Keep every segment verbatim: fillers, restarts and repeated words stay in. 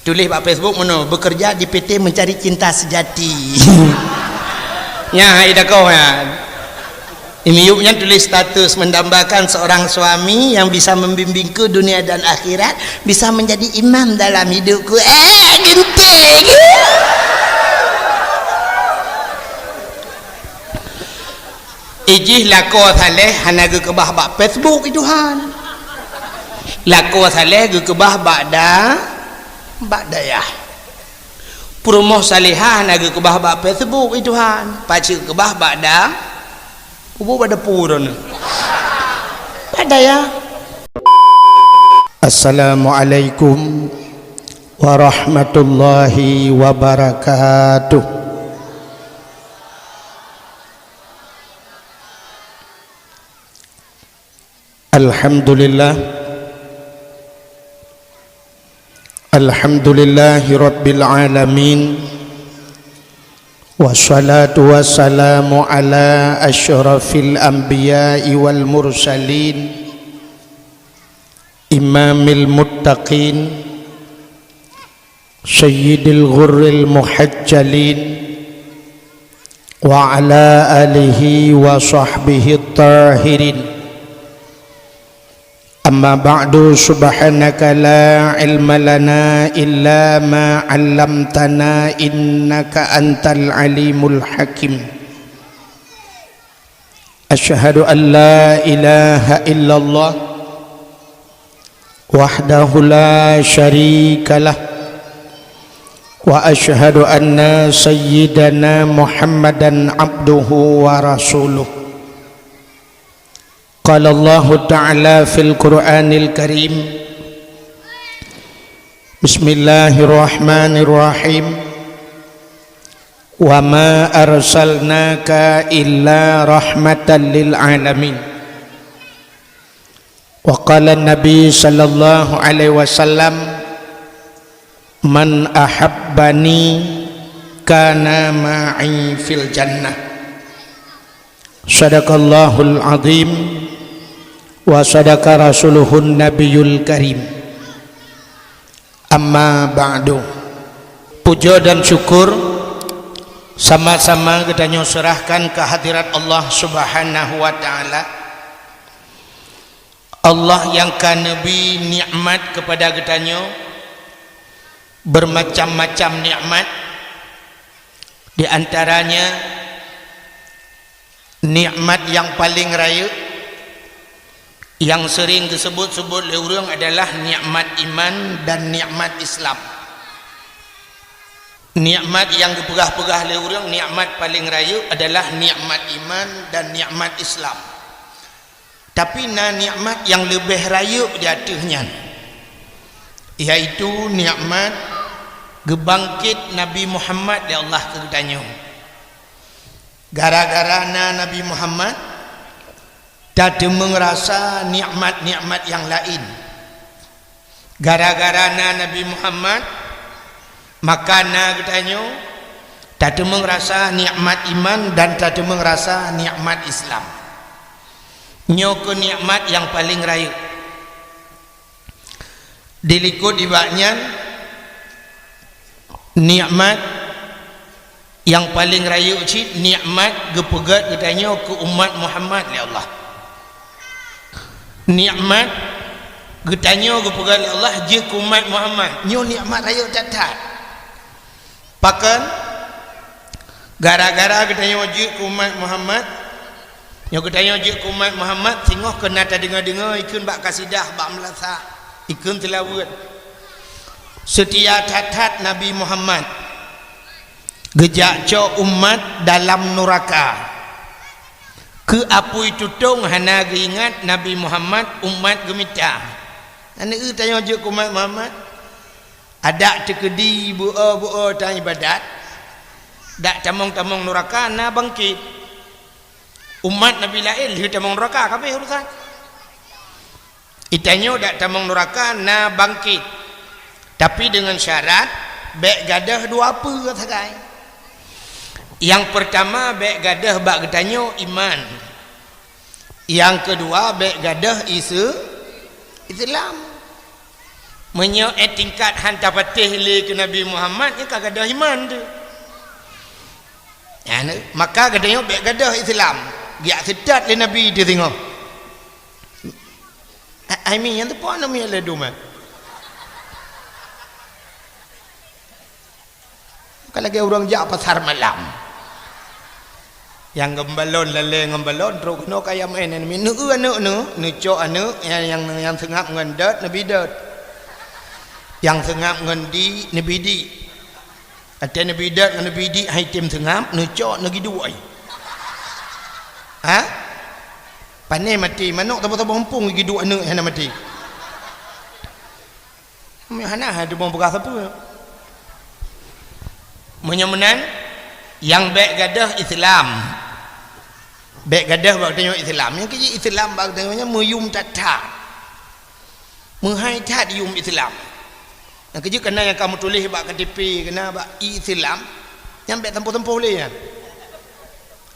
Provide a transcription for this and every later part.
Tuléh bak Facebook meunoe, "Bekerja di P T Mencari Cinta Sejati." Nyan hai dakoh nyan. Imiyup nyan tuléh status mendambakan seorang suami yang bisa membimbingku dunia dan akhirat, bisa menjadi imam dalam hidupku. Eh, ginting. Ijih lakoe saleh hana geukeubah bak Facebook, i Tuhan. Lakoe saleh geukeubah bak da-, bak dayah. Peurumoh salehah hana geukeubah bak Facebook, i Tuhan. Pacu keubah bak da-, kubu bak dapu droeneuh. Bak dayah. Assalamualaikum warahmatullahi wabarakatuh. Alhamdulillah. Alhamdulillahi rabbil alamin. Wassalatu wassalamu ala asyrafil anbiya'i wal mursalin, imamil muttaqin, sayyidil ghurril muhajjalin, wa ala alihi wa sahbihi tahirin. Amma ba'du, subhanaka la ilma lana illa ma 'allamtana innaka antal alimul hakim. Asyhadu an la ilaha illallah wahdahu la syarikalah, wa asyhadu anna sayyidana Muhammadan abduhu wa rasuluh. Qala Allahu ta'ala fil Qur'anil Karim, bismillahirrahmanirrahim. Wa ma arsalnaka illa rahmatan lil alamin. Wa qala Nabi sallallahu alaihi wasallam, "Man ahabbani kana ma'i fil jannah." Sadaqallahul azim wa sadaqa rasuluhun nabiyul karim. Amma ba'du. Puja dan syukur sama-sama geutanyoe seurahkan keu hadirat Allah Subhanahu wa Ta'ala. Allah nyang ka neubri nikmat keupada geutanyoe, beumacam-macam nikmat, di antaranya nikmat nyang paleng rayeuk, nyang seuring geuseubut-seubut lé ureuëng adalah nikmat iman dan nikmat Islam. Nikmat nyang geupeugah-peugah lé ureuëng nikmat paleng rayeuk adalah nikmat iman dan nikmat Islam. Tapi na nikmat nyang leubeh rayeuk di ateueh nyan, yaitu nikmat geubangkét Nabi Muhammad lé Allah keu geutanyoe. Gara-gara na Nabi Muhammad, tateumeung rasa nikmat-nikmat nyang laén. Gara-gara na Nabi Muhammad, maka na geutanyoe tateumeung rasa nikmat iman dan tateumeung rasa nikmat Islam. Nyoe keuh nikmat nyang paleng rayeuk. Dilikot nibak nyan, nikmat nyang paleng rayeuk cit nikmat geupeugét geutanyoe keu umat Muhammad lé Allah. Nikmat geutanyoe geupeugét lé Allah jeuet keu umat Muhammad. Nyoe nikmat rayeuk that-that. Pakon? Gara-gara geutanyoe jeuet keu umat Muhammad. Nyoe geutanyoe jeuet keu umat Muhammad, singoh keuh na tadeungoe-deungoe ikheun bak kasidah, bak meulasah, ikheun seulaweuet. Seutia that-that Nabi Muhammad. Geujak cok umat dalam nuraka. Keu apui tutong hana geuingat Nabi Muhammad umat geumita. Aneuëk tanyoe jeuet keu umat Muhammad. Adak teukeudi beu-o-beu-o tan ibadat, dak tamong-tamong nuraka na bangkét. Umat Nabi laén lheueh tamong nuraka, ka abéh urusan. Geutanyoe dak tamong nuraka na bangkét, tapi deungon syarat bék gadôh dua peue sagai. Nyang peurtama bék gadôh bak geutanyoe iman. Nyang keudua bék gadôh ise-, Islam. Meunyoe eh tingkat han tapatéh lé keu Nabi Muhammad, nyan ka gadôh iman teuh. Nyan, maka geutanyoe bék gadôh Islam. Geujak seutôt lé Nabi teuh singoh. A-, ai mi nyang teupeu aneuk miet lé dum, eh. Ka lagèe ureueng jak pasar malam. Nyang ngon balon, lalè ngon balon, trok keunoe kaya maén aneuk miet. Neueu aneuk neuh, neucok aneuk nyang, nyang, nyang seungab ngon dot, neubi dot. Nyang seungab ngon di, neubi di. Watèe neubi dot ngon neubi di han item seungab, neucok neugi duek. Ha? Pané maté, manok saboh-saboh eumpung geuduek aneuk hana maté. Hana hai teuma peugah sapeue. Meunyoe meunan, nyang bék gadôh Islam. Bék gadôh bak geutanyoe Islam. Nyang keu jih Islam bak geutanyoe nyan meuyum that-that. Meuhai that yum Islam. Nyang keujeuet kana nyang ka meutuléh bak K T P, kana bak Islam, nyan bék tampoh-tampoh lé nyan.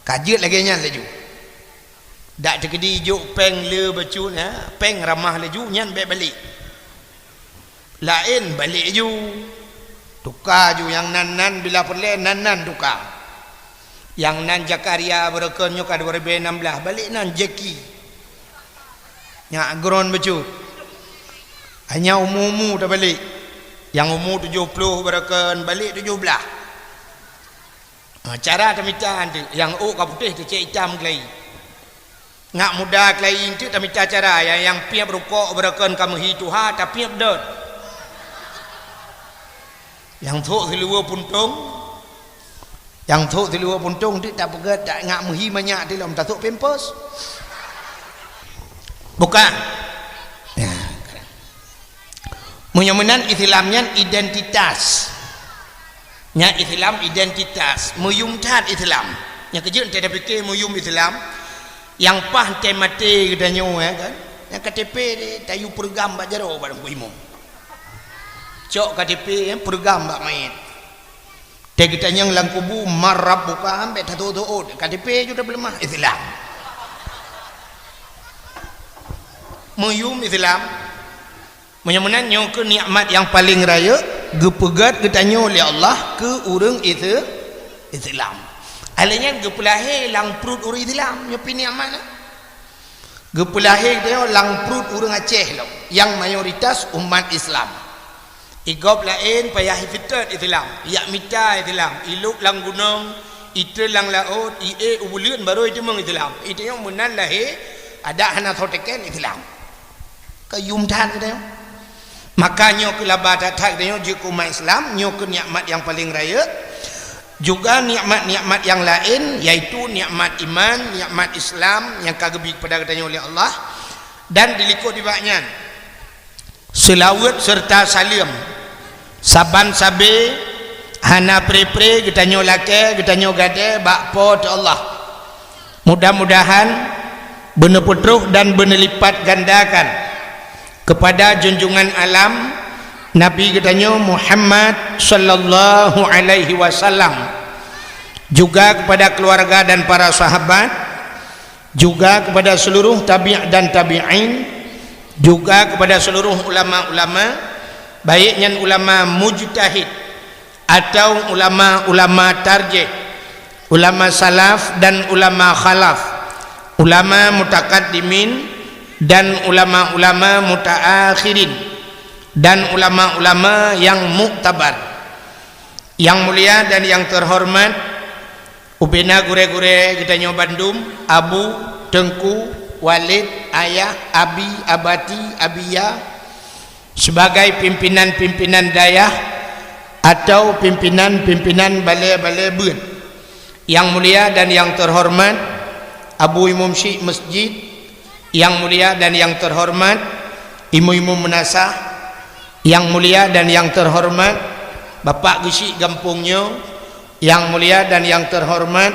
Ka jeuet lagèe nyan laju. Dak teukeudi jok péng le bacut, ha, péng ramah laju, nyan bék balek. Laén balek laju. Tuka laju nyang nan-nan bila peureulèe nan-nan tuka. Nyang nan Zakaria barokon nyoe ka dua ribèe nam blah, balek nan Jeki. Nyak gron bacut. Hanya umu-umu tabalek. Nyang umu tujoh ploh barokon balek tujoh blah. Ha, cara tamita anteuk, nyang ôk ka putéh teucék itam keulayi. Nyak muda keulayi anteuk tamita cara, nyang, nyang piep rukok barokon ka meuhi tuha, tapiep dot. Nyang thok siluweue puntông, nyang thok siluweue puntông anteuk tapeugèt, ta-, nyak meuhi manyak dilom, tathok pampers. Buka. Ya. Meunyoe meunan Islam nyan identitas. Nyan Islam identitas, meuyum that Islam. Nyang keujeuet teuh tapike meuyum Islam, nyang paih teuh maté geutanyoe, ya kan? Nyang K T P tayue peureugam bak jaroe bak Teungku Imum. Cok K T P, ya, peureugam bak manyét. Teuh geutanyong lam kubu, "Man rabbuka?" Ambek tatot-tot, K T P ju tapeuleumah Islam. Meuyum Islam. Meunyoe meunan, nyoe keuh nikmat nyang paleng rayeuk geupeugèt geutanyoe lé Allah keu ureueng Ise-, Islam. Alèh nyan geupeulahé lam pruet ureueng Islam, nyoe pih nikmat nyan. Geupeulahé geutanyoe lam pruet ureueng Aceh lom, nyang mayoritas umat Islam. Igob laén payah iseutôt Islam, ijak mita Islam, ilôb lam gunong, itrön lam laôt, iék u buleuen barô iteumeung Islam. Geutanyoe meunan lahé, adak hana soe teken Islam. Ka yum that geutanyoe. Maka nyoe keuh laba that-that geutanyoe jeuet keu umat Islam, nyoe keuh nikmat nyang paleng rayeuk. Juga nikmat-nikmat nyang laén, yaitu nikmat iman, nikmat Islam nyang ka geubri kepada geutanyoe lé Allah, dan dilikot nibak nyan seulaweuet seureuta saleuem saban sabe hana pre-pre geutanyoe lakée geutanyoe gadée bak Po teu Allah. Mudah-mudahan beuneupeutroh dan beuneulipatgandakan kepada junjungan alam Nabi geutanyoe Muhammad sallallahu alaihi wasallam, juga kepada keluarga dan para sahabat, juga kepada seluruh tabi' dan tabi'in, juga kepada seluruh ulama-ulama, baik nyan ulama mujtahid, atau ulama-ulama tarjih, ulama salaf dan ulama khalaf, ulama mutakaddimin dan ulama-ulama mutaakhirin, dan ulama-ulama yang muktabar. Yang mulia dan yang terhormat, ubena gurée-gurée geutanyoe bandum, Abu, Teungku, Walid, Ayah, Abi, Abati, Abiya, sebagai pimpinan-pimpinan dayah atau pimpinan-pimpinan balée-balée beuet. Yang mulia dan yang terhormat Abu Imum Syik Masjid, yang mulia dan yang terhormat imu-imu meunasah, yang mulia dan yang terhormat Bapak Geuchik gampông nyoe, yang mulia dan yang terhormat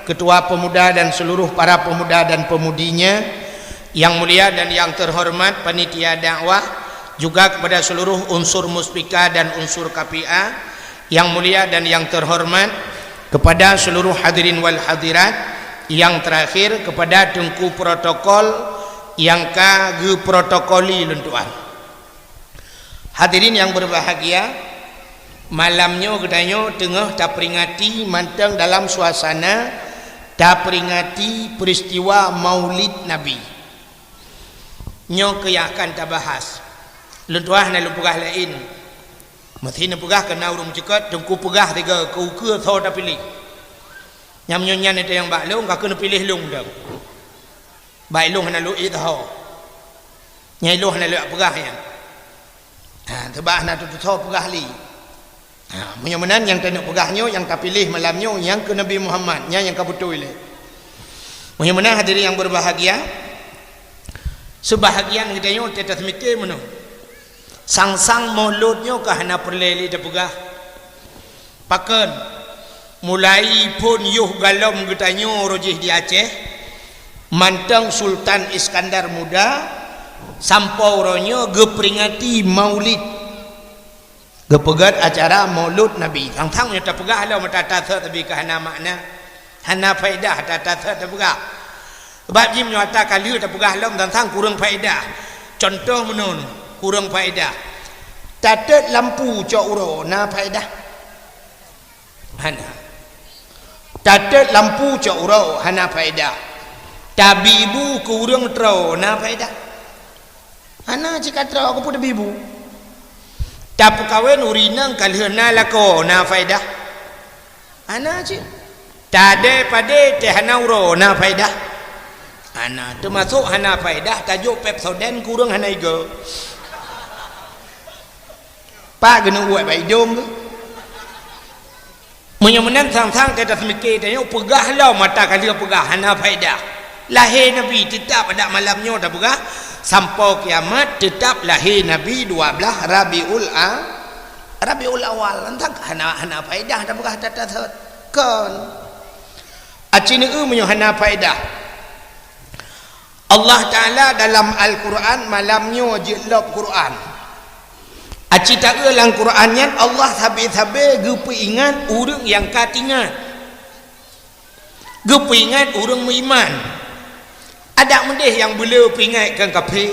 Ketua Pemuda dan seluruh para pemuda dan pemudinya, yang mulia dan yang terhormat panitia dakwah, juga kepada seluruh unsur muspika dan unsur K P A, yang mulia dan yang terhormat kepada seluruh hadirin wal hadirat, yang terakhir kepada teungku protokol nyang ka geuprotokoli lôn tuan. Hadirin yang berbahagia, malam nyoe geutanyoe teungoh taperingati mantong dalam suasana taperingati peristiwa Maulid Nabi. Nyoe keuh nyang akan tabahas. Lôn tuah na lôn peugah laén. Meusti neupeugah keu na ureuëng meucukot, teungku peugah tiga keu ukeue soe tapiléh. Nyang meunyoe nyan teuh nyang bak lôn, ka keuneuk piléh lôn dong. Bak ilôn hana lôn ék teuho. Nyang ilôn hana lôn peugah nyan. Ha, teubak hana teutusoe peugah lé. Ha, meunyoe meunan nyang taneuk peugah nyoe, nyang tapiléh malam nyoe, nyang keu Nabi Muhammad, nyan nyang ka beutôi lé. Meunyoe meunan hadirin yang berbahagia, sebahagian geutanyoe teuh taseumiké meunoe. Sang-sang Maulud nyoe ka hana peureulée lé tapeugah. Pakon, mulai phon yoh galom geutanyoe roh jih di Aceh, mantong Sultan Iskandar Muda, sampoe uroe nyoe geuperingati Maulid. Geupeugét acara Maulud Nabi. Sang-sang nyoe tapeugah lom ata-ata sot, tapi ka hana makna, hana faedah ata-ata sot tapeugah. Sebab jih meunyoe ata ka lheueh tapeugah lom, sang-sang kureueng faedah. Cuntoh meunoe, kureueng faedah. Tatet lampu cok uroe, na faedah? Hana. Tatet lampu cok uroe, hana faedah. Tabi bu keu ureuëng troe, na faedah? Hana cit ka troe, keupeue tabi bu? Tapeukawen ureuëng inong ka lheueh na lakoe, na faedah? Hana cit. Tadée padé teuh hana uroe, na faedah? Hana. Teumasok hana faedah tajok Pepsodent keu ureuëng hana igoe. Pat geuneuk uet bak idong geuh? Meunyoe meunan sang-sang teuh taseumiké tanyoe peugah lom ata ka lheueh peugah, hana faedah. Lahé Nabi teutab adak malam nyoe tapeugah, sampoe kiamat teutab lahé Nabi dua blaih Rabiul A-, Rabiul Awal. Sang-sang hana, hana faedah tapeugah ata-ata sot. Kon. Aci neueu meunyoe hana faedah. Allah Ta'ala dalam Al-Quran malam nyoe jeuet lom Quran. Aci taeu lam Quran nyan Allah sabe-sabe geupeuingat ureuëng nyang ka teuingat. Geupeuingat ureuëng meuiman. Adak meudeh nyang beuleu peuingat keu kafé.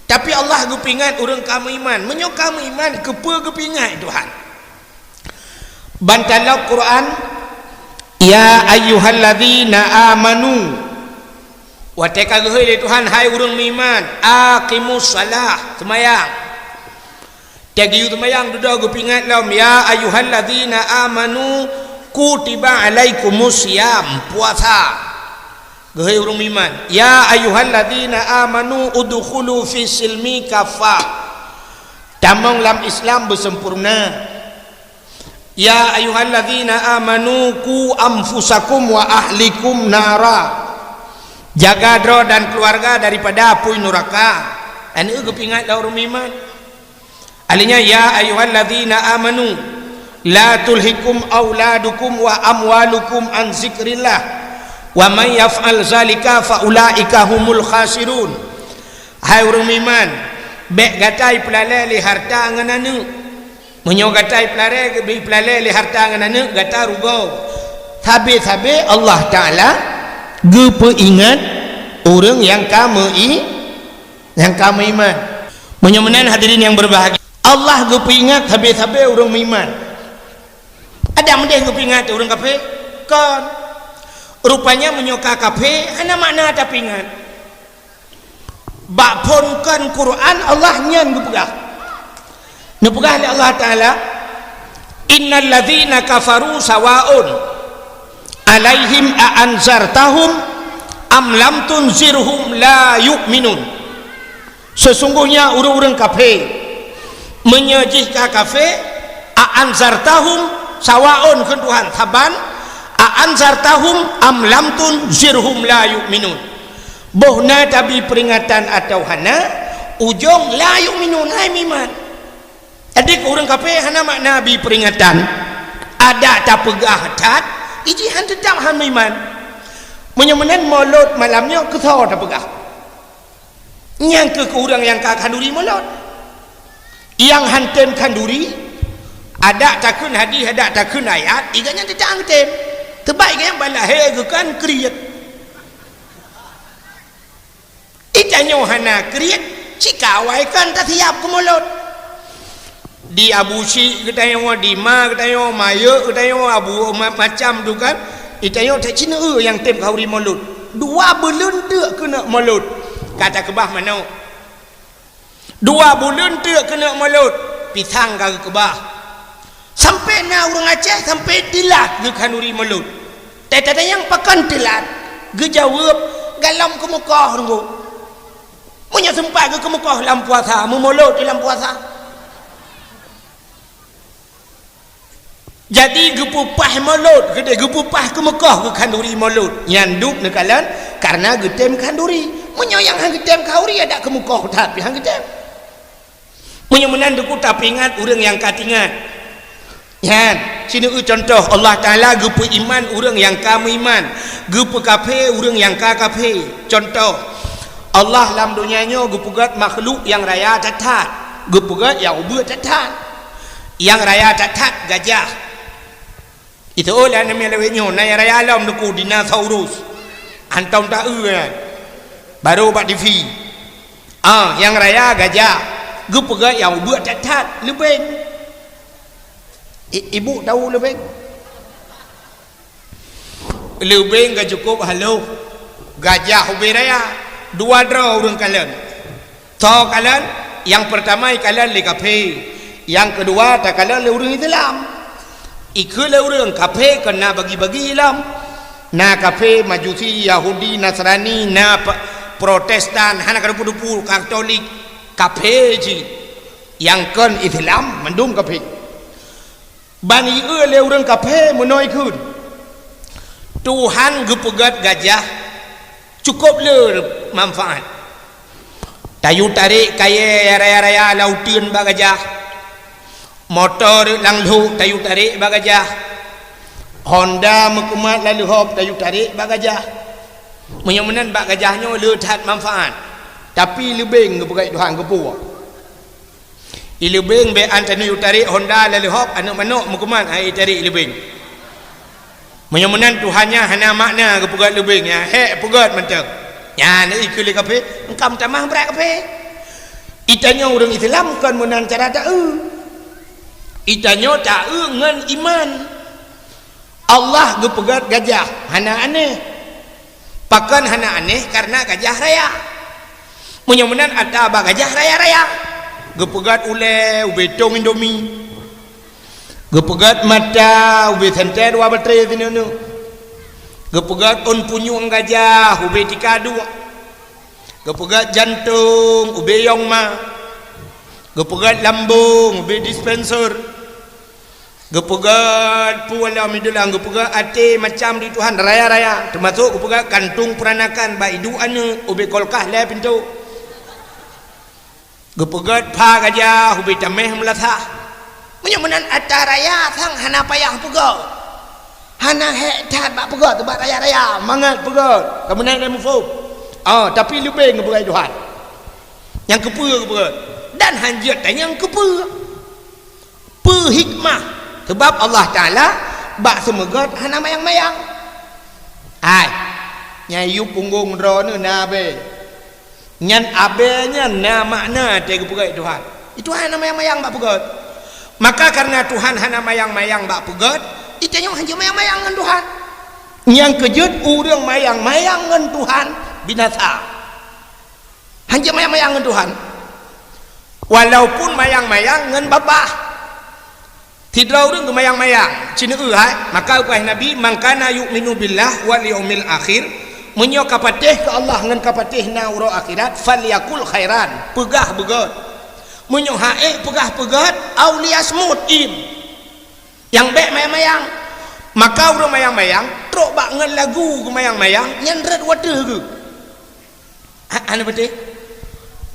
Tapi Allah geupeuingat ureuëng ka meuiman. Meunyoe ka meuiman, keupeue geupeuingat Tuhan? Ban talam Quran, "Ya ayyuhalladzina amanu." Watée ka geuhôi lé Tuhan, "Hai ureuëng meuiman, aqimus shalah, seumayang." Teuh geuyue seumayang dudoe geupeuingat lom, "Ya ayyuhalladzina amanu, kutiba alaikumus shiyam, puasa." Geuhôi ureuëng meuiman, "Ya ayyuhalladzina amanu udkhulu fis silmi kaffah." Tamong lam Islam beusempurna. "Ya ayyuhalladzina amanu qu anfusakum wa ahlikum nara." Jaga droe dan keluarga daripada apui nuraka. Aneuëk geupeuingat lé ureuëng meuiman. Alheuh nyan, "Ya ayyuhalladzina amanu, la tulhikum auladukum wa amwalukum an zikrillah, wa man yaf'al zalika fa ulaika humul khasirun." Hai ureuëng meuiman, bék gata ipeulalée lé harta ngon aneuëk. Meunyoe gata ipeulalée, ipeulalée lé harta ngon aneuëk, gata rugoe. Sabe-sabe Allah Ta'ala geupeuingat ureuëng nyang ka meu-i-, nyang ka meuiman. Meunyoe meunan hadirin nyang berbahagia, Allah geupeuingat sabe-sabe ureuëng meuiman. Adak meudeh geupeuingat ureuëng kafé? Kon. Rupanya meunyoe ka kafé, hana makna tapeuingat. Bak phon kon Quran Allah nyan geupeugah. Neupeugah lé Allah Ta'ala, "Innal ladzina kafaru sawaun alaihim a anzartahum am lam tunzirhum la yu'minun." Sesungguhnya ureuëng-ureuëng kafé, meunyoe jih ka kafé, a anzartahum, sawaun kheun Tuhan saban, a anzartahum am lam tunzirhum la yu'minun. Boh na tabi peuringatan atawa hana, ujong la yu'minun, hai meuiman. Jadi keu ureuëng kafé hana makna bi peuringatan. Adak tapeugah that, iji han teutab han meuiman. Meunyoe meunan Maulud malam nyoe keu soe tapeugah? Nyang keuh keu ureuëng nyang ka khanduri Maulud. Nyang han tem khanduri, adak takheun hadis, adak takheun ayat, iga nyan teutab han tem. Teubak iga nyan ban lahé geuh kan kriet. Itanyoe hana kriet, cit ka awai kan tasiap keu Maulud. Di Abu Syik geutanyoe, di ma geutanyoe, Mayek geutanyoe, Abu ma-, macam tu kan. Geutanyoe that cit neu nyang tem khanuri Molot. Dua buleuen teuk keuneuk Molot. Ka takeubah manok. Dua buleuen teuk keuneuk Molot. Pisang ka geukeubah. Sampai na ureuëng Aceh sampai teulat geukhanuri Molot. Teutatanyong pakon teulat? Geujaweueb, "Gohlom keumeukoh teungku." Meunyoe seumpat geukeumeukoh lam puasa, meumolot di lam puasa. Jadi geupeupah molot, geude-, geupeupah keumeukoh geukhanduri molot. Nyan dub neukalon karena geutem khanduri. Meunyoe nyang han geutem khanduri, adak keumeukoh that pih han geutem. Meunyoe meunan teungku tapeuingat ureuëng nyang ka teuingat. Nyan, sineuk contoh, Allah Taala geupeuiman ureuëng nyang ka meuiman, geupeukafé ureuëng nyang ka kafé. Contoh, Allah lam donya nyoe geupeugét makhluk nyang raya that-that, geupeugét nyang ubeuet that-that. Nyang raya that-that gajah. Itu lah nama lewat nyoe, na nyang raya lom teungku, dinosaurus. Hantom taeu nyan. Baru bak T V. Ah, nyang raya gajah. Geupeugét nyang ubeuet that-that, leubeng. I-, ibu tahu leubeng? Leubeng ka cukup haloh. Gajah ubé raya. Dua droe ureuëng kalon. Soe kalon? Nyang peurtama ikalon lé kafé. Nyang keudua takalon lé ureuëng Islam. Ikheun lé ureuëng kafé kon na bagi-bagi lom. Na kafé, Majusi, Yahudi, Nasrani, na pe-, Protestan, hana kadupu-dupu, Katolik, kafé cit. Nyang kon Islam mandum kafé. Ban ieu lé ureuëng kafé meunoe ikheun, Tuhan geupeugét gajah cukup le manfaat. Tayue tarek kayée raya-raya lam uteuen bak gajah. Moto rot lam lhok tayue tarek bak gajah. Honda meukumat lam leuhop tayue tarek bak gajah. Meunyoe meunan bak gajah nyoe le that manfaat. Tapi leubeng geupeugét Tuhan geupeue. Ileubeng bék an tanyoe tarek Honda lam leuhop, aneuëk manok meukumat hai tarek ileubeng. Meunyoe meunan Tuhan nyan hana makna geupeugét leubeng, nyan hék peugét mantong. Nyan ikheun lé kafé, engkam tamah brat kafé. Itanyoe ureuëng Islam kon meunan cara taeu. Itanyoe taeu ngon iman. Allah geupeugét gajah hana aneh. Pakon hana aneh? Karena gajah raya. Meunyoe meunan ata bak gajah raya-raya. Geupeugét ulée ubé tong Indomie. Geupeugét mata ubé sentée dua batré sineuk-neuk. Geupeugét ôn punyueng gajah ubé tika duek. Geupeugét jantong ubé yong ma. Geupeugét lambong ubé dispenser. Geupeugét peue lom idulang, geupeugét até macam di Tuhan raya-raya, teumasok geupeugét kantong peuranakan bak iduek aneuëk ubé kulkas lhée pintoe. Geupeugét pha gajah ubé tameh meulasah. Meunyoe meunan ata raya sang hana payah peugét. Hana hék that bak peugét, bak raya-raya mangat peugét. Ka meunan lé muphom. Oh, tapi leubeng geupeugét Tuhan. Nyang keupeue geupeugét. Dan hanjeuet tanyong keupeue. Peue hikmah? Sabab Allah Taala bak seumeugét hana mayang-mayang. Hai, nyang yue punggong droeneuh na abée. Nyan abée nyan na makna teuh geupeugét Tuhan. Itu hana mayang-mayang bak peugét. Maka karena Tuhan hana mayang-mayang bak peugét, itanyoe hanjeuet mayang-mayang ngon Tuhan. Nyang keujeuet ureuëng mayang-mayang ngon Tuhan binasa. Hanjeuet mayang-mayang ngon Tuhan. Walaupun mayang-mayang ngon babah. Sidroe ureuëng geumayang-mayang, sineuk hai, maka geupeugah Nabi, "Man kana yu'minu billah wal yaumil akhir," meunyoe ka patéh keu Allah ngon ka patéh na uroe akhirat, "falyakul khairan," peugah beugét. Meunyoe ha'ék peugah beugét, "au liyasmut," im. Nyang bék mayang-mayang. Maka ureuëng mayang-mayang, trok bak ngon lagu geumayang-mayang, nyan rot watée geuh. Ha, hana beutôi.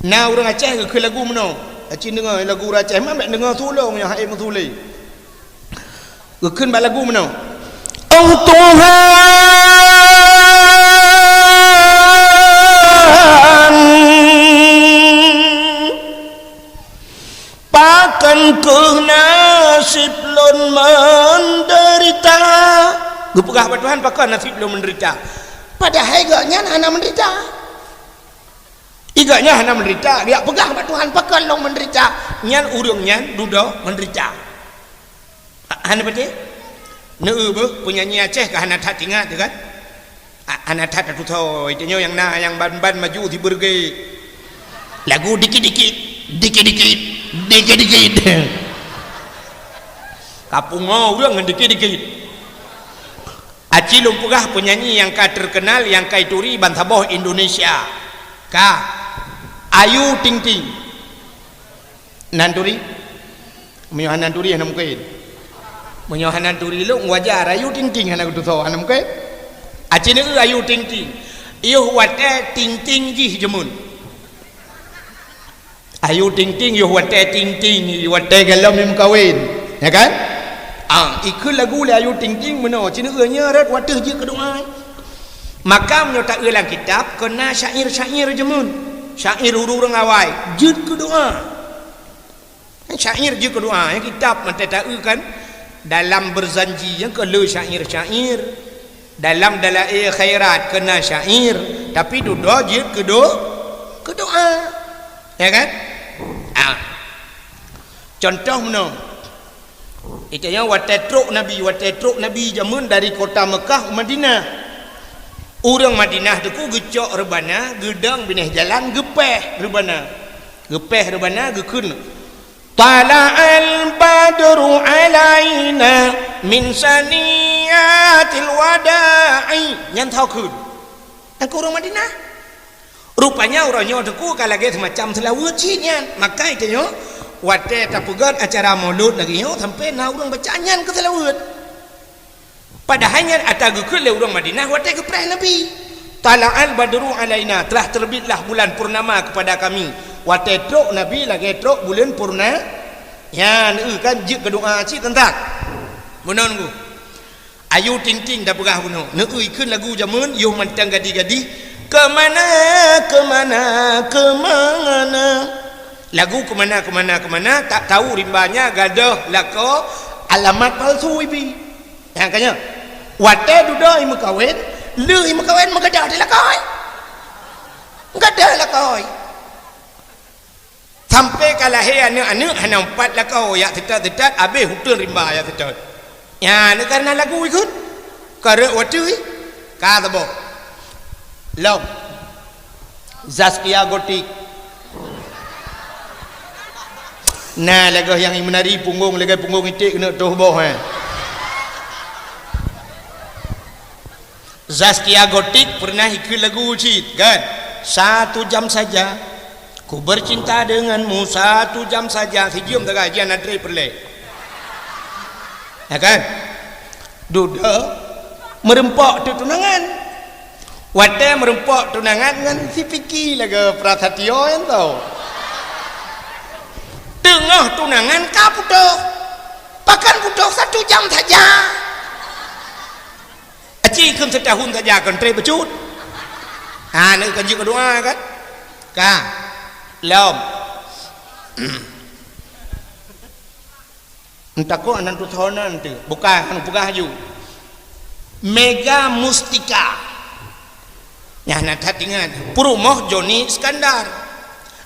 Na ureuëng Aceh geukheun lagu meunoe. Aci deungoe lagu ureuëng Aceh, man bék deungoe tulông nyang hai meusulé. Geukheun bak lagu meunoe. Oh Tuhan, pakon keuh naseb lôn meudeurita? Geupeugah bak Tuhan, pakon naseb lôn meudeurita? Padahai gobnyan hana meudeurita. Iga nyan hana menderita, dia peugah bak Tuhan, "Pakon lôn menderita?" Nyan ureuëng nyan dudoe menderita. Ha-, hana beutôi? Neu beuh, penyanyi Aceh ka hana that ingat tu kan? A-, hana that atusoe, itu nyoe nyang na, nyang ban-ban maju si beureuge. Lagu dikit-dikit, dikit-dikit, dikit-dikit. Ka pungo ureuëng ngon dikit-dikit. Aci lôn peugah penyanyi nyang ka terkenal, nyang ka ituri bansaboh Indonesia. Ka. Ayu Ting Ting. Nan turi? Meunyoe hana turi, hana mungken. Meunyoe hana turi lôn, wajar, Ayu Ting Ting hana geutusoe, hana mungken. Aci neu Ayu Ting Ting. Yoh watée Ting Ting jih jeumuen. Ayu Ting Ting yoh watée Ting Ting, watée galom meukawen, ya kan? Ah, ikheun lagu lé Ayu Ting Ting meunoe, ci neu nyan rot watée jeuet keu doa. Maka meunyoe taeu lam kitab, keu na syair-syair jeumuen, syair ureuëng awai, jeuet keu doa. Syair jeuet keu doa, ya, kitab mantong taeu kan, dalam berzanji, nyang keu le syair-syair, dalam dalail khairat keu na syair, tapi dudoe jeuet keu do-, keu doa. Ya kan? Ah. Contoh meunoe. Itu nyang watée trok Nabi, watée trok Nabi jameun dari kota Mekah u Madinah. Ureuëng Madinah teungku geucok reubana, geudong binéh jalan, geupéh reubana. Geupéh reubana, geukheun, "Tala'al badru alaina min saniyatil wada'i." Nyan tho kheun. Nyang keu ureuëng Madinah. Rupanya uroe nyoe teungku ka lagée seumacam seulaweuet cit nyan. Maka itu nyoe, watée tapeugét acara maulud lagée nyoe, sampai na ureuëng baca nyan keu seulaweuet. Padahai nyan ata geukheun lé ureuëng Madinah watée geupréh Nabi. "Tala'al badru alaina, telah terbitlah bulan purnama kepada kami." Watée trok Nabi lagée trok buleuen purna-, nyan, eu, kan jeuet keu doa cit teuntang. Meunoe nunggu. Ayu Ting Ting tapeugah bunoe. Neu-eu ikheun lagu jameun, yoh mantong gadih-gadih. Kemana, kemana, kemana? Lagu kemana, kemana, kemana, tak tahu rimbanya gadoh lakoe alamat palsu ibi. Nyang ka nyoe, watée dudoe imeukawen, lheueh imeukawen meugadoh di lakoe. Meugadoh lakoe. Sampai ka lahé aneuëk-aneuëk hana umpat lakoe, jak seutôt-seutôt, abéh uteuen rimba jak seutôt. Nyan kareuna lagu ikheun. Kareuek watée, ka saboh. Lom. Zaskia Gotik. Nah, lagée nyang meunari punggong lagée punggong iték keuneuk toh boh, eh. Zaskia Gotik pernah ikheun lagu cit, kan? Satu jam saja, ku bercinta denganmu satu jam saja. Sijeuem sagai jian na trép peureulée. Ya kan? Dudoe meureumpok teuk tunangan. Watée meureumpok tunangan ngon si Piki lagée Prasatyo nyan tho. Teungoh tunangan ka putôh. Pakon putôh satu jam saja. Aci kheun seutahun saja kon trép bacut. Ha, neu kan jeuet keu doa kan? Ka. Lom. Entah kok nan tu sonan tu. Bukan, anu peugah aju. Mega Mustika. Nyan na that ingat. Peurumoh Joni Iskandar.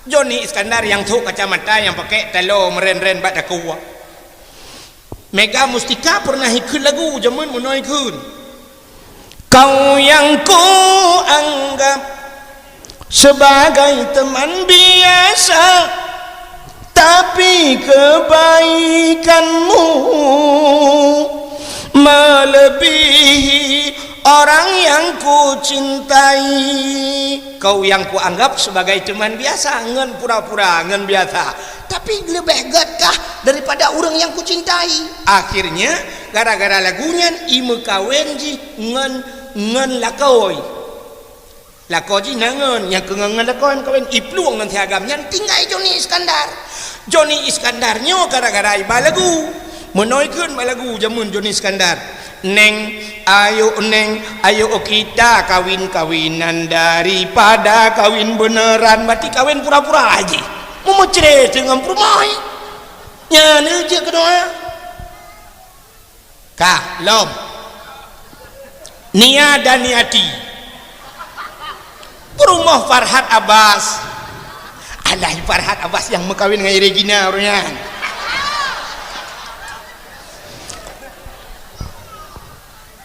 Joni Iskandar nyang sôk kacamata nyang pakai taloe meuren-ren bak takue. Mega Mustika pernah ikheun lagu jameun meunoe ikheun. Kau yang ku anggap sebagai teman biasa, tapi kebaikanmu melebihi orang yang ku cintai. Kau yang kuanggap sebagai teman biasa, ngon pura-pura, ngon biasa. Tapi leubeh gét kah daripada ureuëng nyang kucintai? Akhirnya, gara-gara lagu nyan, imeukawen jih ngon, ngon lakoe. Lakoe jih na ngon, nyang keu ngon, ngon lakoe meukawen. Iplueng ngon si agam nyan, tinggai Joni Iskandar. Joni Iskandar nyoe gara-gara iba lagu. Meunoe kheun ba lagu jameun Joni Iskandar. Neng, ayo neng, ayo kita kawin-kawinan daripada kawin beneran, berarti kawin pura-pura aja. Meumucre deungon peurumoh. Nyan jeuet keu doa. Ka, lom. Nia dan Niati. Peurumoh Farhat Abbas. Alah, Farhat Abbas nyang meukawen ngon Regina ureueng nyan.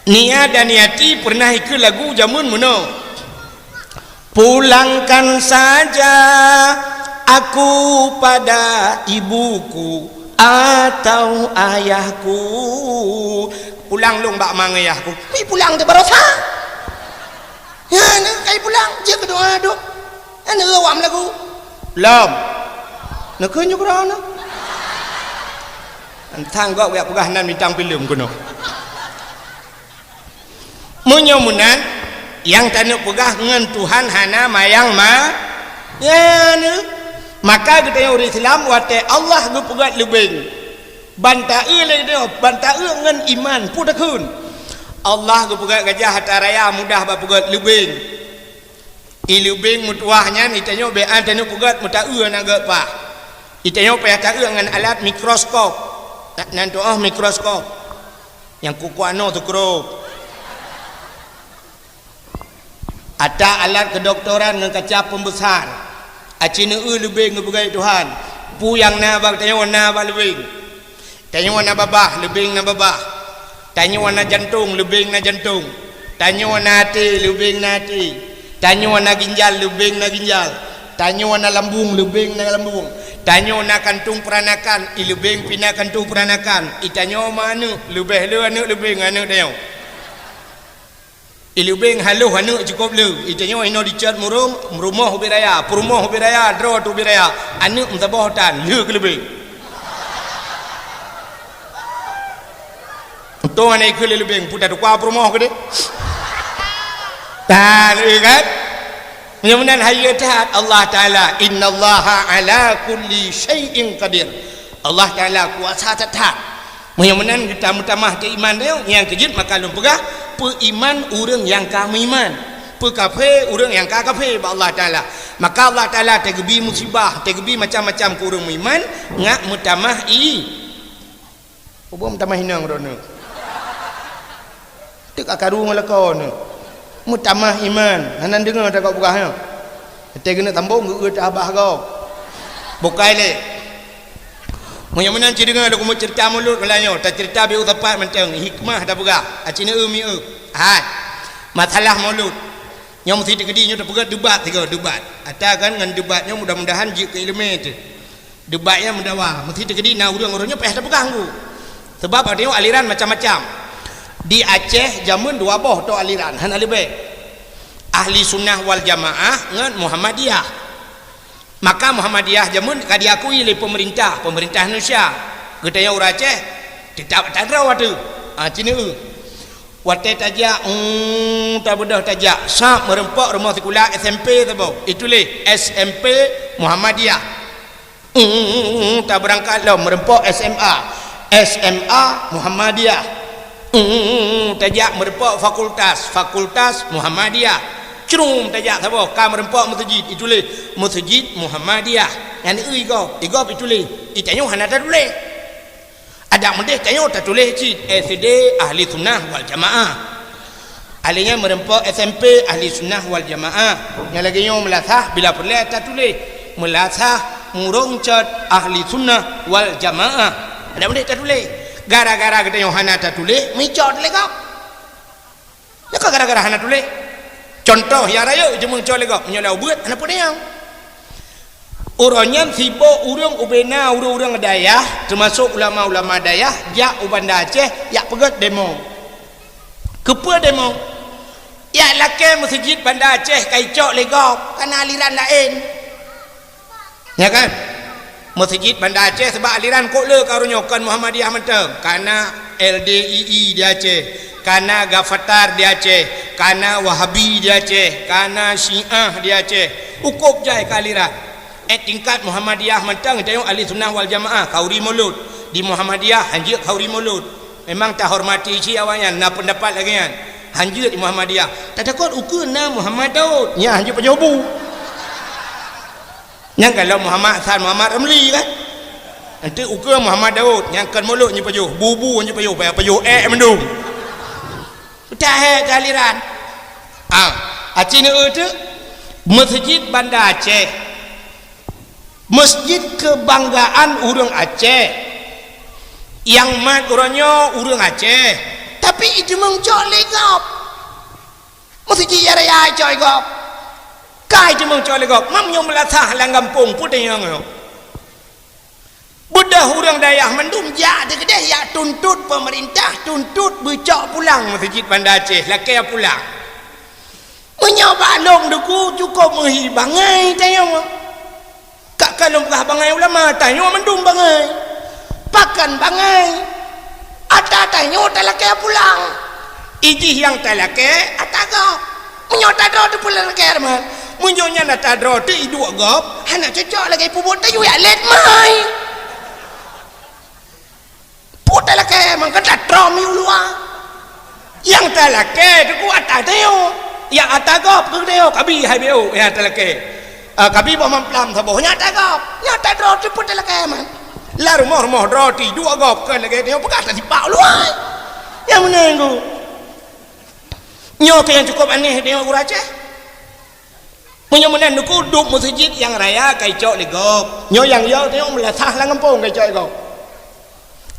Nia dan Yati pernah ikeu lagu jameun meunoe. Pulangkan saja aku pada ibuku atau ayahku. Pulang lôn bak ma ngon yahku. Pi pulang teuh baroesa. Nyan, kai pulang, jeuet keu doa dum. Nyan, awak meulagu. Lom. Neukeu nyoe keudroe na. Tang gob geujak peugah nan bintang filem keunoe. Meunyoe meunan, nyang taneuk peugah ngon Tuhan hana mayang ma-, nyan. Maka geutanyoe ureueng Islam watée Allah geupeugét leubeng, ban taeu lé geutanyoe, ban taeu ngon iman, peue takheun. Allah geupeugét gajah ata raya mudah bak peugét leubeng. I leubeng meutuwah nyan, i tanyoe bék an taneuk peugét meutaeu aneuk geuh paih. I tanyoe payah taeu ngon alat mikroskop. Na-, nan tuoh mikroskop. Nyang kukuek anoe teukrôp. Ata alat kedokteran ngon kaca pembesar. Aci neueu leubeng geupeugét Tuhan. Peue nyang na bak tanyoe na bak leubeng. Tanyoe na babah, leubeng na babah. Tanyoe na jantong, leubeng na jantong. Tanyoe na até, leubeng na até. Tanyoe na ginjal, leubeng na ginjal. Tanyoe na lambung, leubeng na lambung. Tanyoe na kantong peuranakan, i leubeng pih na kantong peuranakan. I tanyoe ma aneuk, leubeh le aneuk leubeng aneuk tanyoe. I leubeng haloh aneuk cukôp le. I tanyoe inoe dicot murong, rumoh ubit raya, peurumoh ubit raya, droe teuh ubit raya. Aneuk meusaboh tan, le keu leubeng. Untông aneuk ikeu le leubeng, peue tatukua peurumoh keudeh. Tan, eh, kan? Meunyoe meunan hayeue that Allah Taala, "Innallaha ala kulli syai'in qadir." Allah Taala kuasa that-that. Meunyoe meunan geutameutamah teuiman tanyoe, nyang keujeuet maka lôn peugah, peuiman ureueng nyang ka meuiman, peukafé ureueng nyang ka kafé bak Allah Taala. Maka Allah Taala teugeubri musibah, teugeubri macam-macam keu ureueng meuiman, ngat meutamah i-, ubom tamah inong droeneuh. Teuk akaru ngon lakoe neuh. Meutamah iman, hana deungoe tagob peugah nyoe. Watée keuneuk sambong geu-eu teuhabah gob. Bukai lé. Meunyoe meunan ci deungoe lôn keumeung ceurita mulod malam nyoe, taceurita beu sapat mantong, hikmah tapeugah, aci neueu mieu. Hai. Masalah mulod. Nyoe meusi teukeudi nyoe tapeugah debat sigoe, debat. Ata kan ngon debat nyoe mudah-mudahan jeuet keu ileumé teuh. Debat nyang meudawa, meusti teukeudi na ureuëng-ureuëng nyoe payah tapeugah ngon. Sabab adak nyoe aliran macam-macam. Di Aceh jameun dua boh toh aliran, hana leubeh. Ahli Sunnah wal Jamaah ngon Muhammadiyah. Maka Muhammadiyah jameun ka diakui lé peumeurintah, peumeurintah Indonesia. Geutanyoe ureuëng Aceh, teutab ata droe ateueh. Ah, ci neueu. Watée tajak, mm, tabeudôh tajak, sab meureumpok rumoh sikula S M P saboh. Ituléh S M P Muhammadiyah. Mm, tabeurangkat lom meureumpok S M A. S M A Muhammadiyah. Mm, tajak meureumpok fakultas, fakultas Muhammadiyah. Crum tajak saboh, ka meureumpok meuseujid, ituléh meuseujid Muhammadiyah. Nyan igob, igob ituléh. Itanyoe hana tatuléh. Adak meudeh tanyoe tatuléh cit S D Ahli Sunnah wal Jamaah. Ahli nyan meureumpok S M P Ahli Sunnah wal Jamaah. Nyang lagée nyoe meulasah bila peureulée tatuléh. Meulasah murong cot Ahli Sunnah wal Jamaah. Adak meudeh tatuléh. Gara-gara geutanyoe hana tatuléh, meucot lé gob. Nyoe ka gara-gara hana tuléh. Cuntoh nyang rayeuk jeuet meucok lé gob, meunyoe lam ubeuet hana peue nyang. Uroe nyan sibok ureuëng ubena ureuëng-ureuëng dayah, teumasok ulama-ulama dayah, jak u Banda Aceh, jak peugét demo. Keupeue demo? Jak lakée meuseujid Banda Aceh ka icok lé gob, ka na aliran laén. Ya kan? Meuseujid Banda Aceh sabab aliran kok le ka uroe nyoe kon Muhammadiyah mantong, ka na L D I I di Aceh, ka na Gafatar di Aceh, ka na Wahabi di Aceh, ka na Syiah di Aceh. Ukop jai ka aliran. Eh, tingkat Muhammadiyah mantong, tanyoe Ahli Sunnah wal Jamaah, khauri mulod. Di Muhammadiyah, hanjeuet khauri mulod. Memang tahormati cit awaknyan, na peundapat lagée nyan. Hanjeuet di Muhammadiyah. Tatakot ukeue na Muhammad Daud, nyan hanjeuet pajoh bu. Nyang galak Muhammad Hasan, Muhammad Ramli kan? Nanti ukeue Muhammad Daud, nyang kon mulod nyoe pajoh, bu-bu nyoe pajoh, payah pajoh ék mandum. Udah hé kealiran. Ah, aci neueu teuk Meuseujid Banda Aceh. Masjid keubanggaan ureuëng Aceh. Nyang mat uroe nyoe ureuëng Aceh, tapi iteumeung cok lé gob. Masjid nyang raya cok lé gob. Ka iteumeung cok lé gob, meunyoe meulasah lam gampông peue teunyong nyoe. Beudôh ureuëng dayah mandum jak dikeudeh jak tuntut peumeurintah, tuntut beucok pulang masjid Banda Aceh, lakée pulang. Meunyoe bak lôn Teungku cukôp meuhi bangai teunyong. Ka, ka lôn peugah bangai ulama, tanyoe mandum bangai. Pakon bangai? Ata tanyoe talakée pulang. Ijih nyang talakée ata gob. Meunyoe tadroe teuh peue lakée man. Meunyoe nyan ata droe teuh iduek gob, hana cocok lagée peubuet tanyoe jak lét mai. Peue talakée man ka tatrom i uluwa. Nyang talakée Teungku ata tanyoe. Nyang ata gob keu tanyoe kabi hai B O nyang talakée. Ah, kabi boh mamplam saboh nyang ata gob. Nyang ata droe teuh peue talakée man. Lam rumoh-rumoh droe teuh iduek gob kon lagée tanyoe peugah tasipak uluwa. Nyang meunan Teungku. Nyoe keuh nyang cukôp aneh tanyoe ureuëng Aceh. Meunyoe meunan Teungku duek masjid nyang raya ka icok lé gob. Nyoe nyang yo tanyoe meulasah lam gampông ka icok lé gob.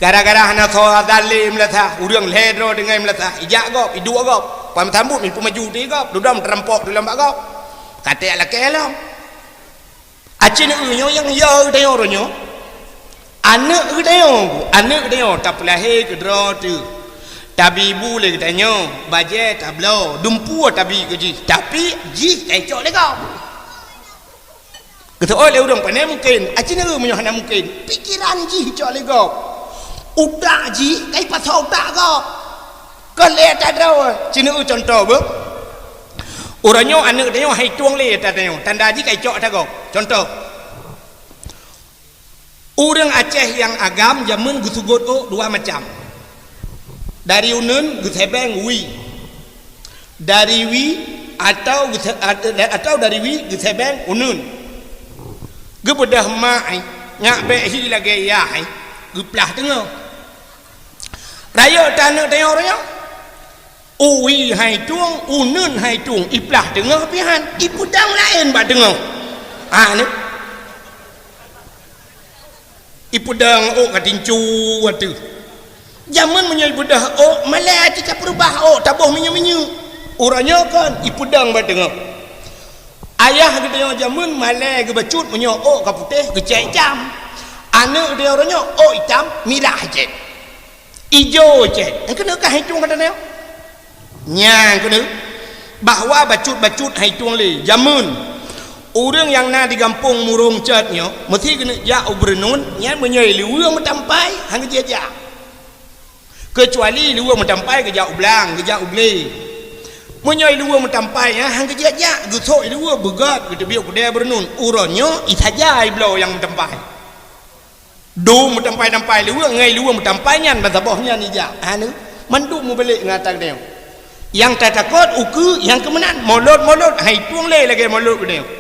Gara-gara hana soe azan lé meulasah, ureuëng lhée droe deungon meulasah, ijak gob, iduek gob. Pah meusambot meupeumaju teuh gob, dudom teurampok dulom bak gob. Ka teuh lakée lom. Aci neu-eu nyoe nyang yo tanyoe uroe nyoe. Aneuëk geutanyoe, aneuëk geutanyoe tapeulahé keudroe teuh. Tabi bu lé geutanyoe, bajée tabloe, dumpeue tabi keu jih, tapi jih ka icok lé gob. Geuteuôt lé ureuëng pane mungken, aci neu-eu meunyoe hana mungken, pikeran jih icok lé gob. Utak jih ka ipasoe utak gob. Kon lé ata droe, ci neu-eu cuntoh beuh. Uroe nyoe aneuëk tanyoe hai tueng lé ata tanyoe, tanda jih ka icok ata gob. Cuntoh. Ureuëng Aceh nyang agam jameun geuseugot ôk dua macam. Dari uneuen geusebeng wie. Dari wie atau geuse-, atau dari wie geusebeng uneuen. Geubeudôh mak ai, nyak bék hi lagée yah ai, geuplah teungoh. Rayeuk taneuëk tanyoe uroe nyoe. Wie hai tueng, uneuen hai tueng, iplah teungoh pih han, ipeudong laén bak teungoh. Ha, ni. Ipeudong ôk ka tincu ateueh. Jameun meunyoe ibeudôh ôk, malée cit tapeureubah ôk, taboh minyeuk-minyeuk. Uroe nyoe kon, ipeudong bak teungoh. Ayah geutanyoe jameun malée geubacut meunyoe ôk ka putéh, geucét itam. Aneuëk geutanyoe uroe nyoe, ôk itam, mirah cit. Ijo cit. Nyang keuneuk ka hai tueng kata nyoe. Nyang keuneuk bahwa bacut-bacut hai tueng lé jameun. Ureuëng nyang na di gampông Murong Cot nyoe, meusi keuneuk jak u Beureunuen, nyan meunyoe i luweue meutampai, han geujak-jak. Keucuali i luweue meutampai geujak u Blang, geujak u Glé. Meunyoe i luweue meutampai nyan han geujak-jak, geusok i luweue beugöt geuteubiet u keudée Beureunuen, uroe nyoe i saja i bloe nyang meutampai. Dum meutampai-tampai luweue ngon luweue meutampai nyan ban saboh nyan ijak. Hana, mandum mubalék ngon ata geutanyoe. Nyang tatakot ukeue nyang keu meunan, molot-molot hai tueng lé lagée molot geutanyoe.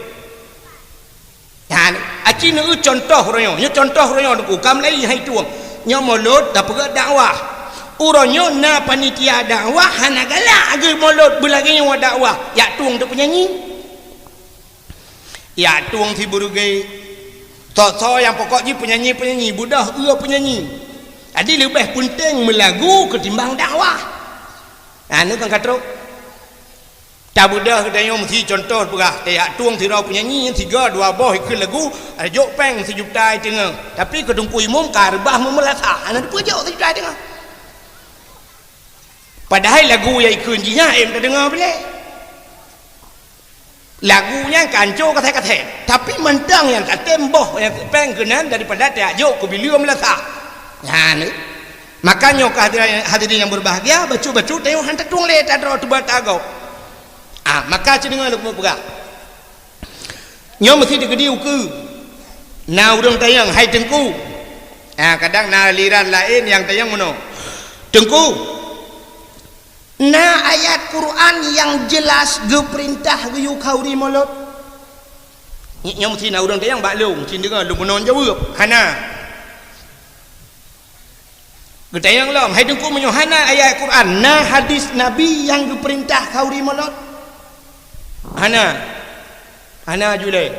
Hana, aci neu-eu cuntoh uroe nyoe. Nyoe cuntoh uroe nyoe Teungku, ka mulai hai tueng. Nyoe molot tapeugah dakwah. Uroe nyoe na panitia dakwah hana galak geu molot beulagée nyoe dakwah, jak tueng teupeunyanyi. Jak tueng sibeureuge. Soe-soe nyang pokok jih peunyanyi-peunyanyi, beudôh eu peunyanyi. Jadi leubeh peunteng meulagu keutimbang dakwah. Hana, kan ka trok. Tabeudôh geutanyoe meusi cuntoh peugah, tajak tueng sidroe peunyanyi, sigoe dua boh ikheun lagu, jok péng sijuta i teungoh. Tapi keu Teungku Imum ka reubah meumeulasah, hana teupeue jok sijuta i teungoh. Padahai lagu nyang ikheun jih nyan em tadeungoe bilé. Lagu nyan ka anco kasét-kasét, tapi mantong nyang tatem boh nyang péng keunan daripada tajak jok keu bileue meulasah. Nyan, maka nyoe keuh hadirin, hadirin nyang berbahagia, bacut-bacut tanyoe han tatueng lé tadroe teuba tagob. Ah, maka ci deungoe lôn peugah. Nyoe meusi teukeudi ukeue. Na ureuëng tanyong, "Hai Teungku." Ah, kadang na aliran laén nyang tanyong meunoe. "Teungku, na ayat Quran nyang jeulaih geupeurintah geuyue khauri molot?" Nyoe meusi na ureuëng tanyong bak lôn, ci deungoe lôn meunan jaweueb, "Hana." Geutanyong lom, "Hai Teungku, meunyoe hana ayat Quran, na hadis Nabi nyang geupeurintah khauri molot?" "Hana." "Hana julée."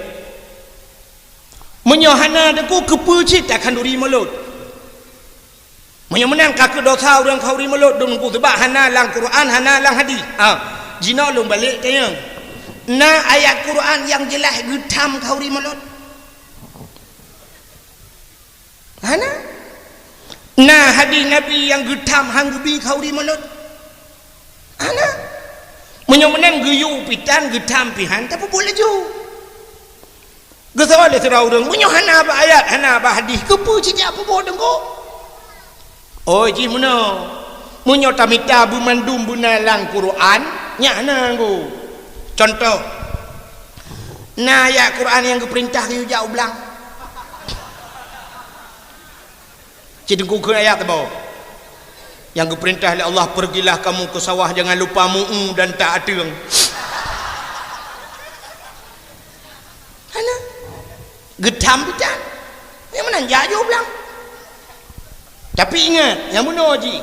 Meunyoe hana, Teungku, keupeue cit takhanduri mulod? Meunyoe meunan ka keuh dosa ureuëng khanduri mulod, Teungku, sabab hana lam Quran, hana lam hadis. Ha, jinoe lôn balek tanyong. Na ayat Quran nyang jeulaih geutham khanduri mulod? Hana. Na hadis Nabi nyang geutham han geubi khanduri mulod? Hana. Meunyoe meunan geuyue pih tan, geutham pih han, tapeubuet laju. Geusoe lé sidroe ureuëng, meunyoe hana bak ayat, hana bak hadis, keupeue cit jak peubuet, Teungku? Oh, jih meunoe. Meunyoe tamita beumandum beuna lam Quran, nyak hana, Teungku. Contoh, na ayat Quran nyang geupeurintah geuyue jak u blang. Cit Teungku kheun ayat teuboh. Nyang geupeurintah lé Allah, "Pergilah kamu ke sawah, jangan lupa mu'u dan tak ateueng." Hana. Geutham pih tan. Nyang meunan jak u blang. Tapi ingat, nyang meunoe jih.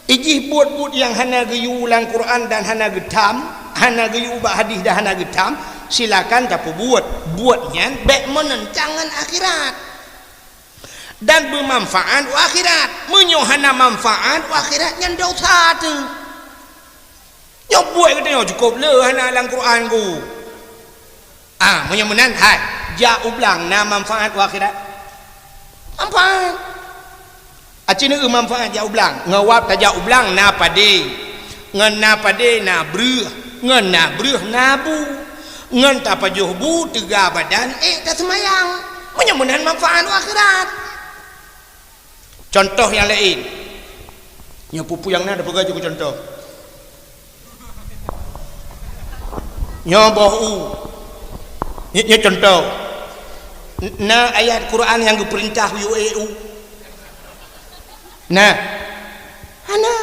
Ijih buet-buet nyang hana geuyue lam Quran dan hana geutham, hana geuyue bak hadis dan hana geutham, silakan tapeubuet. Buet nyan bék meunentang ngon akhirat. Dan beumanfaat u akhirat. Meunyoe hana manfaat u akhirat, nyan dosa teuh. Nyoe buet geutanyoe cukôp le hana lam Quran, Teungku. Ah, meunyoe meunan, hai, jak u blang na manfaat u akhirat? Manfaat. Aci neu manfaat jak u blang. Ngon wab tajak u blang na padé. Ngon na padé na breueh. Ngon na breueh na bu. Ngon tapajoh bu teuga badan ék taseumayang. Meunyoe meunan manfaat u akhirat. Contoh nyang laén. Nyoe peue-peue nyang na tapeugah jeuet keu contoh. Nyoe boh u. Nyoe, nyoe contoh. N-, na ayat Quran nyang geupeurintah yue ék u? Na. Hana.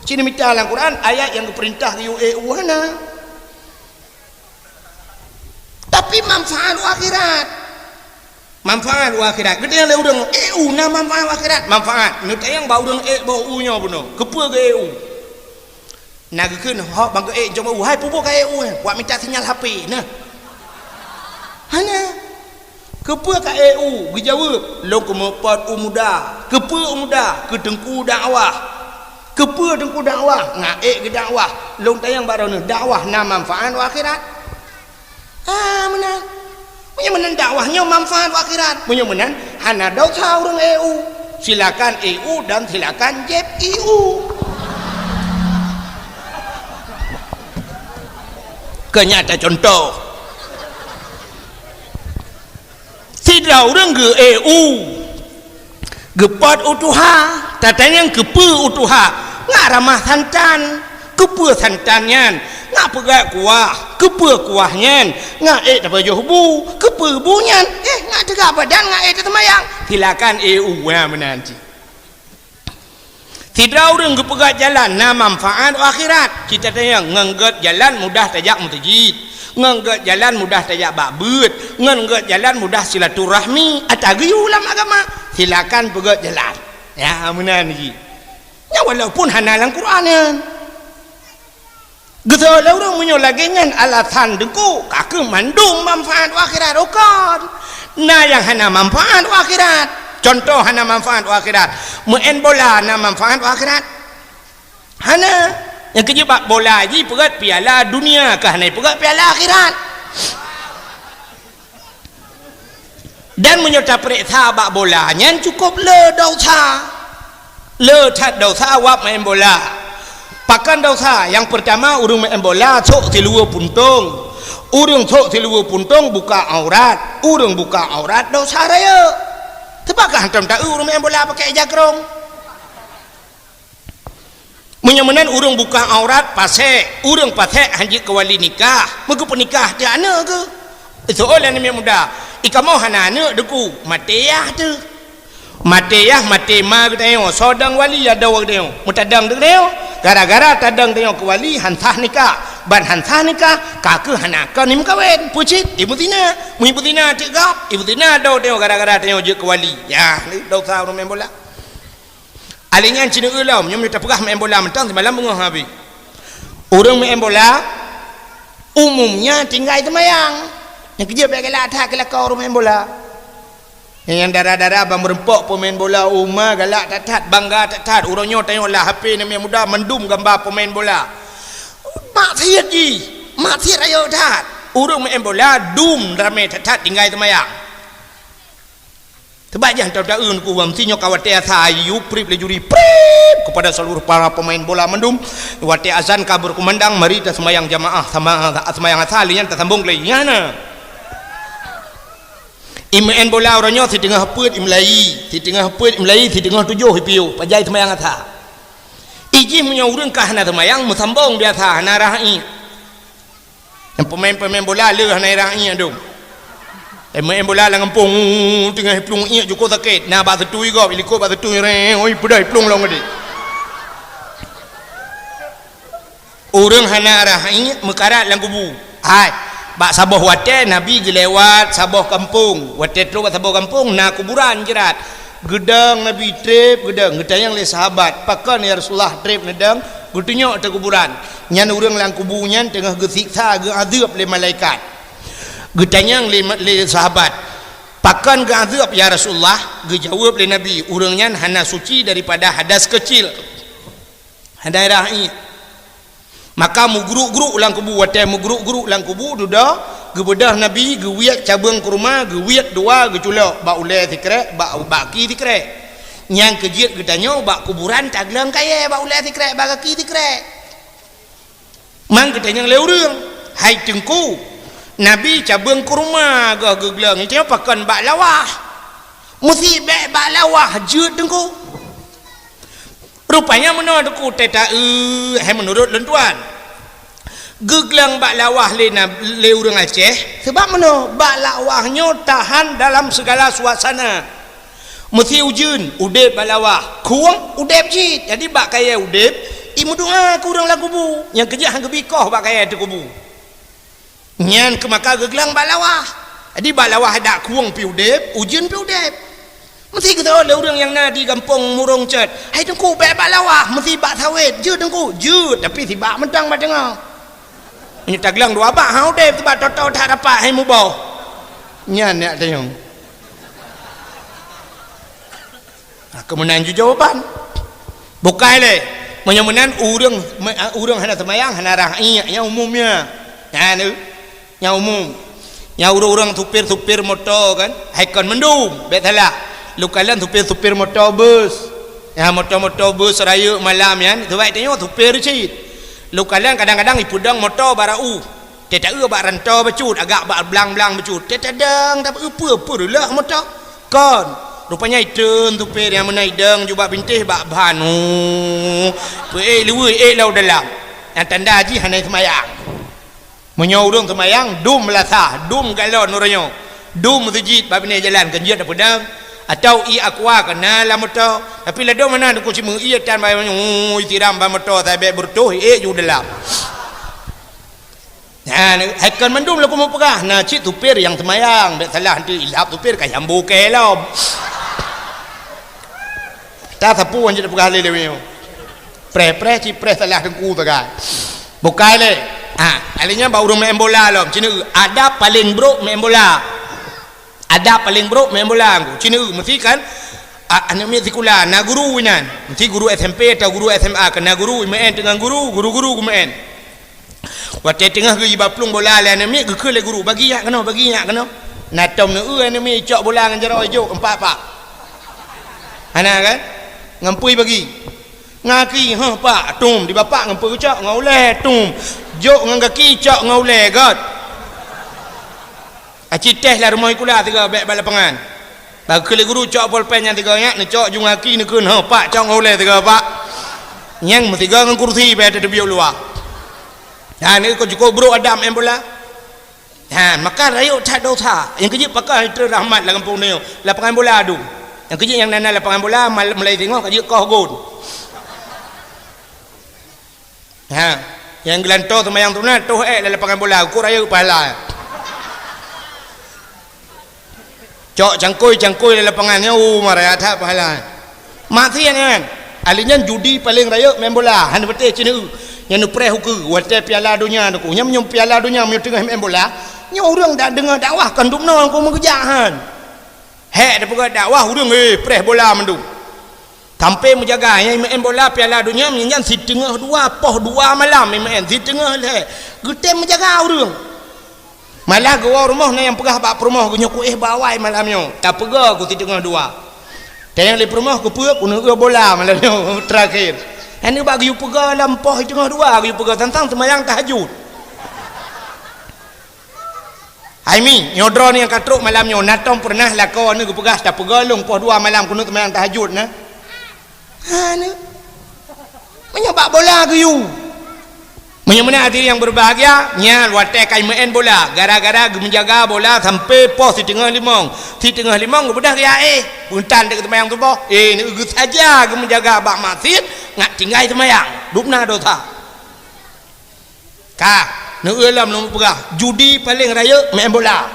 Cit neumita lam Quran ayat nyang geupeurintah yue ék u, hana. Tapi manfaat u akhirat. Manfaat u akhirat. Geutanyong lé ureuëng, "Ék u na manfaat u akhirat?" Manfaat. Neutanyong bak ureuëng ék boh u nyoe bunoe, "Keupeue geuék u?" Na geukheun hok ban geuék jom u, "Hai, peue buet ka ék u, eh? Wak mita sinyal H P na." Hana. "Keupeue ka ék u?" Geujaweueb, "Lôn keumeupot u muda." "Keupeue u muda?" "Keu teungku dakwah." "Keupeue teungku dakwah?" "Ngon ék geudakwah." Lôn tanyong bak droeneuh, dakwah na manfaat u akhirat? Ah, meunan. Meunyoe meunan dakwah nyoe manfaat u akhirat. Meunyoe meunan hana dosa ureuëng ék u. Silakan ék u dan silakan jieb ié u. Keu nyan tacontoh. Sidroe ureuëng geuék u, geupot u tuha, tatanyong keupeue u tuha, ngon ramah santan. Keupeue santan nyan? Ngon peugöt kuah. Keupeue kuah nyan? Ngon ék tapajoh bu. Keupeue bu nyan? Eh, ngon teuga badan ngon ék taseumayang. Silakan ék u, nyan meunan cit. Sidroe ureuëng geupeugöt jalan na manfaat u akhirat. Cit tatanyong, ngon göt jalan mudah tajak meuseujid, ngon göt jalan mudah tajak bak beuet, ngon göt jalan mudah silaturahmi, ata geuyue lam agama. Silakan peugöt jalan. Ya, meunan jih. Nyan walaupun hana lam Quran nyan. Geusoe lé ureuëng meunyoe lagée nyan alasan deungoe, ka keuh mandum manfaat u akhirat, oh kon. Na nyang hana manfaat u akhirat. Contoh hana manfaat u akhirat. Meu'en bola na manfaat u akhirat? Hana. Nyang keujeuet bak bola jih peugöt piala dunia, ka hana peugöt piala akhirat. Dan meunyoe tapeuriksa bak bola nyan cukôp le dosa. Le that dosa wab meu'en bola. Pakon dosa? Nyang peurtama, ureuëng meu'en bola sôk siluweue puntông. Ureuëng sôk siluweue puntông buka aurat. Ureuëng buka aurat dosa rayeuk. Teupeue ka hantom taeu ureuëng meu'en bola pakai ija krông? Meunyoe meunan ureuëng buka aurat pasék, ureuëng pasék han jeuet keu wali nikah, meugeupeunikah teuh aneuëk geuh. Soe lé aneuk muda, "I kamoe hana aneuëk, Teungku." Maté yah teuh. Maté yah, maté ma geutanyoe, soe dong wali adoe geutanyoe. Meutadong geutanyoe, gara-gara tadong tanyoe keu wali han sah nikah. Ban han sah nikah, ka keuh hana kon imeukawen. Peue cit? Imeuzina. Meunyoe imeuzina cit gob, imeuzina adoe tanyoe gara-gara tanyoe jeuet keu wali. Yah, dosa ureuëng meu'en bola. Aléh nyan cit neueu lom, nyoe meunyoe tapeugah meu'en bola mantong simalam beungoh habéh. Ureuëng meu'en bola umumnya tinggai seumayang. Nyang keujeuet bék galak that keu lakoe ureuëng meu'en bola. Nyang dara-dara ban meureumpok peumain bola u ma galak that-that, bangga that-that. Uroe nyoe tanyoe lam H P aneuk muda mandum gamba peumain bola. Maksiet jih, maksiet rayeuk that. Ureuëng main bola dum ramé that-that tinggai seumayang. Teubajang taun-taun ku wam sinyoe ka watée asa yu prip lé juri prip kepada seluruh para pemain bola mandum. Watée azan ka berkumandang, mari taseumayang jamaah sama seumayang asa lé nyan tasambong lé nyana. Imeu'en bola uroe nyoe siteungoh peuet imlai, siteungoh peuet imlai, siteungoh tujoh ipiôh pajai seumayang asa. Ijih meunyoe ureuëng ka hana seumayang meusambong biasa hana rahi. Nyang peumain-peumain bola le hana irang iek dum. Peumain bola lam gampông, teungoh iplueng iek jukôh sakét. Na bak seutui gob, ilikot bak seutui reng, oi peudah iplueng lom geude. Ureuëng hana rah iek meukarat lam kubu. Hai, bak saboh watée Nabi geulewat saboh gampông. Watée trok bak saboh gampông na kuburan jrat. Geudong Nabi treb geudong, geutanyong lé sahabat, "Pakon ya Rasulullah treb neudong?" Geutunyok teuh kuburan. Nyan ureuëng lam kubu nyan teungoh geusiksa, geuazeub lé malaikat. Geutanyong lé, lé sahabat, "Pakon geuazeub ya Rasulullah?" Geujaweueb lé Nabi, "Ureuëng nyan hana suci daripada hadas keucil." Hana rah iek. Maka meugruk-gruk lam kubu, watée meugruk-gruk lam kubu dudoe, geubeudôh Nabi geuwiet cabeueng kurma, geuwiet dua geuculok bak ulée sikrek, bak, bak gaki sikrek. Nyang keujiet geutanyoe bak kuburan tagleueng kayée bak ulée sikrek, bak gaki sikrek. Man geutanyong lé ureuëng, "Hai Teungku, Nabi cabeueng kurma goh geugleueng, nyoe pakon bak lawah?" "Meusi bék bak lawah jeuet Teungku." Rupanya meunoe Teungku teuta, "Eu, hai meunurot lôn tuan. Geugleueng bak lawah lé na, lé ureuëng Aceh, sabab meunoe bak lawah nyoe tahan dalam segala suasana. Meusi ujeuen, udeb bak lawah, khueng, udeb cit. Jadi bak kayée udeb, imeudoa keu ureuëng lam kubu, nyang keujeuet han geubi koh bak kayée teuh kubu." Nyan keuh maka geugleueng bak lawah. Jadi bak lawah dak khueng pi udeb, ujeuen pi udeb. Meusi geuteuôt lé ureuëng nyang na di gampông Murong Cot, "Hai Teungku, bék bak lawah, meusi bak sawét." "Jeuet Teungku." "Jeuet, tapi sibak mantong bak teungoh. Meunyoe tagleueng dua bak, han udeb, sibak toto that rapat hai muboh." Nyan neuk tanyong. Ha, keu meunan ju jawaban. Bukai lé. Meunyoe meunan ureuëng, me-, ureuëng hana seumayang, hana rah iek, nyang umum nyan. Nyan, nyang umum. Nyang ureuëng-ureuëng supir-supir moto kan, hai kon mandum, bék salah. Lôn kalon supir-supir moto bus. Ya, moto-moto bus rayeuk malam nyan, sabab tanyoe supir cit. Lôn kalon kadang-kadang ipeudong moto barau. Teuta-eu bak rantô bacut, agak bak blang-blang bacut. Teuta dang, tapi peue-peue reuloh moto. Kon. Rupanya itreun supir nyang meunan idong ju bak bintéh bak ban. Oh. Peuék luweue ék lam dalam. Nyang tanda jih hana seumayang. Meunyoe ureuëng seumayang, dum meulasah, dum galon uroe nyoe. Dum meuseujid bak binéh jalan, keujeuet peudong. Atau ié aqua keuna lam moto. Tapi ladôm meunan Teungku Simeue ié tan bak, oh, isiram bak moto, sabé beureutoh, ék ju dalam. Nah, hai kon mandum laku meupeugah, na cit supir nyang seumayang, bék salah nanti ilhab supir ka jambu kée lom. Ta sapeue nyang jipeugah lé lewat nyoe. Preh-preh cit preh salah teungku sagai. Bukai lé. Ha, alé nyan bak ureuëng main bola lom. Cina, adab paléng brok main bola. Adab paléng brok main bola ngku. Cina, meusti kan, a-, aneuk miet sikula, na guru inan. Meusti guru S M P atau guru S M A, keu na guru, imeu'en teungoh guru, guru-guru geumeu'en. Watée teungoh geujiba plueng bola lé aneuk miet, geukheun lé guru, "Bagi jak keunoe, bagi jak keunoe." Na tom neu-eu aneuk miet icok bola ngon jaroe ijok, empat pak. Hana kan? Ngon peue bagi? Ngon gaki, "Heh, pak," tum, di bapak ngon peue geucok, ngon ulée, tum. Jok ngon gaki, cok ngon ulée, göt. Aci teh lam rumoh sikula sigoe bék bak lapangan. Bak keu lé guru cok polpen nyang sigoe nyak, neucok ju ngon gaki, neukheun, "Heh, pak," cok ngon ulée sigoe, "Pak." Nyang meusigoe ngon kursi bék teubiet luwa. Ha, neu kok jukok brok adab main bola. Ha, maka rayeuk that dosa. Nyang keujeuet pakon treun rahmat lam gampông nyoe. Lapangan bola adu. Nyang keujeuet nyang na-na lapangan bola, mal-, mulai singoh ka jeuet koh gon. Ha, nyang geulantoe seumayang sunat, toh ék lam lapangan bola, ukur rayeuk pahala. Cok cangkôi-cangkôi lam lapangan nyoe, uh, maraya that pahala. Maksiat nyan. Ahli nyan judi paléng rayeuk main bola, hana beutée cina. Nyan neupreh ukeue, watée piala donya neuku. Nyan meunyoe piala donya meunyoe teungoh main bola, nyoe ureuëng dak deungoe dakwah kon dum nong ku meugeujak han. Hek tapeugah dakwah ureuëng, eh, preh bola mandum. Sampai meujaga, nyang meu'en bola Piala Dunia, nyan siteungoh dua, poh dua malam meu'en, siteungoh lhée. Geutem meujaga ureuëng. Malah geuwoe rumoh na nyang peugah bak peurumoh geuh, "Nyoe kuéh bak awai malam nyoe, tapeugah ku siteungoh dua." Tanyong lé peurumoh, "Keupeue?" "Kuneu'eu bola malam nyoe terakhir." Aneuk bak geuyue peugah lam poh siteungoh dua, geuyue peugah tantang seumayang tahajud. Hai mi, nyoe droeneuh nyang ka trok malam nyoe, na tom peureunah lakoe aneuk geupeugah, "Tapeugah lôn poh dua malam kuneu'eu seumayang tahajud na." Hana. Meunyoe bak bola geuyue. Meunyoe meunan hadirin nyang berbahagia, nyan watée ka meu'en bola, gara-gara geumeujaga bola sampai poh siteungoh limong. Siteungoh limong geubeudôh geujak éh, beuntan teuk seumayang suboh. Eh, neueu saja geumeujaga bak masjid, ngat tinggai seumayang. Dubna dosa. Ka, neueu lom lôn peugah, judi paleng rayeuk meu'en bola.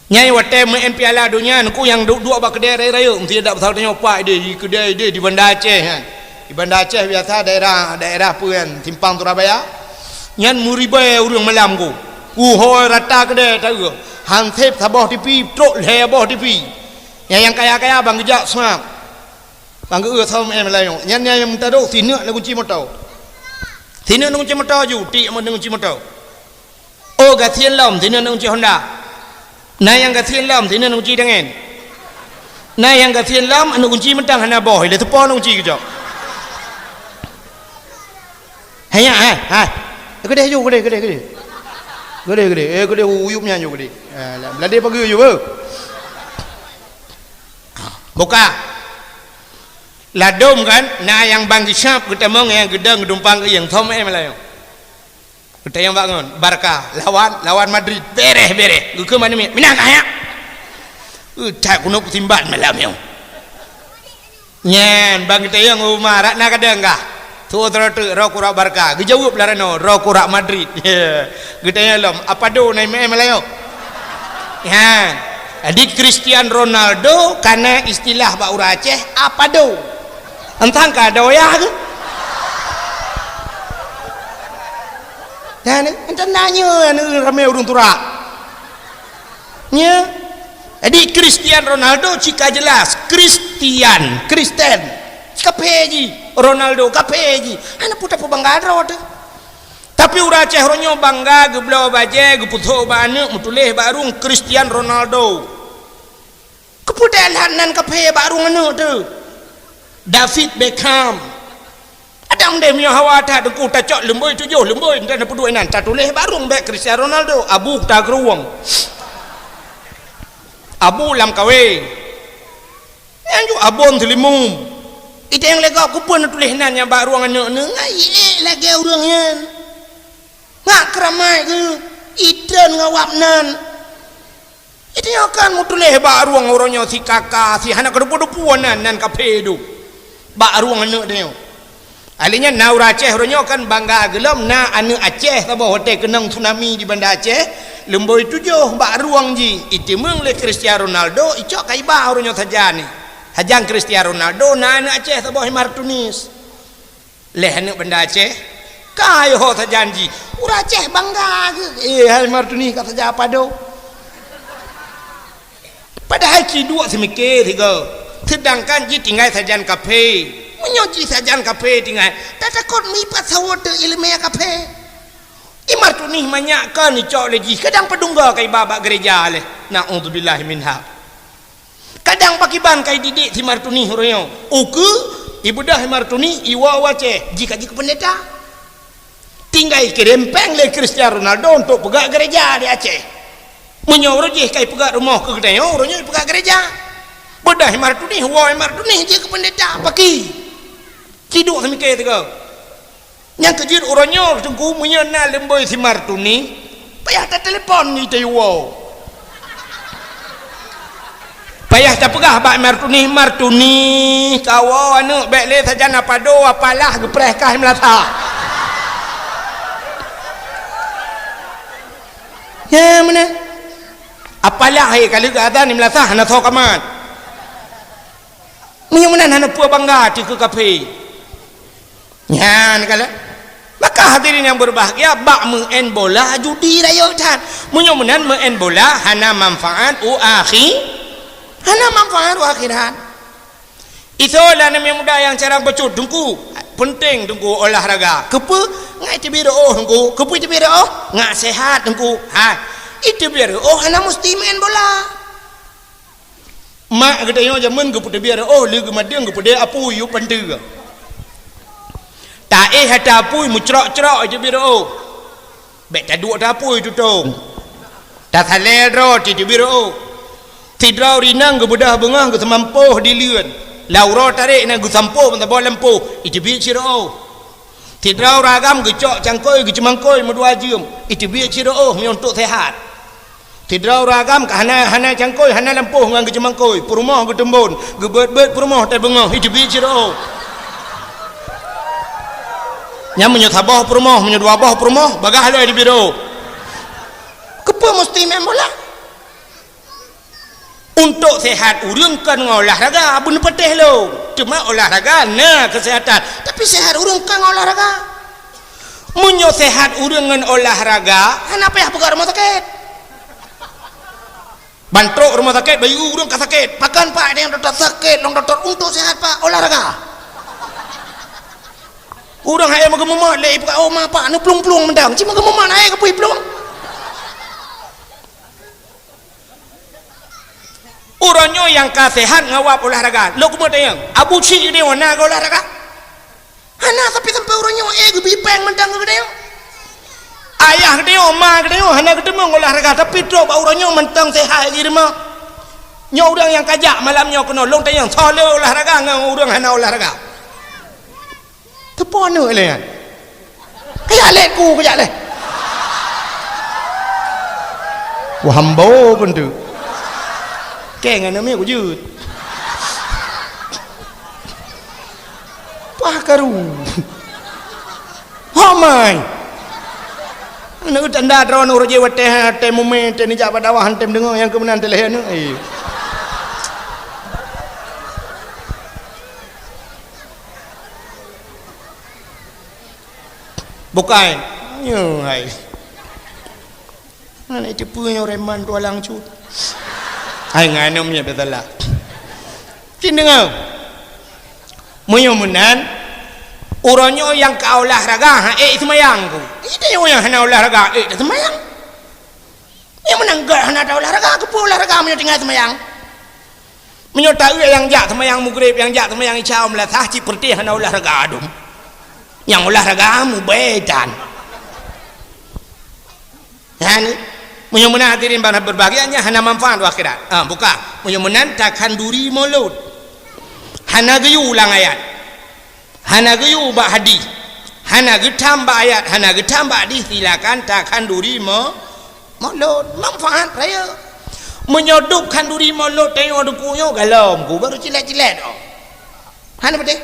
Nyang watée meu'en Piala Dunia, nyan ku nyang duek-duek bak keudée rayeuk-rayeuk, meusti dak pasal tanyoe pat ideh, di keudée ideh di Banda Aceh nyan. Di Banda Aceh biasa daerah, daerah peue nyan, Simpang Surabaya. Nyan meuribée ureuëng malam ku. Uhôi rata keudée taeu. Hanseb saboh TV, trok lhée boh TV. Nyang, nyang kaya-kaya ban geujak seumab. Ban geueu seumayang malam nyoe. Nyan, nyan nyang meutarok sineuk na gunci moto. Sineuk na gunci moto ju, tiek na gunci moto. Oh, gasien lom, sineuk na gunci Honda. Na nyang gasien lom, sineuk na gunci dangen. Na nyang gasien lom, na gunci mantong hana boh, ilée teupon na gunci keucok. Hai nyan, hai, hai. Keudeh ju, keudeh, keudeh, keudeh. Keudeh, keudeh. Eh, keudeh uyueb nyan ju, keudeh. Eh, la-, ladeh pageue ju, beuh. Buka. Ladom kan, na nyang ban geusyab geutamong nyang geudong geudumpang keu nyang thom eh malam nyoe. Geutanyong bak ngon, Barca lawan, lawan Madrid. Bereh, bereh. Geukheun manumiet, "Minah kah nyak?" Eh, that keunoe peusimbat malam nyoe. Nyan, ban geutanyong Umar, "Rak na kadang kah?" Tuwoe teureutek, "Roh kurak Barca." Geujaweueb lam ranoe, "Roh kurak Madrid." Geutanyong lom, "Apa do na M M malam nyoe?" Nyan. Jadi Cristiano Ronaldo kana istilah bak ureuëng Aceh, "Apa do?" Entang ka doyah tu. Dan entah nanya anu ramai ureuëng turak. Nya. Jadi Cristiano Ronaldo cika jelas Kristian, Kristen. Kaphé ji, Ronaldo kaphé ji. Hana peue tapeubangga droe teuh. Tapi ureuëng Aceh uroe nyoe bangga geubloe bajée, geupeusok bak aneuk, meutuléh bak rueng Cristiano Ronaldo. Keupeue that nan kaphé bak rueng aneuk teuh? David Beckham. Adam deh meunyoe hawa that teungku tacok leumboi tujoh, leumboi entah na peuduek inan, tatuléh bak rueng bék Cristiano Ronaldo, abu ta keurueng. Abu lam kawé. Nyan ju abon teulimum. Ita nyang lé gob keupeue neutuléh nan nyang bak rueng aneuk neuh, ngai ék lagée ureuëng nyan. Ngat keuramaik geuh, itreun ngon awak nan. Ita nyoe kan meutuléh bak rueng uroe nyoe si kaka, si hana keudeupu-deupu nan, nan kaphé dum. Bak rueng aneuk tanyoe. Ahli nyan na ureuëng Aceh uroe nyoe kan bangga geulom na aneuk Aceh saboh watée keunong tsunami di Banda Aceh, leumboi tujoh bak rueng jih, iteumeung lé Cristiano Ronaldo, icok ka iba uroe nyoe sajan ni. Sajan Cristiano Ronaldo na aneuk Aceh saboh Martunis. Leh aneuk Banda Aceh, ka yoh sajan jih. Ureuëng Aceh bangga geuh, "Eh, hai Martunis ka sajan Apa do." Padahai ci duek seumiké sigoe. Seudangkan jih tinggai sajan kaphé. Meunyoe jih sajan kaphé tinggai, tatakot mipat sawoe teuh iéleumé kaphé. I Martunis manyak kon icok lé jih, kadang padunggoe ka iba bak geureja lé. Na'udzubillah minha. Kadang pakiban ka ididik si Martunis uroe nyoe. Ukeue, ibeudôh Martunis, iwoe u Aceh, jih ka jeuet keu peundeta. Tinggai kirém péng lé Cristiano Ronaldo untuk peugah geureja di Aceh. Meunyoe uroe jih ka ipeugah rumoh keu geutanyoe, uroe nyoe ipeugah geureja. Beudôh Martunis, woe Martunis jeuet keu peundeta, paki. Ci duek seumiké sigoe. Nyang keujeuet uroe nyoe teungku, meunyoe na leumboi si Martunis, payah tatelepon di tayue woe. Payah tapeugah bak Martunis, "Martunis, kawoe aneuk bék lé sajan Apa do, apalah geupreh kah meulasa." Ya, meunan. Apalah, hé, ka lheueh geuazan di meulasa hana soe kamat. Meunyoe meunan hana peue bangga teuh keu kaphé. Nyan kalon. Maka hadirin yang berbahagia, bak meu'en bola judi rayeuk that. Meunyoe meunan meu'en bola hana manfaat u akhi-, Hana manfaat u akhirat. Isoe lé aneuk muda nyang carông bacut, Teungku, peunteng Teungku olahraga. Keupeue? Ngat iteubiet reuôh Teungku. Keupeue iteubiet reuôh? Ngat sehat Teungku. Ha, iteubiet reuôh hana musti main bola. Mak geutanyoe jameun geupeuteubiet reuôh, lheueh geumadeueng geupeudeh apui u panteue. Taéh ata apui meucrok-crok iteubiet reuôh. Bék taduek ata apui tutong. Tasalée droe iteubiet reuôh. Sidroe ureueng inong geubeudôh beungoh geuseumampôh dileuen. Lam uroe tarek na geusampôh meusaboh lampôh, iteubiet cit reuôh. Sidroe ureueng agam geucok cangkôi geuceumangkôi meudua jeuem, iteubiet cit reuôh meunyoe untuk sehat. Sidroe ureueng agam ka hana, hana cangkôi, hana lampôh ngon geuceumangkôi, peurumoh geuteumbon, geubeuet-beuet peurumoh tai beungoh, iteubiet cit reuôh. Nyan meunyoe saboh peurumoh, meunyoe dua boh peurumoh, bagaih lom iteubiet reuôh. Keupeue musti main bola? Untuk sehat ureueng kon ngon olahraga, beuneupatéh lom. Teuma olahraga na keusehatan, tapi sehat ureueng kon ngon olahraga. Meunyoe sehat ureueng ngon olahraga, hana payah peugah rumoh sakét. Ban trok rumoh sakét, bayeue ureueng ka sakét. Pakon, Pak, nyang dokto sakét, lôn dokto untuk sehat, Pak, olahraga. Ureueng hai meugeumeumat lé ipeugah, "Oh, ma, Pak, neuplueng-plueng mantong." Cuma geumeumat hai keupeue plueng. Uroe nyoe nyang ka sehat ngawab olahraga. Lôn keumeung tanyong, Abu Syik geutanyoe na geuolahraga? Hana, tapi sampai uroe nyoe, eh, geubi péng mantong keu geutanyoe. Ayah geutanyoe, ma geutanyoe hana geuteumeung olahraga, tapi trok bak uroe nyoe mantong sehat lagi rumoh. Nyoe ureueng nyang kajak malam nyoe keunoe, lôn tanyong, soe le olahraga ngon ureueng hana olahraga? Teupeue aneuk lé nyan. Kajak lé ku, kajak lé. Wah, hambo pun tu. Keng aneuk miet kujeuet. Pah karu. Ho mai. Aneuk tanda droeneuh rajin watèe, watèe mumè, watèe neujak bak dakwah, watèe meudeungoe nyang keu meunan teuh lheueh aneuk. Eh. Bukai. Nyoe hai. Hana iteupeue nyoe reman tualang cut. Hai ngan nyoe miet beutala. Cit deungoe. Meunyoe meunan, uroe nyoe nyang ka olahraga, ha, ék seumayang ku. Ita nyoe nyang hana olahraga, ék taseumayang. Nyang meunan gèt hana ta olahraga, keupeue olahraga meunyoe tinggai seumayang? Meunyoe ta-eu nyang jak seumayang Maghrib, nyang jak seumayang Isya, meulasaih cit peureuteh hana olahraga dum. Nyang olahraga mubèe tan. Nyan, meunyoe meunan hadirin bak beurbahagia nyan hana manfaat u akhirat. Ah, buka. Meunyoe meunan takhanduri mulod. Hana geuyue ulang ayat. Hana geuyue bak hadih. Hana geutam bak ayat, hana geutam bak hadih, silakan takhanduri mo-, mulod. Manfaat raya. Meunyoe dub khanduri mulod tanyoe deuku nyoe galom ku baru cilet-cilet oh. Hana beutôi?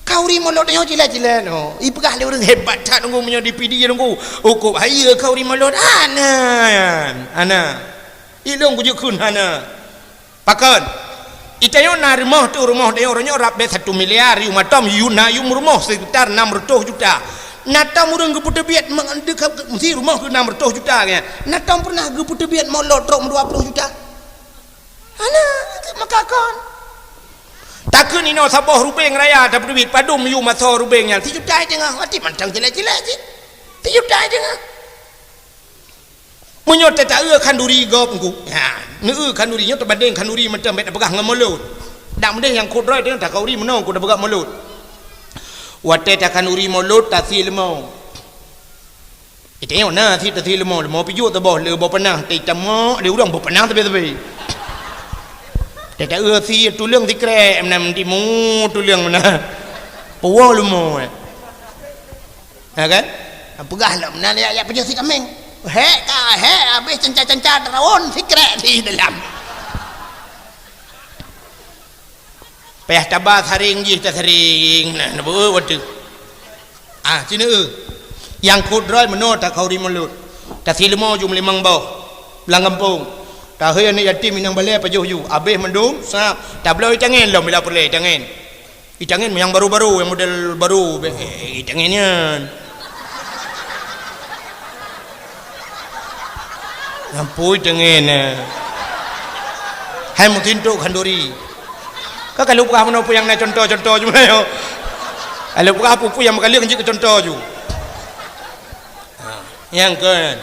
Khanduri mulod tanyoe cilet-cilet oh. Ipeugah lé ureueng hebat that nunggu meunyoe di P D nunggu. Ukop hai khanduri mulod hana. Hana. Ilong kujukun hana. Pakon? Itanyoe na rumoh tu, rumoh tanyoe, uroe nyoe rab bèe satu miliar, yum atom, yum na yum rumoh sekitar enam ratus juta. Na tom ureueng geupeuteubiet meudeukab meusi rumoh keu enam ratus juta nyan. Na tom pernah geupeuteubiet mulod trok dua puluh juta. Hana, maka kon. Takheun inoe saboh rubeng raya tapeuteubiet padum yum asoe rubeng nyan. Sijuta teungoh, ati mantong cilet-cilet cit. Sijuta teungoh. Meunyoe tata-eu khanduri gob ngku, ha, neu-eu khanduri nyoe teubandeng khanduri mantong bèk tapeugah ngon mulod. Dak meudeh nyang khot droe teuh takhanduri meunoe ku tapeugah mulod. Watèe takhanduri mulod tasie leumo. Itanyoe na sit tasie leumo, leumo pijuet saboh le boh panah, teutamok lé ureueng boh panah sabe-sabe. Tata-eu sie tuleueng sikrek meunan timu tuleueng meunan. Puwoe leumo, eh. Ha kan? Peugah lom, na liak-liak peujeuet si kameng. Hék ka, hék habéh cenca-cenca teurawon sikrek di dalam. Payah taba saring jih tasaring. Nah, neubeu watèe. Ah, sini eu. Nyang khot droe meunoe takhanduri mulod. Tasie leumo jum limong boh. Lam gampông. Tahôi aneuk yatim inong balè pajoh ju. Habéh mandum, sab. Tabloe itangen lom bila peureulèe itangen. Itangen nyang baru-baru, nyang model baru, be-, eh, itangen nyan. Nyan pui itangen, eh. Hai meusintok khanduri. Ka ka lheueh peugah meunoe peue nyang na contoh-contoh ju meunyoe. Ka lheueh peugah peue-peue nyang meukaleueng jeuet keu contoh ju. Ha, nyang kon.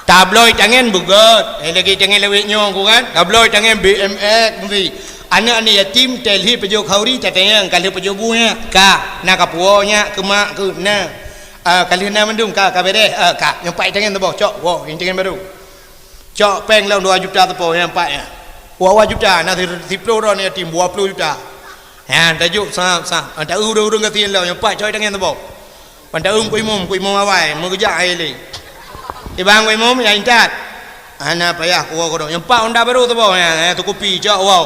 Tabloe tangen beugöt. Eh, lagèe tangen lawét nyoe ku kan. Tabloe tangen B M X meusi. Aneuk-aneuk yatim telhi pajoh khauri tatanyong ka lheueh pajoh bu nyak. Ka, na ka puwoe nyak keu mak keu na. Ah, ka lheueh na mandum ka, ka beres. Ah, ka, nyoe pat tangen teuboh cok. Woe, tangen baru. Cok péng lom dua juta teupeu nyang pat nyan. Dua juta na si-, siplôh droe yatim dua ploh juta. Nyan tajok sab-sab. Anta ureueng-ureueng gasien lom nyang pat cok tangen teupeu. Anta ureueng ku imum, ku imum awai, meugeujak hai lé. Ibang ku imum nyang intat. Hana payah ku woe kodong. Nyang pat honda baru teupeu nyan, eh, teukupi cok woe.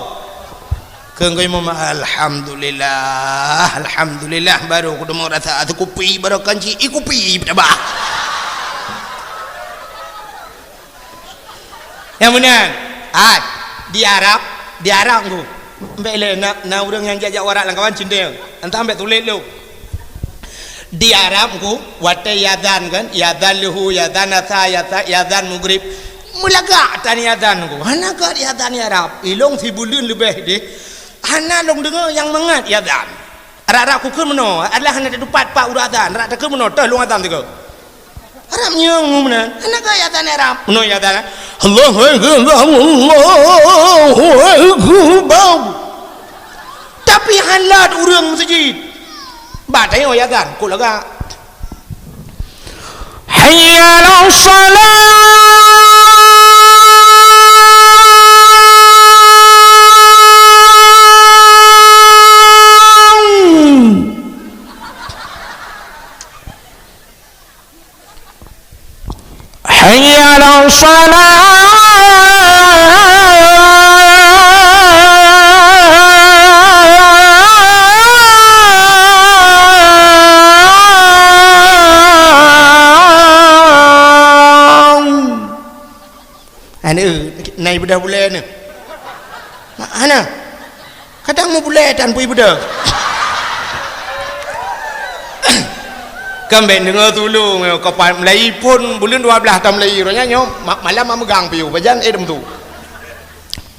Kheun ku imum, "Alhamdulillah, alhamdulillah baru ku deungo rasa teukupi baru kan ci ikupi tabah." Nyang meunan, ah, di Arab, di Arab ngku. Mbek lé na, na ureueng nyang jak-jak warak lam kawan cindeng. Entah mbek tuléh lom. Di Arab ngku, watèe azan kan, azan luhu, azan asa, asa, azan maghrib. Meulagak tan azan ngku. Hana gèt azan Arab. Ilong sibuleuen leubeh deh. Hana lôn deungo nyang mangat azan. Arak-arak kukheun meunoe, adalah hana tatupat pat uroe azan, arak takheun meunoe, toh lôn azan sigoe. Arab nyang meunan, hana gèt azan Arab. Meunoe azan, Allahu Akbar, Allahu Akbar. Tapi hana ureueng meuseujid. Bak tanyoe azan, kok lagak. Hayya 'alas shalah. Hayya 'alas shalah. Aneuk, na ibeudôh bulèe nyoe? Hana. Kadang meubulèe tan peue ibeudôh. Kan bèk deungoe tulông, ka pat meulayi phôn buleuen dua blaih tamlayi, uroe nyan nyoe ma-, malam mameugang piôh, pajan, eh, dum tu.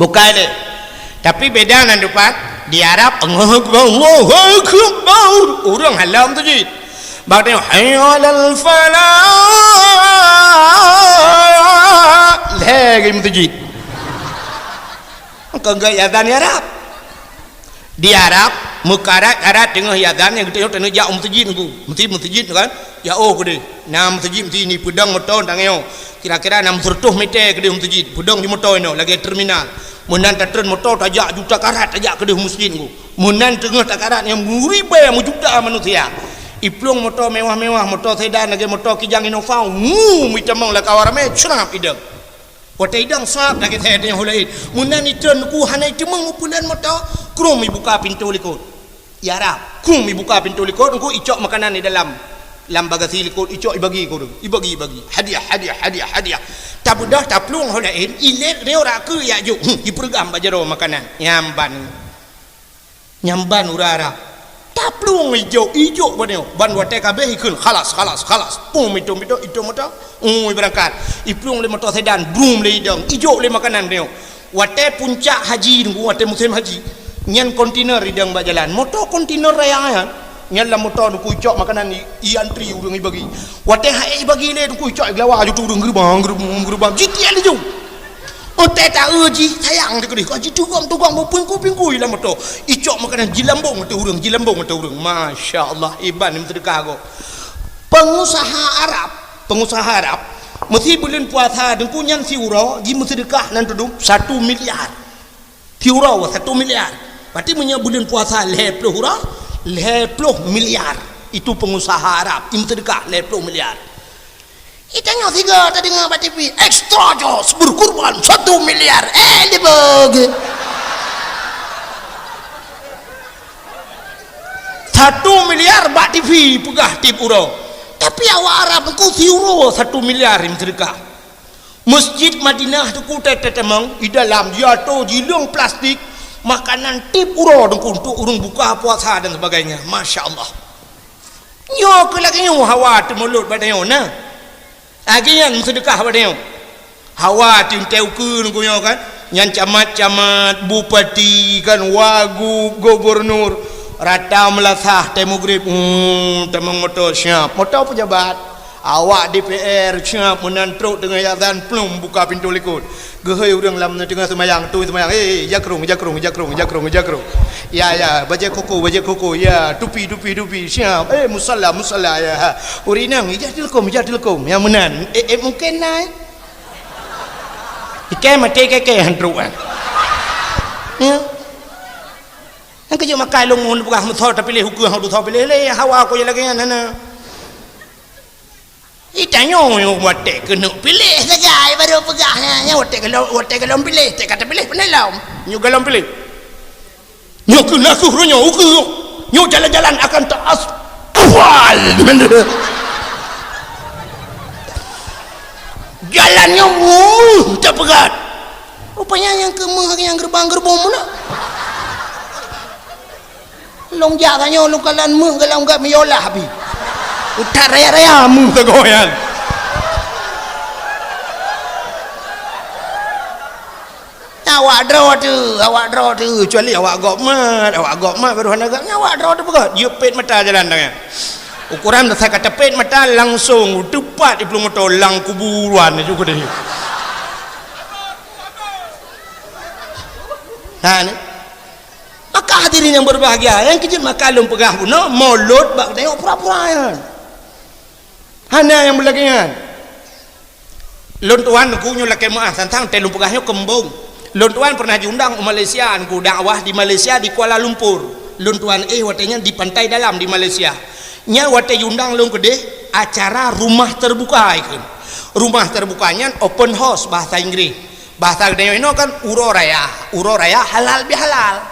Bukai lé. Tapi beda nan dipat, di Arab, Allahu Akbar, Allahu Akbar. Ureueng halom tu jih. Bak teuh, "Hayya 'alal falah." Lhèe geuh meuseujid. Kon geuh azan di Arab. Di Arab, meukarat-karat teungoh azan nyang geutanyoe taneuk jak u meuseujid ngku. Meuseujid, meuseujid kan, jak oh keudeh. Na meuseujid, meuseujid ni peudong moto tanyoe. Kira-kira nam seureutôh meter keudeh meuseujid. Peudong di moto inoe lagèe terminal. Meunan tatreun moto tajak juta karat tajak keudeh meuseujid ngku. Meunan teungoh takarat nyang meuribèe meujuta manusia. Iplueng moto mewah-mewah, moto sedan lagèe moto Kijang Innova, wuu, meutamong lam kawan ramè, crab idong. Watèe idong sab lagèe that nyang laén. Meunan itreun ngku hana iteumeung meupulan moto, krum ibuka pintoe likot. Ya Rab, krum ibuka pintoe likot, ngku icok makanan di dalam, lam bagasi likot, icok ibagi keu ureueng. Ibagi, ibagi. Hadiah, hadiah, hadiah, hadiah. Tabeudôh, taplueng ho laén, ilét nyoe raka yak jok. Hmm, ipeureugam bak jaroe makanan. Nyamban. Nyamban urara. Taplueng ijok, ijok ban nyoe. Ban watèe ka abéh ikheun, "Khalas, khalas, khalas." Pum, itong, itong, itong moto. Ui, beurangkat. Iplueng lé moto sedan, brum lé idong. Ijok lé makanan nyoe. Watèe puncak haji, watèe musém haji. Nyan kontainer idong bak jalan. Moto kontainer raya nyan. Nyan lam moto ngku icok makanan i, iantri ureueng ibagi. Watèe hai ibagi lé ngku icok iglawa ju tu ureueng geurubang, geurubang, geurubang. Jitiek laju. Otai taeu jih sayang teukeudeh, ka jitugom-tugom, meupingkui-pingkui lam moto. Icok makanan jilambong ateueh ureueng, jilambong ateueh ureueng. Masya Allah, iban meuseudeukah gob. Pengusaha Arab, pengusaha Arab, meusi buleuen puasa teungku nyan siuroe jimeuseudeukah nan tudum satu miliar. Siuroe satu miliar. Berarti meunyoe buleuen puasa lhèe ploh uroe, lhèe ploh miliar. Itu pengusaha Arab, jimeuseudeukah lhèe ploh miliar. Itanyoe sigoe tadeungoe bak T V, extra jos berkurban satu miliar. Eh, dibagi. Satu miliar bak T V peugah tiep uroe. Tapi awak Arab teungku siuroe satu miliar jimeuseudeukah. Masjid Madinah teungku teumong, di dalam jiatoe jileueng plastik, makanan tiep uroe teungku untuk ureueng buka puasa dan sebagainya. Masya Allah. Nyoe keuh lagèe nyoe hawa teumulot bak tanyoe na. Lagèe nyan meuseudeukah bak tanyoe. Hawa teuntèe ukeue nyoe kan. Nyan camat-camat, bupati kan, wagub, gubernur, rata meulasah, tée mugrib, hmm, tamong moto siap. Moto pejabat. Awak D P R siap, meunan trok teungoh azan, plum, buka pintoe likot. Geuhôi ureuëng lam teungoh seumayang, tu seumayang, "Eh, jakrong, jakrong, jakrong, jakrong, jakrong. Ya, ya, bajée koko, bajée koko, ya, tupi, tupi, tupi, siap. Eh, musalla, musalla, ya." Ureuëng inong, "Ijak tilkom, ijak tilkom." Nyang meunan, eh, eh, mungkin naik. Ikai maté keke han trok, kan? Ya. Nyang keujeuet makai lôn ngon peugah meusoe tapiléh ukeue, hana soe piléh lé, hawa ko lagée nyan hana. Itanyoe watée keuneuk piléh sagai baru peugah nyan, nyan watée golom, watée golom piléh, teuka tapiléh pandai lom. Nyoe golom piléh. Nyoe keuh nakeuh roh nyoe, ukeue. Nyoe jalan-jalan akan taaspal. Jalan nyoe, wuh, tapeugah. Rupanya nyang keu meuh nyang gerbang-gerbong meunan. Lôn jak ka nyoe, lôn kalon meuh, galom gak meuyolah pih. Utak raya-raya meuh sagoe nyan. Awak droe teuh, awak droe teuh, kecuali awak gob mat, awak gob mat baru hana gak, nyan awak droe teuh peugah, jeuet pet mata jalan tangai. Ukuran dasai ka tapet mata langsong teupat di plueng moto lam kuburan ju keudeh. Ha ni. Maka hadirin yang berbahagia, nyang keujeuet maka lôn peugah bunoe, mulod bak geutanyoe pura-pura nyan. Hana nyang beulagée nyan. Lôn tuan Teungku nyoe lakée meuáh tantang tée lôn peugah nyoe keumbong. Lôn tuan pernah jiundang u Malaysia Teungku dakwah di Malaysia di Kuala Lumpur. Lôn tuan éh watée nyan di Pantai Dalam di Malaysia. Nyan watée jiundang lôn keudeh acara rumah terbuka ikheun. Rumah terbuka nyan open house bahasa Inggris. Bahasa geutanyoe inoe kan uroe raya, uroe raya halal bihalal.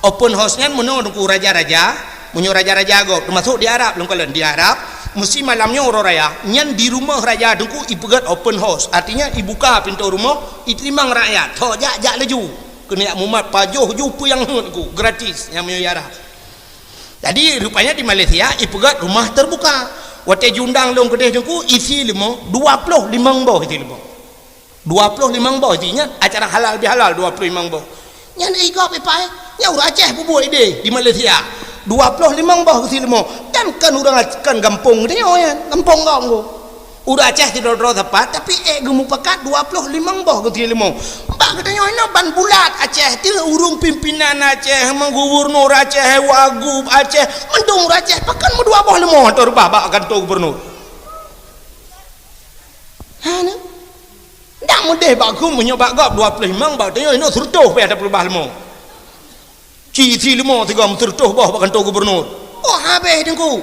Open house nyan meunoe Teungku raja-raja, meunyoe raja-raja gob, teumasok di Arab lôn kalon di Arab, meusi malam nyoe uroe raya, nyan di rumoh raja Teungku ipeugét open house, artinya ibuka pintoe rumoh, iteurimong rakyat, tho jak, jak laju. Keuneuk mumat pajoh ju peue nyang heuet Teungku, gratis, nyang meunyoe di Arab. Jadi rupanya di Malaysia ipeugét rumah terbuka. Watée jiundang lôn keudeh Teungku isi leumo, dua ploh limong boh isi leumo. Dua ploh limong boh jih nyan acara halal bihalal dua ploh limong boh. Nyan i gob ipai, nyan ureuëng Aceh peubuet ideh di Malaysia. Dua ploh limong boh geusi leumo. Dan kan ureuëng Ac-, kan gampông geutanyoe nyan, gampông gob ngon. Ureuëng Aceh sidroe-droe sapat, tapi ék geumupakat dua ploh limong boh geusi leumo. Bak geutanyoe inoe ban bulat Aceh, teuh ureuëng pimpinan Aceh, gubernur Aceh, wagub Aceh, mandum ureuëng Aceh, pakon meudua boh leumo atau reubah bak kantô gubernur. Ha, na? Dak meudeh bak gum meunyoe bak gob dua ploh limong, bak tanyoe inoe seureutôh payah tapeuleubah leumo. Ci si leumo sigoe seureutôh boh bak kantô gubernur. Oh, habéh Teungku.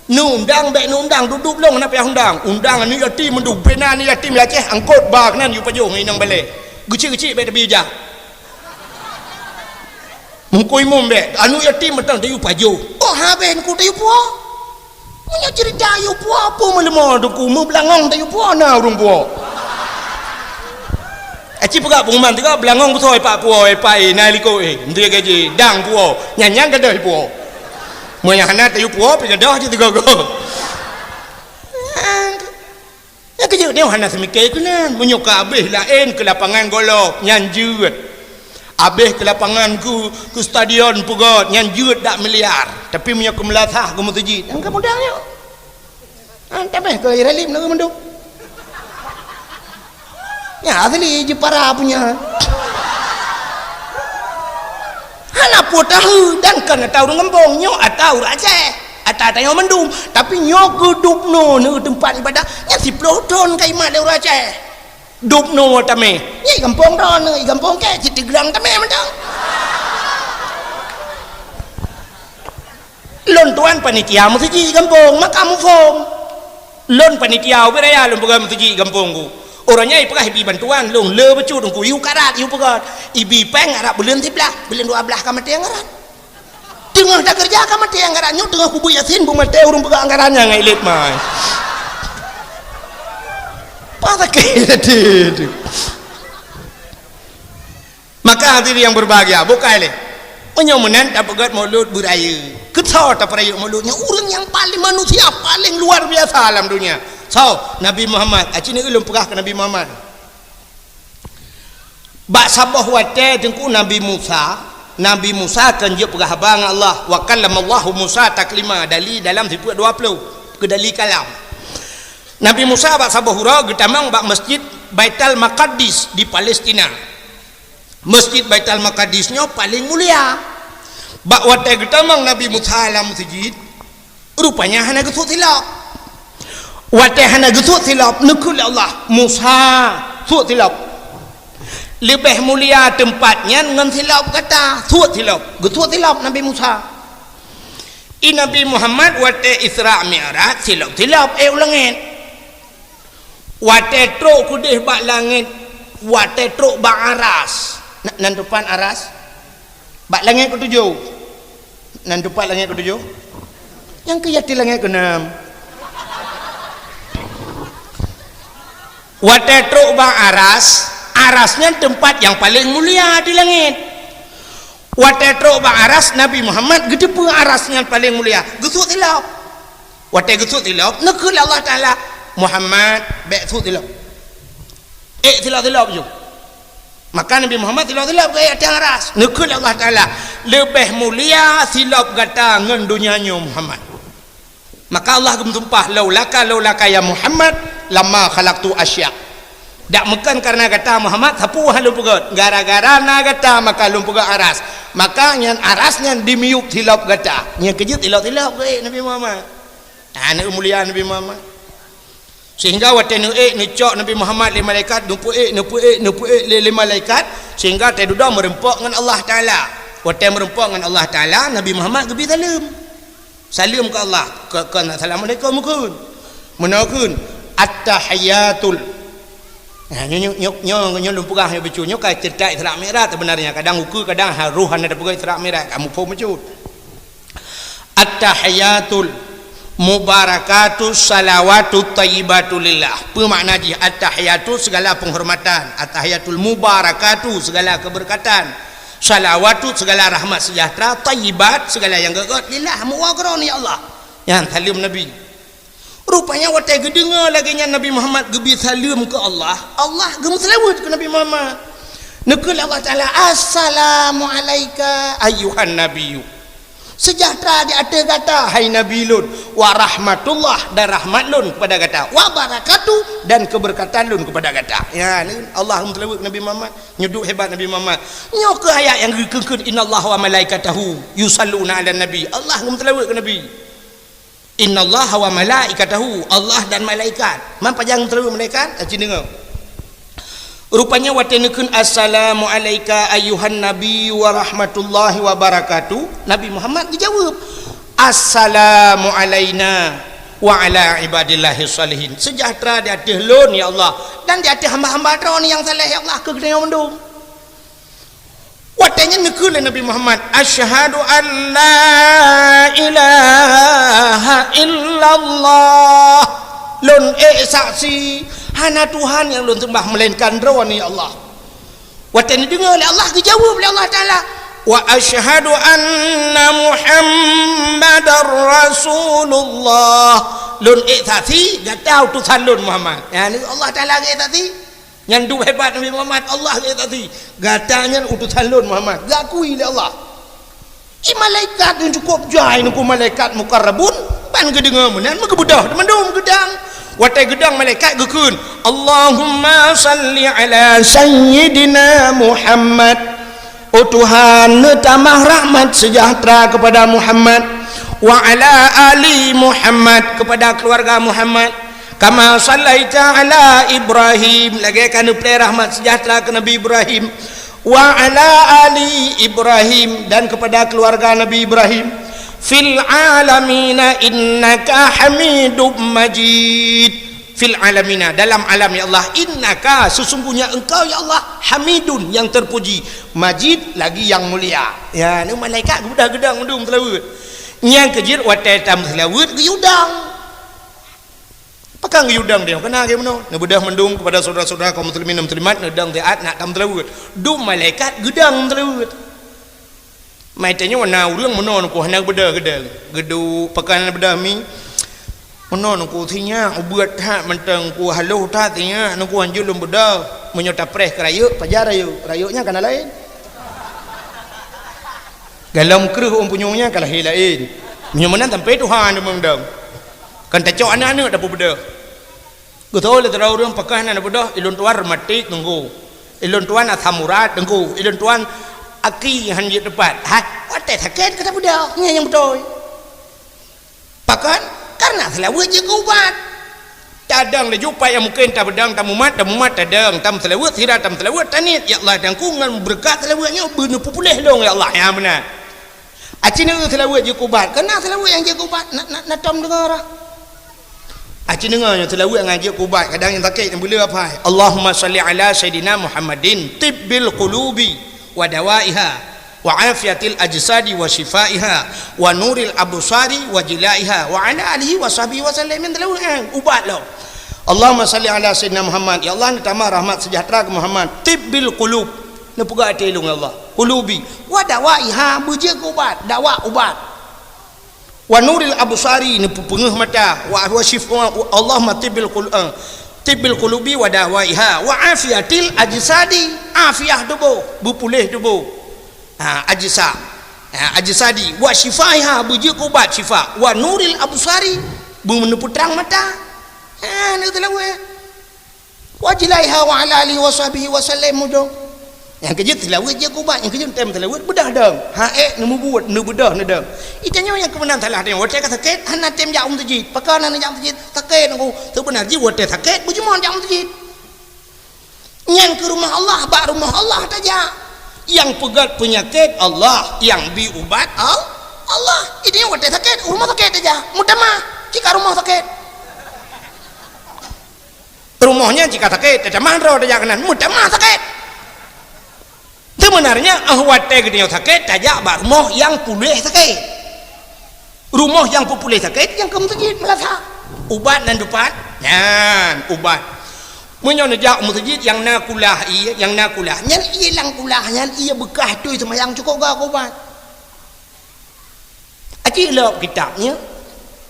Neuundang bék neuundang, dudoe lôn hana payah undang. Undang aneuk yatim mandum, bina aneuk yatim di Aceh, angkot ba keunan yue pajoh ngon inong balée. Geuchik-geuchik bék tabi ijak. Meungkui mum bék, aneuk yatim mantong tayue pajoh. Oh, habéh Teungku tayue puwoe. Meunyoe ceurita yue puwoe, peue meuleumo Teungku, meubeulangong tayue puwoe na ureuëng puwoe. Aci peugah pengumuman tiga beulangong beutôi pak puwoe, pak, eh, na likot, eh, menteri gaji, dang puwoe, nyan-nyan gadôh puwoe. Meunyoe hana tayue puwoe, pi gadôh cit tiga-tiga. Nyang keujeuet nyoe hana seumike keunan. Meunyoe ka abéh laén keu lapangan golop, nyan jeuet. Abéh keu lapangan keu, keu stadion peugöt, nyan jeuet dak miliar. Tapi meunyoe keu meulasah keu meuseujid, nyang ka mudah nyoe. Han tameh keu Iralim lagèe mandum. Nyan asli jipara punya. Hana peue tahu dan kon ata ureuëng gampông, nyoe ata ureuëng Aceh. Ata tanyoe mandum, tapi nyoe keu dubnoe neu teumpat ibadah, nyan siploh thon ka imat lé ureuëng Aceh. Dubnoe tameh, nyan i gampông droeneuh, i gampông kèe, cit teugeurang tameh mantong. Lôn tuan panitia meuseujid i gampông, maka muphom. Lôn panitia ubit raya lôn peugah meuseujid i gampông ku. Uroe nyan ipeugah ibi bantuan, lôn le bacut Teungku, yue karat, yue peugah. Ibi péng arab buleuen siblaih, buleuen dua blaih ka maté anggaran. Teungoh takeureuja ka maté anggaran nyoe, teungoh kubu Yasin beu maté ureuëng peugah anggaran nyan ngon ilet mai. Pah sakét hati tu. Maka hadirin yang berbahagia, bukai lé. Meunyoe meunan tapeugöt Maulud beuraya. Keu soe tapeurayeuk Maulud nyoe? Ureuëng nyang paléng manusia paléng luar biasa lam dunia. Soe? Nabi Muhammad. Aci ni ulôn peugah keu Nabi Muhammad. Bak saboh watée Teungku Nabi Musa, Nabi Musa kan jeuet peugah haba ngon Allah, "Wa kallamallahu Musa taklima", dali dalam sifeuet dua ploh, keu dali kalam. Nabi Musa bak saboh uroe geutamong bak Masjid Baitul Maqdis di Palestina. Masjid Baitul Maqdis nyoe paleng mulia. Bak watée geutamong Nabi Musa lam meuseujid, rupanya hana geusut silop. Watée hana geusut silop, neukheun lé Allah, "Musa, sut silop. Leubeh mulia teumpat nyan ngon silop gata, sut silop." Geusut silop Nabi Musa. I Nabi Muhammad watée Isra Mi'raj, silop-silop ék u langét. Watée trok keudeh bak langét, watée trok bak aras. Na-, nan teumpat aras? Bak langét keutujôh. Nan teumpat langét keutujôh? Nyang keu yatim langét keuneum. Watée trok bak aras, aras nyan teumpat nyang paleng mulia di langét. Watée trok bak aras, Nabi Muhammad geuteupeue aras nyan paleng mulia, geusut silop. Watée geusut silop, neukheun lé Allah Taala, "Muhammad, bék sut silop. Ék silop-silop ju." Maka Nabi Muhammad silop-silop geuék ateueh aras. Neukheun lé Allah Taala, "Leubeh mulia silop gata ngon donya nyoe, Muhammad." Maka Allah geumeusumpah, "Laulaka, laulaka ya Muhammad, lama khalaqtu asya." Dak meukeun kareuna gata Muhammad, sapeue hana lôn peugét. Gara-gara na gata maka lôn peugét aras. Maka nyan aras nyan dimiyueb silop gata. Nyan keu jeuet silop-silop geuék Nabi Muhammad. Hana mulia Nabi Muhammad. Sehingga watée neuék neucok Nabi Muhammad lé malaikat, neupeuék, neupeuék, neupeuék lé, lé malaikat, sehingga watée dudoe meureumpok ngon Allah Taala. Watée meureumpok ngon Allah Taala, Nabi Muhammad geubi saleuem. Saleuem keu Allah, keu, keu assalamualaikum kheun. Meunoe kheun, "At-tahiyyatul." Nah, nyoe, nyoe, nyoe, nyoe, nyoe lôn peugah nyoe bacut, nyoe ka ceurita Isra Mi'raj sebenarnya. Kadang ukeue, kadang ha-, roh hana tapeugah Isra Mi'raj, kamoe phom bacut. "At-tahiyyatul mubarakatu salawatu thayyibatu lillah." Peue makna jih? At-tahiyatu segala penghormatan, at-tahiyatul mubarakatu segala keberkatan, salawatu segala rahmat sejahtera, thayyibat segala nyang gét-gét, lillah, meuwoe keu Droeneuh ya Allah. Nyan saleuem Nabi. Rupanya watée geudeungoe lagée nyan Nabi Muhammad geubi saleuem keu Allah, Allah geumeuseulaweuet keu Nabi Muhammad. Neukheun lé Allah Taala, "Assalamu alaika ayyuhan nabiyyu." Sejahtera di ateueh gata, hai Nabi lôn, wa rahmatullah, dan rahmat lôn kepada gata, wa barakatuh, dan keberkatan lôn kepada gata. Ya, ni Allah geumeuseulaweuet Nabi Muhammad. Nyoe duek hebat Nabi Muhammad. Nyoe keuh ayat nyang geukheun, "Innallaha wa malaikatahu yusalluna 'alan nabi." Allah geumeuseulaweuet keu Nabi. "Innallaha wa malaikatahu", Allah dan malaikat. Man pajan geumeuseulaweuet malaikat? Aci deungoe. Rupanya watée neukheun, "Assalamu alaika ayyuhan nabi wa rahmatullahi wa barakatuh," Nabi Muhammad geujaweueb, "Assalamu alaina wa ala ibadillahi shalihin." Sejahtera di ateueh lôn, ya Allah, dan di ateueh hamba-hamba Droeneuh nyang saleh, ya Allah, keu geutanyoe mandum. Watée nyan neukheun lé Nabi Muhammad, "Asyhadu an la ilaha illallah." Lôn ék saksi, hana Tuhan nyang lôn seumbah meulainkan Droeneuh, ya Allah. Watée neudeungoe lé Allah, geujaweueb lé Allah Taala, "Wa asyhadu anna Muhammadar Rasulullah." Lôn ék saksi, gata utosan lôn Muhammad. Nyan Allah Taala geuék saksi. Nyan duek hebat Nabi Muhammad, Allah geuék saksi. Gata nyan utosan lôn Muhammad, geukui lé Allah. I malaikat nyan cukup jai, nyan keuh malaikat muqarrabun, ban geudeungoe meunan, meugeubeudoh mandum geudang. Watée geudang malaikat geukheun, "Allahumma salli ala sayyidina Muhammad." Oh Tuhan, neutamah rahmat sejahtera kepada Muhammad, wa ala ali Muhammad, kepada keluarga Muhammad, kama sallaita ala Ibrahim, lagée ka neupreh rahmat sejahtera keu Nabi Ibrahim, wa ala ali Ibrahim, dan kepada keluarga Nabi Ibrahim, fil alamina innaka Hamidum Majid. Fil alamina, dalam alam, ya Allah, innaka, sesungguhnya Engkau, ya Allah, Hamidun, yang terpuji, Majid, lagi yang mulia. Ya, ni malaikat geubeudôh geudang mandum seulaweuet. Nyang keujeuet watée tam seulaweuet geuyue dang. Pakon geuyue dang dia? Keunan lagée meunoe. Neubeudôh mandum kepada saudara-saudara kaum muslimin dan muslimat, neudang siat nak tam seulaweuet. Dum malaikat geudang seulaweuet. Mai tanyoe na ureuëng meunoe nungku hana geubeudôh geudang. Geuduek pakon hana beudôh mi. Meunoe nungku sinyak ubeuet that mantong nungku haloh that sinyak nungku hanjeuet lôn beudôh. Meunyoe tapreh keu rayeuk, pajan rayeuk, rayeuk nyan ka na laén. Galom kreueh ôn punyueng nyan ka lahé laén. Meunyoe meunan sampai Tuhan deungon dong. Kan tacok aneuk-aneuk tapeubeudôh. Geutanyoe lé sidroe ureuëng pakat hana beudôh, ulôn tuan rematik teungku. Ulôn tuan asam urat teungku. Ulôn tuan aki han jeuet teupat. Hai, watée sakét ka tabeudôh. Nyan nyang beutôi. Pakon? Karena seulaweuet jeuet keu ubat. Tadong laju pat nyang mungken tabeudôh, tamumat, tamumat tadong, tameuseulaweuet sira, tameuseulaweuet taniet, "Ya Allah, Tuhanku, ngon beureukat seulaweuet nyoe beuneupeupuléh lôn, ya Allah." Nyan meunan. Aci neu seulaweuet jeuet keu ubat. Karena seulaweuet nyang jeuet keu ubat, na, na, na tom deungoe roh. Aci deungoe nyoe seulaweuet nyang jeuet keu ubat, kadang nyang sakét nyang beuleueh apai. Allahumma shalli ala sayyidina Muhammadin, tibbil qulubi wa dawaiha, wa afiatil ajsadi wa syifaiha, wa nuril absari wa jilaiha, wa ala alihi wa sahbihi wa sallam. Nyang seulaweuet nyan ubat lom. Allahumma shalli ala sayyidina Muhammad. Ya Allah, neutamah rahmat sejahtera keu Muhammad. Tibbil qulub. Neupeugah até lôn, ya Allah. Qulubi. Wa dawaiha, beujeuet keu ubat. Dawa ubat. Wa nuril absari, neupeupeungeuh mata. Wa, wa syif-, wa, Allahumma tibbil qul-, eh, tibbil qulubi wa dawaiha. Wa afiatil ajsadi, afiah tuboh, beupuléh tuboh. Ha, ajsa. Ha, ajsadi. Wa syifaiha, beujeuet keu ubat syifa. Wa nuril absari, beuneupeutrang mata. Ha, neu seulaweuet. Wa jilaiha wa ala alihi wa sahbihi wa sallam mudong. Nyang keujeuet seulaweuet jeuet keu ubat, nyang keujeuet tem seulaweuet beudôh dong. Ha ék neumubuet, neubeudôh neudong. Itanyoe nyang keumeunang salah tanyoe, watée ka sakét hana tem jak u meuseujid. Pakon hana jak u meuseujid? Sakét nunggu. Seubeuna jih watée sakét beujeuet jak u meuseujid. Nyan keu rumoh Allah, bak rumoh Allah tajak. Nyang peugét peunyakét Allah, nyang bi ubat Al-, Allah. Itanyoe watée sakét, u rumoh sakét tajak. Meutamah, cit ka rumoh sakét. Rumoh nyan cit ka sakét, tatamah droe tajak keunan, meutamah sakét. Seubeunarnya, óh watée geutanyoe sakét, tajak bak rumoh nyang puléh sakét. Rumoh nyang peupuléh sakét, nyang keu meuseujid meulasa. Ubat nan dupat, nyan ubat. Meunyoe neujak u meuseujid nyang na kulah ié, nyang na kulah, nyan ié lam kulah, nyan ié beukah tui seumayang cukôp gak keu ubat. Aci lom kitab nyan,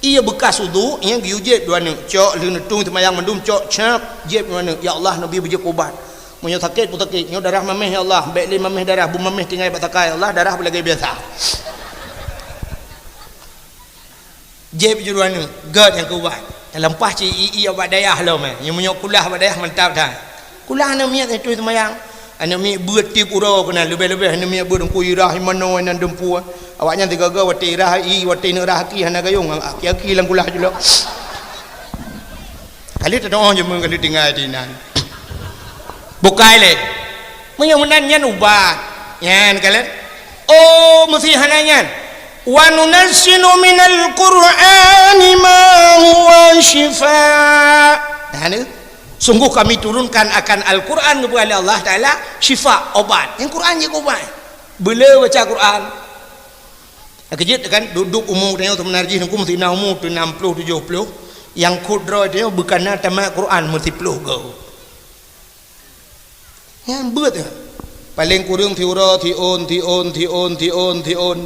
ié beukah udhu nyan geuyue jieb dua neuk, cok lheueh neutueng seumayang mandum cok cap, jieb dua neuk, "Ya Allah, neubi beujeuet keu ubat. Meunyoe sakét pun sakét, nyoe darah maméh ya Allah, bék lé maméh darah, beumaméh tinggai bak takai ya Allah, darah beulagée biasa." Jieb jeuet dua neuk, gét nyang keu ubat. Teuleumah cit ié-ié bak dayah lom, eh. Nyoe meunyoe kulah bak dayah mantap that. Kulah aneuk miet tui seumayang. Aneuk miet beuet tieb uroe keunan, leubeh-leubeh aneuk miet beuet Teungku Irah, Imanoe, nan Deumpue. Awaknyan sigoe-goe watée Irah, i, watée neuk rah aki hana gayong, aki-aki lam kulah julok. Kali teudoh jeumeung kali tinggai di nan. Bukai lé. Meunyoe meunan nyan ubat. Nyan kalon. Oh, meusi hana nyan. "Wa nunazzilu minal Qur'ani ma huwa syifa." Nah, ni. Sungguh Kami turunkan akan Al-Quran, geupeugah lé Allah Taala, syifa, obat. Nyang Quran jeuet keu ubat. Beu le baca Quran. Keujeuet kan, duek-duek umu tanyoe seubeuna jih nungku meusi na umu teuh enam puluh tujoh puluh. Nyang kut droe tanyoe beukana tamat Quran meusiplôh goe. Nyan beuet nyan. Paleng kureueng siuroe, siôn, siôn, siôn, siôn, siôn.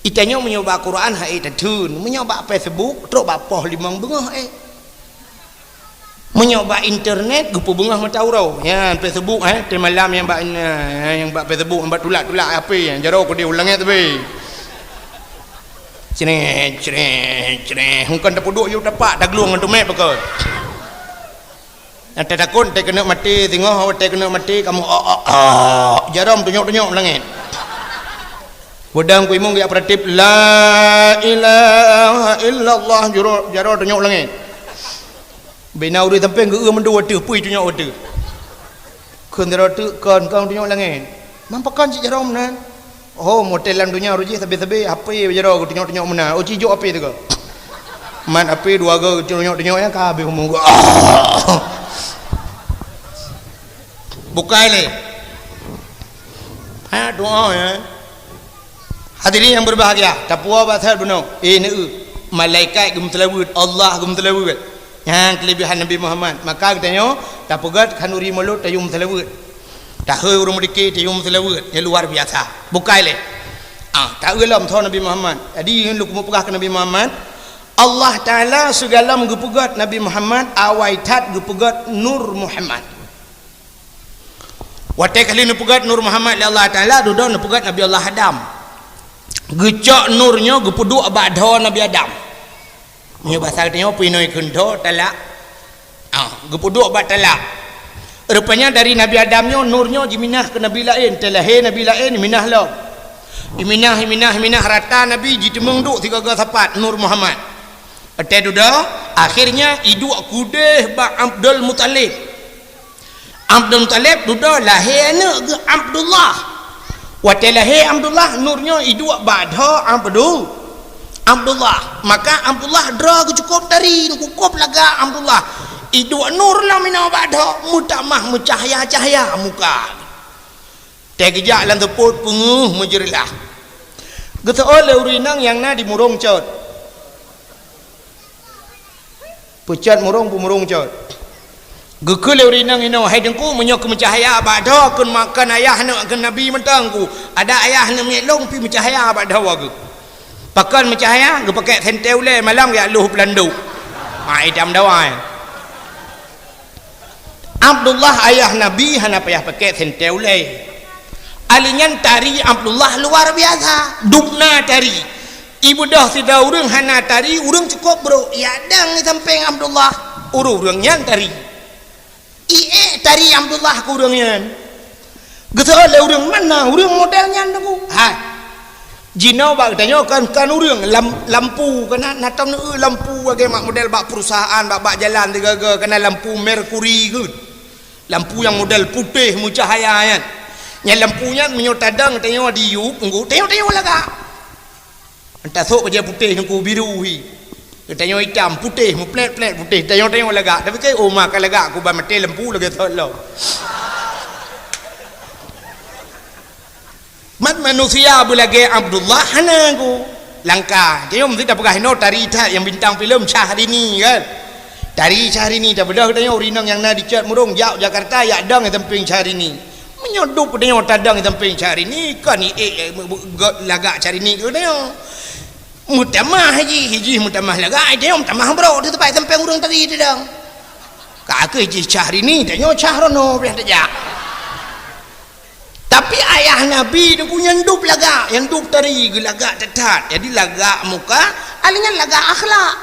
Itanyoe meunyoe bak Quran hai tatheun, meunyoe bak Facebook trok bak poh limong beungoh, eh. Meunyoe bak internet geupeubeungoh mata uroe. Nyan Facebook, eh, teumalam nyang bak, eh, nyang bak Facebook, nyang bak tulak-tulak H P, jaroe keudeh u langét teubi. Creh, creh, creh. Hongkon tapeuduek yue tapak, taglueng ngon tumet pakon. Nyang tatakot, teukeunok maté, singoh watée keunok maté, kamoe, "Ah, ah, ah." Jaroe tunyok-tunyok langét. Beudang ku imong geujak peuratéb, "La ilaha illallah," jaroe, jaroe tunyok langét. Bina ureuëng sampéng geu-eu mandum watée, pui tunyok watée. Kheun jaroe teuk kon, kon tunyok langét. Mam pakon cit jaroe meunan? Oh, motel lam donya roh jih sabe-sabe, H P jaroe geutunyok-tunyok meunan. Oh, cijok H P teuka. Mat H P dua go geutunyok-tunyok nyang ka habéh umu geuh. Bukai lé. Ha, doa ya. Hadirin yang berbahagia, tapuwoe bak that bunoe. Eh, neu, malaikat geumeuseulaweuet, Allah geumeuseulaweuet. Nyan keulebihan Nabi Muhammad. Maka geutanyoe tapeugét khanuri mulod tayue meuseulaweuet. Tahôi ureuëng meudike tayue meuseulaweuet nyang luar biasa. Bukai lé. Ah, taeu lom tho Nabi Muhammad. Jadi, nyoe lôn keumeung peugah keu Nabi Muhammad, Allah Taala sigohlom geupeugét Nabi Muhammad, awai that geupeugét Nur Muhammad. Watée ka lheueh neupeugét Nur Muhammad lé Allah Taala, dudoe neupeugét Nabi Allah Adam. Geucok nur nyoe geupeuduek bak dhoe Nabi Adam. Meunyoe basa geutanyoe peuinoi kheun dhoe talak. Ah, geupeuduek bak talak. Rupanya dari Nabi Adam nyoe nur nyoe jiminah keu nabi laén, teulahé nabi laén minah lom. Iminah, iminah, iminah rata nabi jiteumeung duek sigoe-goe sapat Nur Muhammad. Watée dudoe, akhirnya iduek keudeh bak Abdul Muthalib. Abdul Muthalib dudoe lahé aneuëk geuh Abdullah. Watée lahé Abdullah, nur nyoe iduek bak dhoe Abdu-, Abdullah. Maka Abdullah droe geuh cukôp tari, cukôp lagak Abdullah. Iduek nur lom inoe bak dhoe, meutamah meucahya-cahya muka. Teugeujak lam seupôt peungeuh meujeureulah. Geuseuôt lé ureuëng inong nyang na di Murong Cot. Peucot Murong, peumurong Cot. Geukheun lé ureuëng inong inoe, "Hai Teungku, meunyoe keu meucahya bak dhoe kheun ma-, kon ayah aneuëk kheun nabi mantong ku. Adak ayah aneuëk miet lôn pih meucahya bak dhoe geuh." Pakon meucahya? Geupakék sentée ulée malam geujak lôh peulandok. Ha, itam dawa, eh. Abdullah ayah Nabi hana payah pakék sentée ulée. Ali nyan tari Abdullah luar biasa. Dubna tari. Ibeudôh sidroe ureuëng hana tari, ureuëng cukôp brôk. Yak dang di sampéng Abdullah. Ureuëng-ureuëng nyan tari. Iék tari Abdullah keu ureuëng nyan. Geuseuôt lé ureuëng, "Mana ureuëng model nyan, Teungku?" Hai. Jinoe bak geutanyoe kan, kan ureuëng lam-, lampu, kana na tom neu lampu lagée mak model bak perusahaan, bak, bak jalan sigoe-goe, kana lampu merkuri geuh. Lampu nyang model putéh meucahya nyan. Nyan lampu nyan meunyoe tadong tanyoe di yup, Teungku, tanyoe, tanyoe lagak. Entah sôk bajée putéh Teungku biru hi. Tanyoe itam, putéh, meuplét-plét putéh. Tanyoe-tanyoe lagak. Tapi keu oma ka lagak, ku ban maté lampu lagée sot lom. Mat manusia beulagée Abdullah hana ku. Langka. Tanyoe meusti tapeugah inoe tari that nyang bintang filem Syahrini kan. Tari Syahrini tabeudôh tanyoe ureuëng inong nyang na di Cot Murong jak Jakarta yak dong di sampéng Syahrini. Meunyoe duek tanyoe tadong di sampéng Syahrini, kon iék, eh, gét lagak Syahrini keu tanyoe. Meutamah jih, jih meutamah lagak, tanyoe meutamah brôk di teumpat sampéng ureuëng tadi tadong. Ka kheueh jih Syahrini, tanyoe Syahrono pih tajak. Tapi ayah Nabi Teungku nyan duek lagak, nyang duek tari geulagak that-that. Jadi lagak muka, ali nyan lagak akhlak.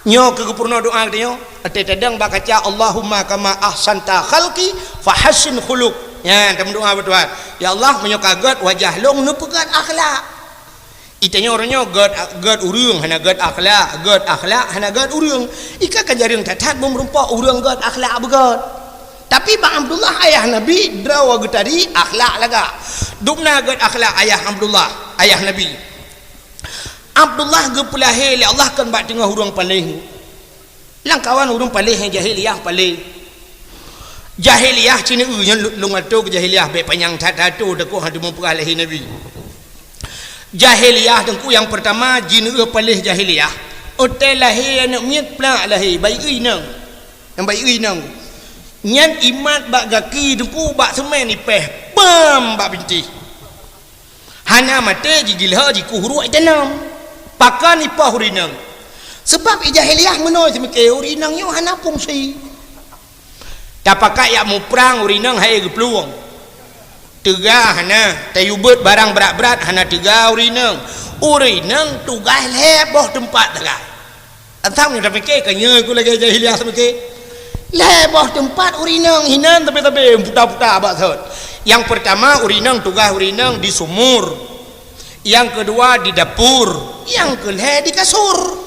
Nyoe keuh geupeurunoe doa geutanyoe. Watée tadong bak kaca, "Allahumma kama ahsanta khalqi fahassin khuluq." Nyan tameudoa bak Tuhan. "Ya Allah, meunyoe ka gét wajah lôn, neupeugét akhlak." Itanyoe uroe nyoe gét, gét ureuëng hana gét akhlak, gét akhlak hana gét ureuëng. Ika ka jareueng that-that beumeureumpok ureuëng gét akhlak beugét. Tapi bak Abdullah ayah Nabi, droe geutari akhlak lagak. Dubna gét akhlak ayah Abdullah, ayah Nabi. Abdullah geupeulahé lé Allah kon bak teungoh ureuëng paléh. Lamkawan ureuëng paléh nyang jahiliyah paléh. Jahiliyah cit neu nyan lu-, lôn atô keu jahiliyah bék panyang that-that atô takot hana teumeung peugah lahé Nabi. Jahiliyah Teungku nyang peurtama jineuk paléh jahiliyah. Watée lahé aneuëk miet plak lahé, bayeue inong. Nyang bayeue inong. Nyan imat bak gaki Teungku bak seumén ipéh, pam bak bintéh. Hana maté jigiloe jikuh ruek itanom. Pakon ipoh ureuëng inong? Sabab i jahiliyah meunoe seumiké ureuëng inong nyoe hana fungsi. Tapakat yak muprang ureuëng inong hai geuplueng. Teuga hana, tayue beuet barang brat-brat hana teuga ureuëng inong. Ureuëng inong tugaih lhée boh teumpat sagai. Asam nyoe tapike ka nyoe ku lagée jahiliyah tapike. Lhée boh teumpat ureuëng inong hinan tabe-tabe puta-puta bak sot. Nyang peurtama ureuëng inong tugaih ureuëng inong di sumur. Nyang keudua di dapur. Nyang keulhée di kasur.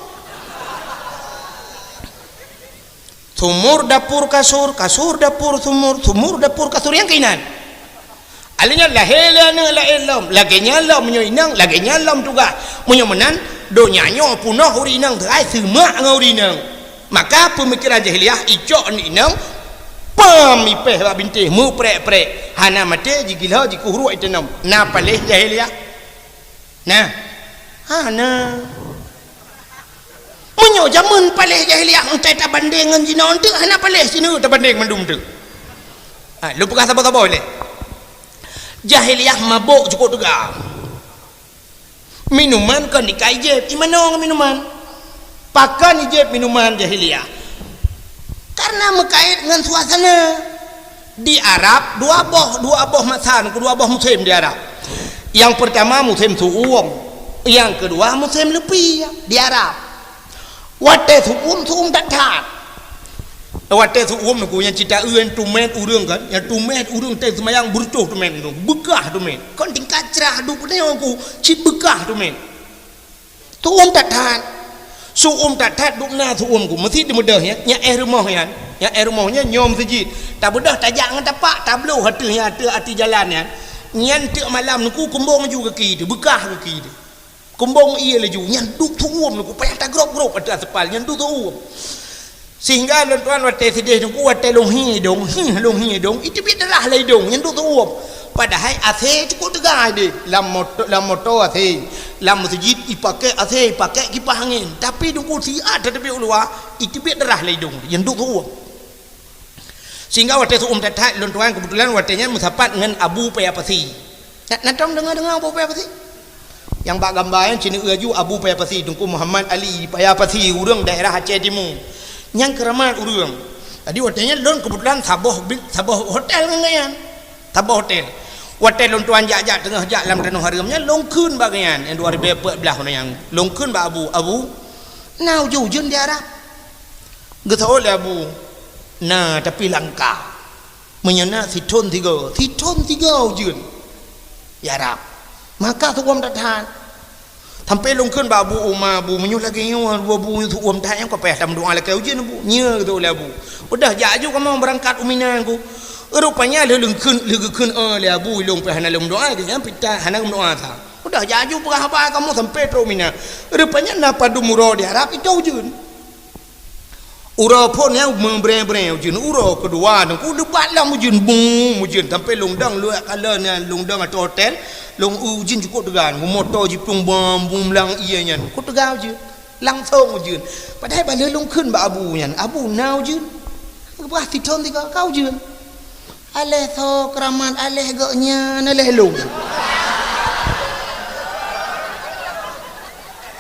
Sumur, dapur, kasur, kasur, dapur, sumur, sumur, dapur, kasur, nyang keuinan. Alheuh nyan lahé lé aneuëk laén lom, lagée nyan lom meunyoe inong, lagée nyan lom tugaih. Meunyoe meunan, donya nyoe peunoh ureuëng inong teuhai seumak ngon ureuëng inong. Maka peumikeran jahiliyah icok aneuëk inong, pam ipéh bak bintéh meuprek-prek, hana maté jigiloe jikuh ruek itanom. Na paléh jahiliyah? Nah, hana. Meunyoe jameun paléh jahiliyah, entée tabandéng ngon jinoe, enteuk hana paléh sineuk tabandéng mandum teuk. Ha, lôn peugah saboh-saboh lé. Jahiliyah mabök cukôp teuga. Minuman kon ikai jieb, imanoe ngon minuman. Pakon ijieb minuman jahiliyah? Karena meukait ngon suasana. Di Arab, dua boh, dua boh masa, dua boh musim di Arab. Nyang peurtama musim su'um, nyang keudua musim leupie di Arab. Watèe su'um, su'um that-that. Watèe su'um nyoe nyang cit taeu nyan tumét ureueng kan, nyang tumét ureueng teuh seumayang beureutoh tumét ureueng, beukah tumét. Kon tingkat crah duek nyoe ku cit beukah tumét. Su'um that-that. Su'um that-that dum na su'um ku. Meusi teumeudeuh nyan, nyang éh rumoh nyan. Nyang éh rumoh nyan nyoe meuseujid. Tabeudôh tajak ngon tapak, tabloh ateueh nyan, ateueh ateueh jalan nyan. Nyan teuk malam nyoe ku kumbong laju gaki teuh, beukah gaki teuh. Kumbong ie laju, nyan duek su'um nyoe ku payah tagrôp-grôp ateueh aspal, nyan duek su'um. Sehingga lôn tuan watèe sideh nyoe ku watèe lôn hi idông, hi lôn hi idông, iteubiet darah lam idông, nyan duek su'um. Padahai asèe cukôp teuga deh. Lam moto, lam moto asèe, lam meuseujid ipakèk asèe, ipakèk kipah angén. Tapi dum ku siat tateubiet u luwa, iteubiet darah lam idông, nyan duek su'um. Sehingga watèe su'um that-that, lôn tuan keubeutulan watèe nyan meusapat ngon Abu Paya Pasi. Na, na tom deungoe-deungoe Abu Paya Pasi? Nyang bak gamba nyan ci neueu laju Abu Paya Pasi, Teungku Muhammad Ali Paya Pasi, ureueng daerah Aceh Timu. Nyan keuramat ureueng. Jadi watèe nyan lôn keubeutulan saboh bi-, saboh hotel ngon gobnyan. Saboh hotel. Watèe lôn tuan jak-jak teungoh jak lam tanoh hareuem nyan, lôn kheun bak gobnyan, nyang dua ribèe peuet blah nyan. Lôn kheun bak Abu, "Abu, na ujeuen-ujeuen di Arab?" Geuseuôt lé Abu, "Na, tapi langka." Meunyoe na sithon tiga, sithon tiga ujeuen. Ya Rab, maka su'um that-that. Sampoe lôn kheun bak Abu Uma, "Abu, meunyoe lagèe nyoe, Abu, su'um that nyang ka payah tameudoa lakèe ujeuen, Abu." "Nyo," geutôk lé Abu. "Udah jak aju kamoe beurangkat u Mina ku." Rupanya lheuh lôn kheun, lheuh geukheun, "Oh, lé Abu, ilôn pih hana lôn meudoa, geuhnyan pih hana geumeudoa sa." Udah jak aju peugah haba kamoe sampoe trôk u Mina. Rupanya na padum uroe di Arab, itôh ujeuen. Uroe phôn nyang meubrèe-brèe ujeuen, uroe keudua nyoe ku leubat lom ujeuen, bum, ujeuen. Sampoe lôn dong luwah kalon nyan, lôn dong ateueh hotel, lôn ujeuen cukôp teuga, moto jiplueng bom, bum lam ie nyan. Ku teuga ujeuen, langsong ujeuen. Padahai bak lheuh lôn kheun bak Abu nyan, "Abu, na ujeuen?" Geupeugah, "Sithon tiga ka ujeuen." Aléh soe keuramat, aléh gobnyan, aléh lôn.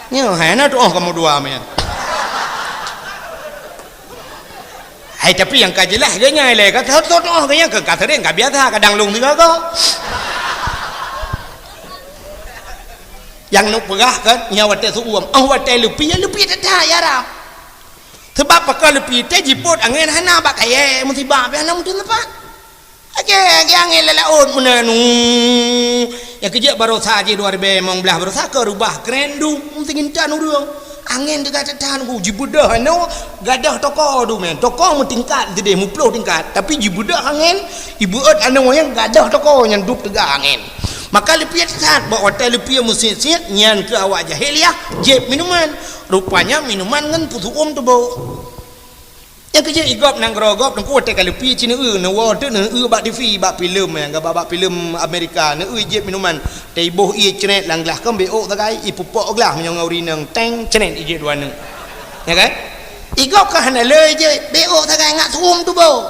Nyoe hai na tu'oh kamoe dua meunan. Hai, tapi nyang ka jeulaih gobnyan ilèe ka, soe tu'oh gobnyan ka, ka sering, ka biasa, kadang lôn sigoe-goe. Nyang neuk peugah kan, nyan watèe su'um, 'oh watèe leupie, leupie that-that ya Rab. Sabab pakon leupie teuh jipôt angén hana bak kayèe, musibah pih hana meuteumpat. Akhé, akhé angén lam laôt meunan, uh. Nyang keujeuet baroesa jih dua ribèe limong blah baroesa ka reubah kren duek, meuteungintan ureueng. Angén teuga that-that ku jibeudôh anoe gadôh toko dumèe. Toko meutingkat sideh, meuploh tingkat, tapi jibeudôh angén, ibeuet anoe nyang gadôh toko nyan duek teuga angén. Maka leupie that-that, bak watèe leupie meusiet-siet, nyan keuh awak jahiliyah jieb minuman. Rupanya minuman ngon peusu'um tuboh. Nyang keujeuet igop nanggroe gob teungku watèe ka leupie ci neueu, neuwoe teuk neueu bak T V, bak filem, nyang gaba bak filem Amerika, neueu jieb minuman, teuiboh ie cret lam glah, kon beuôk sagai, ipeupok glah meunyoe ngon ureueng inong, teng, cret ijieb dua neuk. Ya kan? Igop ka hana le jieb, beuôk sagai ngat su'um tuboh.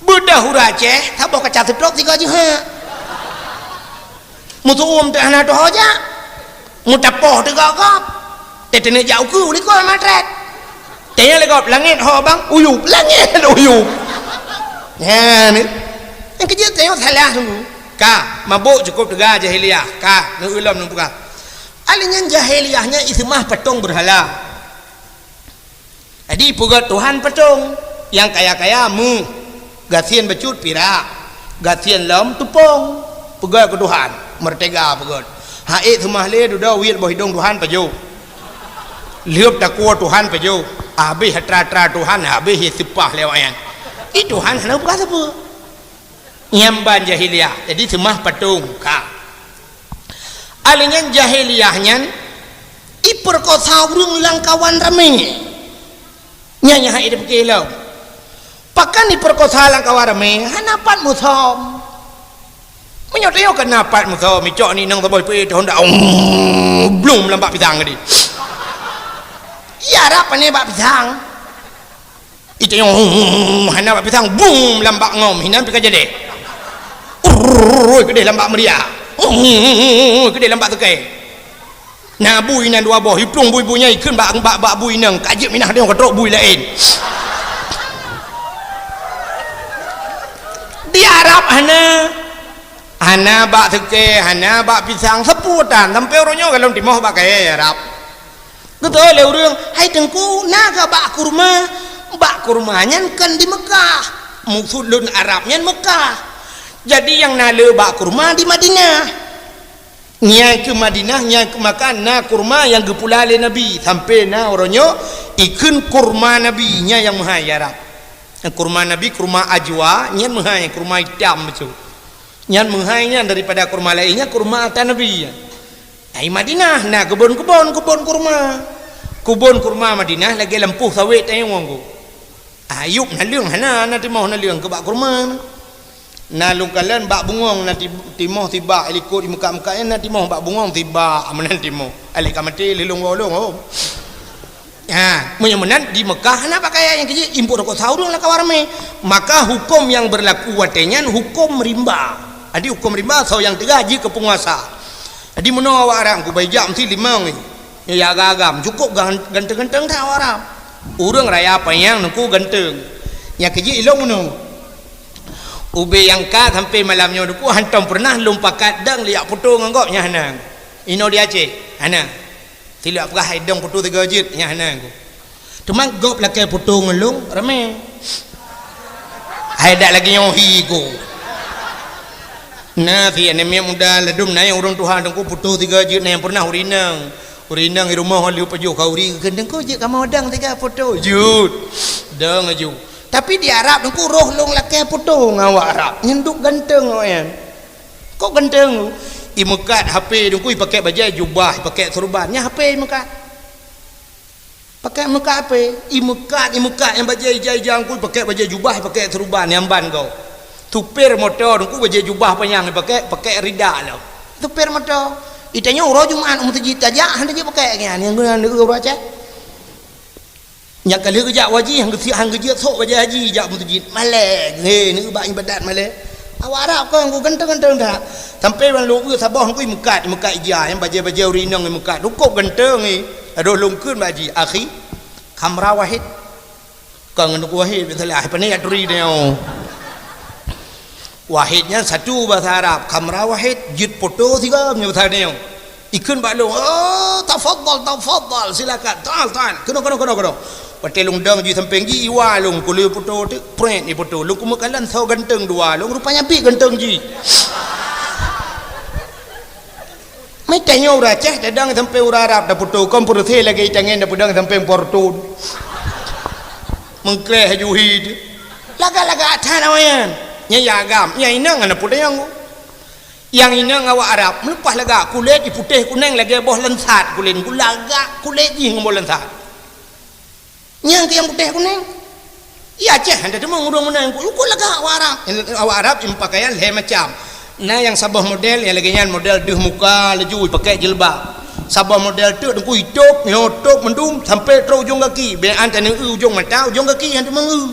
Beudôh ureueng Aceh, saboh kaca seutrop sigoe jeuhet. Meusu'um teuh hana tuho jak. Meutapoh teuga gob. Teuteuneuh jak ukeue likot matrét. Tanya lé gob, langét ho bang, uyup. Langét uyup. Nyan. Nyang keujeuet tanyoe salah tu. Ka, mabök cukôp teuga jahiliyah. Ka, neueu lom neupeugah. Ahli nyan jahiliyah nyan iseumah patong beurhala. Jadi, peugöt Tuhan patong, nyang kaya-kaya méuh, gasien bacut pirak, gasien lom teupông, peugöt keu Tuhan, meurtega peugöt. Ha'ék seumah lé dudoe wiet boh idông Tuhan pajoh. Lheuep takue Tuhan pajoh, habéh atra-atra Tuhan, habéh ie seupah lé awaknyan. Di Tuhan hana peugah sapeue. Nyan ban jahiliyah, jadi seumah patong, ka. Ahli nyan jahiliyah nyan, ipeurkosa ureueng lam kawan ramé. Nyan nyang hana ipiké lom. Pakon ipeurkosa lam kawan ramé, hana pat musom. Meunyoe tanyoe ka na pat musom, icok ni nang saboh ipeue teuhonda, blum lam bak pisang tadi. Iya rap pané bak pisang. Itanyoe, hana bak pisang, bum, lam bak ngom, hinan pih ka jadeh. Urrrr, keudeh lam bak meuria. Urrrr, keudeh lam bak teukai. Na bui inan dua boh, iplueng bui-bui nyan ikheun bak, bak, bak bui inong, ka jeuet minah tanyoe ka trok bui laén. Hana, hana bak seukée, hana bak pisang, seupôt tan, sampoe uroe nyoe golom timoh bak kayée Arab. Geutanyong lé ureuëng, "Hai Teungku, na kah bak kurma?" Bak kurma nyan kon di Meukah. Maksud lôn Arab nyan Meukah. Jadi nyang na le bak kurma di Madinah. Nyan keuh Madinah, nyan keuh Makkah na kurma nyang geupula lé Nabi. Sampoe na uroe nyoe ikheun kurma Nabi, nyan nyang meuhai Arab. Kurma Nabi, kurma ajwa, nyan meuhai, kurma itam bacut. Nyan meuhai nyan daripada kurma laén, nyan kurma ata Nabi. Ai Madinah na keubon-keubon, keubon kurma. Keubon kurma Madinah lagée lampôh sawét tanyoe ngon ku. Ayub naleueng hana, na timoh naleueng keu bak kurma. Na lôn kalon bak bungöng na ti-, timoh sibak, likot di Meukah-Meukah nyan na timoh bak bungöng sibak, meunan timoh. Alek ka maté lé lôn woe lôn, oh. Ha, meunyoe meunan di Meukah hana bak kayée nyang keu jih, impôt rukok sa ureuëng lam kawan ramé. Maka huköm nyang beurlaku watée nyan huköm rimba. Jadi huköm rimba soe nyang teuga jih keu peunguasa. Jadi meunoe awak Arab ku bai jak meusti limong nyoe. Nyoe ya agam-agam, cukup gan-, ganteng-ganteng that awak Arab. Ureuëng raya panyang nungku ganteng. Nyang keu jih ilong meunoe. Ubé nyang ka sampoe malam nyoe nungku hantom peureunah lôn pakat dang liak foto ngon gob nyan hana. Inoe di Aceh, hana. Silap peugah hai dong foto tiga jeuet, nyan hana ku. Teuma gob lakée foto ngon lôn, ramé. Hai dak lagée nyoe hi ku. Na si aneuk miet muda ladum na nyang ureuëng tuha Teungku foto tiga jeuet na nyang peureunah ureuëng inong. Ureuëng inong di rumoh lheueh pajoh khauri, "Teungku jeuet kamoe dong tiga foto." Jeuet. Dong laju. Tapi di Arab Teungku roh lôn lakée foto ngon awak Arab. Nyan duek ganteng awaknyan. Kok ganteng? I meukat H P Teungku, i pakèk bajèe jubah, i pakèk seureuban. Nyan H P i meukat. Pakèk meukat H P, i meukat, i meukat nyang bajèe ija-ija Teungku, i pakèk bajèe jubah, i pakèk seureuban nyang ban gob. Supir moto Teungku bajèe jubah panyang i pakèk, pakèk rida lom. Supir moto. I tanyoe uroe Jumat u meuseujid tajak, han tajak pakèk nyan, nyang guna uroe Aceh. Nyang ka lheueh geujak u haji, han geusiek, han geujeuet sôk bajèe haji jak meuseujid. Malèe, he, neuba ibadat malèe. Awak Arab kon ganteng-ganteng that. Sampoe ban lôn eu saboh Teungku i meukat, i meukat ija, nyang bajèe-bajèe ureueng inong i meukat. Cukôp ganteng, he. Adoh lôn kheun bak jih, "Akhi, khamra wahid." Kon ngon Teungku Wahid, biasalah, pane jak turi nyoe. Wahid nyan satu bahasa Arab, khamra wahid, jeuet poto sigoe nyoe bahasa nyoe. Ikheun bak lôn, "Oh, tafadhal, tafadhal, silakan. Ta'al, ta'al. Keunoe, keunoe, keunoe, keunoe." Watèe lôn dong jih sampéng jih, iwa lôn, kulèe poto teuk, prèt ipoto. Lôn keumeuk kalon soe ganteng dua lôn, rupanya bit ganteng jih. Meutanyoe ureueng Aceh tadong sampéng ureueng Arab tapoto, kon peureusé lagèe itangen tapeudong sampéng portun. Meuklèh laju hi teuh. Lagak-lagak that awaknyan. Nyan ya agam, nyan inong hana peudong. Nyang inong awak Arab, meuleupah lagak, kulét jih putéh kunéng lagèe boh lansat kulét, lagak kulét jih ngon boh lansat. Nyang keu nyang putéh kunéng. I Aceh han tateumé ureueng meunan, kok lagak awak Arab. Awak Arab jipakaian lhèe macam. Na nyang saboh model, nyang lagèe nyan model deuh muka laju, pakèk jilbab. Saboh model teuk Teungku itôb, nyoe tôb mandum sampoe trôk ujong gaki. Bèk an taneu ujong mata, ujong gaki han teumé eu.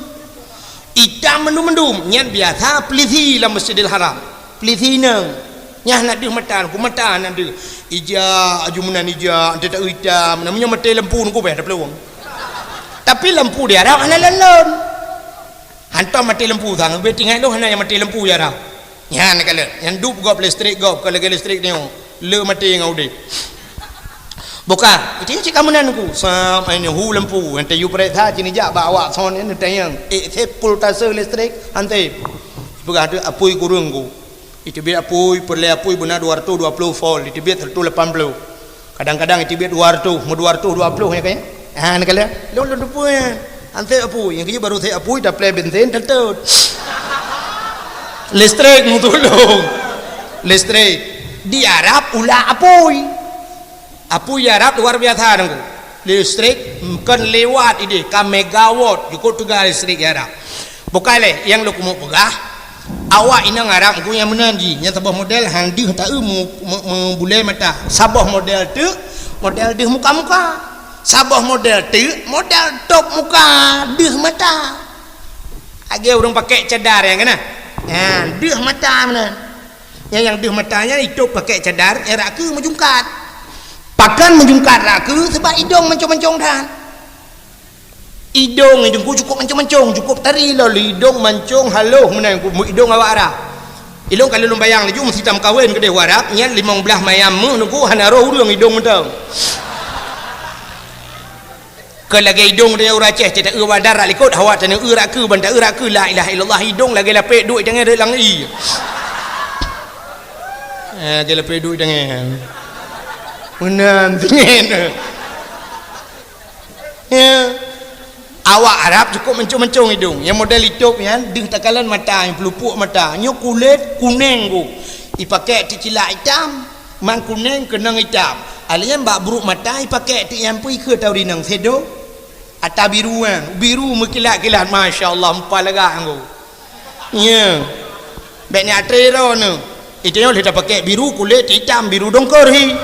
Itam mandum-mandum, nyan biasa peulisi lam Masjidil Haram. Peulisi inong. Nyan na deuh mata, ku mata na deuh. Ija, aju meunan ija, ante ta itam, na meunyoe maté lampu Teungku beh taplueng. Tapi lampu di Arab hana lon-lon. Hantom maté lampu sang, beh tinggai lôn hana nyang maté lampu di Arab. Nyan kalon, nyan dup gob listrik gob, ka lagèe listrik nyoe. Le maté ngon udép. Buka, itu cit kamoe nan ku. Sam, ai nyoe hu lampu, ante yue pareksa cit nijak bak awak son nyan tanyong. Eh, sép pultase listrik, ante. Peugah tu apui kureueng ku. Iteubiet apui, peureulèe apui beuna dua ratus dua puluh volt, iteubiet seratus lapan puluh. Kadang-kadang iteubiet dua ratus, meu dua ratus dua puluh nyan kan? Ha, neukalon. Lôn, lôn teupeu nyan. Ansép apui, nyang keujeuet baru sép apui, taplè bensin, teutôt. Listrik meutulông. Listrik. Di Arab ulak apui. Apui Arab luar biasa Teungku. Listrik kon liwat idéh, ka megawatt, cukôp teuga listrik Arab. Bukai lé, nyang lôn keumeuk peugah, awak inong Arab Teungku nyang meunan jih, nyang saboh model han deuh taeu meu-, meu-, meubulèe mata. Saboh model teuk, model deuh muka-muka. Saboh model teuk, model tôb muka, deuh mata. Lagèe ureueng pakèk cadar nyan kan? Nyan, deuh mata meunan. Nyang, nyang deuh mata nyan itôb pakèk cadar, nyang rot keue meujungkat. Pakon meujungkat rot keue? Sabab idông mancông-mancông that. Idông nyan Teungku cukôp mancông-mancông, cukôp tari lom idông mancông haloh meunan, idông awak Arab. Ilôn ka lôn bayang laju meusitam kawen keudeh u Arab, nyan limong blaih mayam meuh nungku hana roh ureuëng idong mantong. Keu lagée idong tanyoe ureuëng Aceh, teuta eu bak darat likot, awak tanyoe eu rak keu, ban ta eu rak keu, la ilaha illallah, idong lagée lapek duek tangai reulang i. Eh, lagée lapek duek tangai. Meunan, tinggai. Ya. Awak Arab cukup mancong-mancong idong. Nyang model itop nyan, deuh takalon mata, nyang peulupuk mata. Nyoe kulét kuneng ku. Ipakèk teuk cilak itam, man kuneng keunong itam. Alèh nyan bak brok mata ipakèk teuk nyang peue ikheun tau rinong sedo. Ata biru nyan, biru meukilat-kilat, masya Allah, meupa lagak ngku. Nya. Bèk nyak tré droeneuh. Itu nyoe lheueh tapakèk biru kulét itam, biru dongkor hi.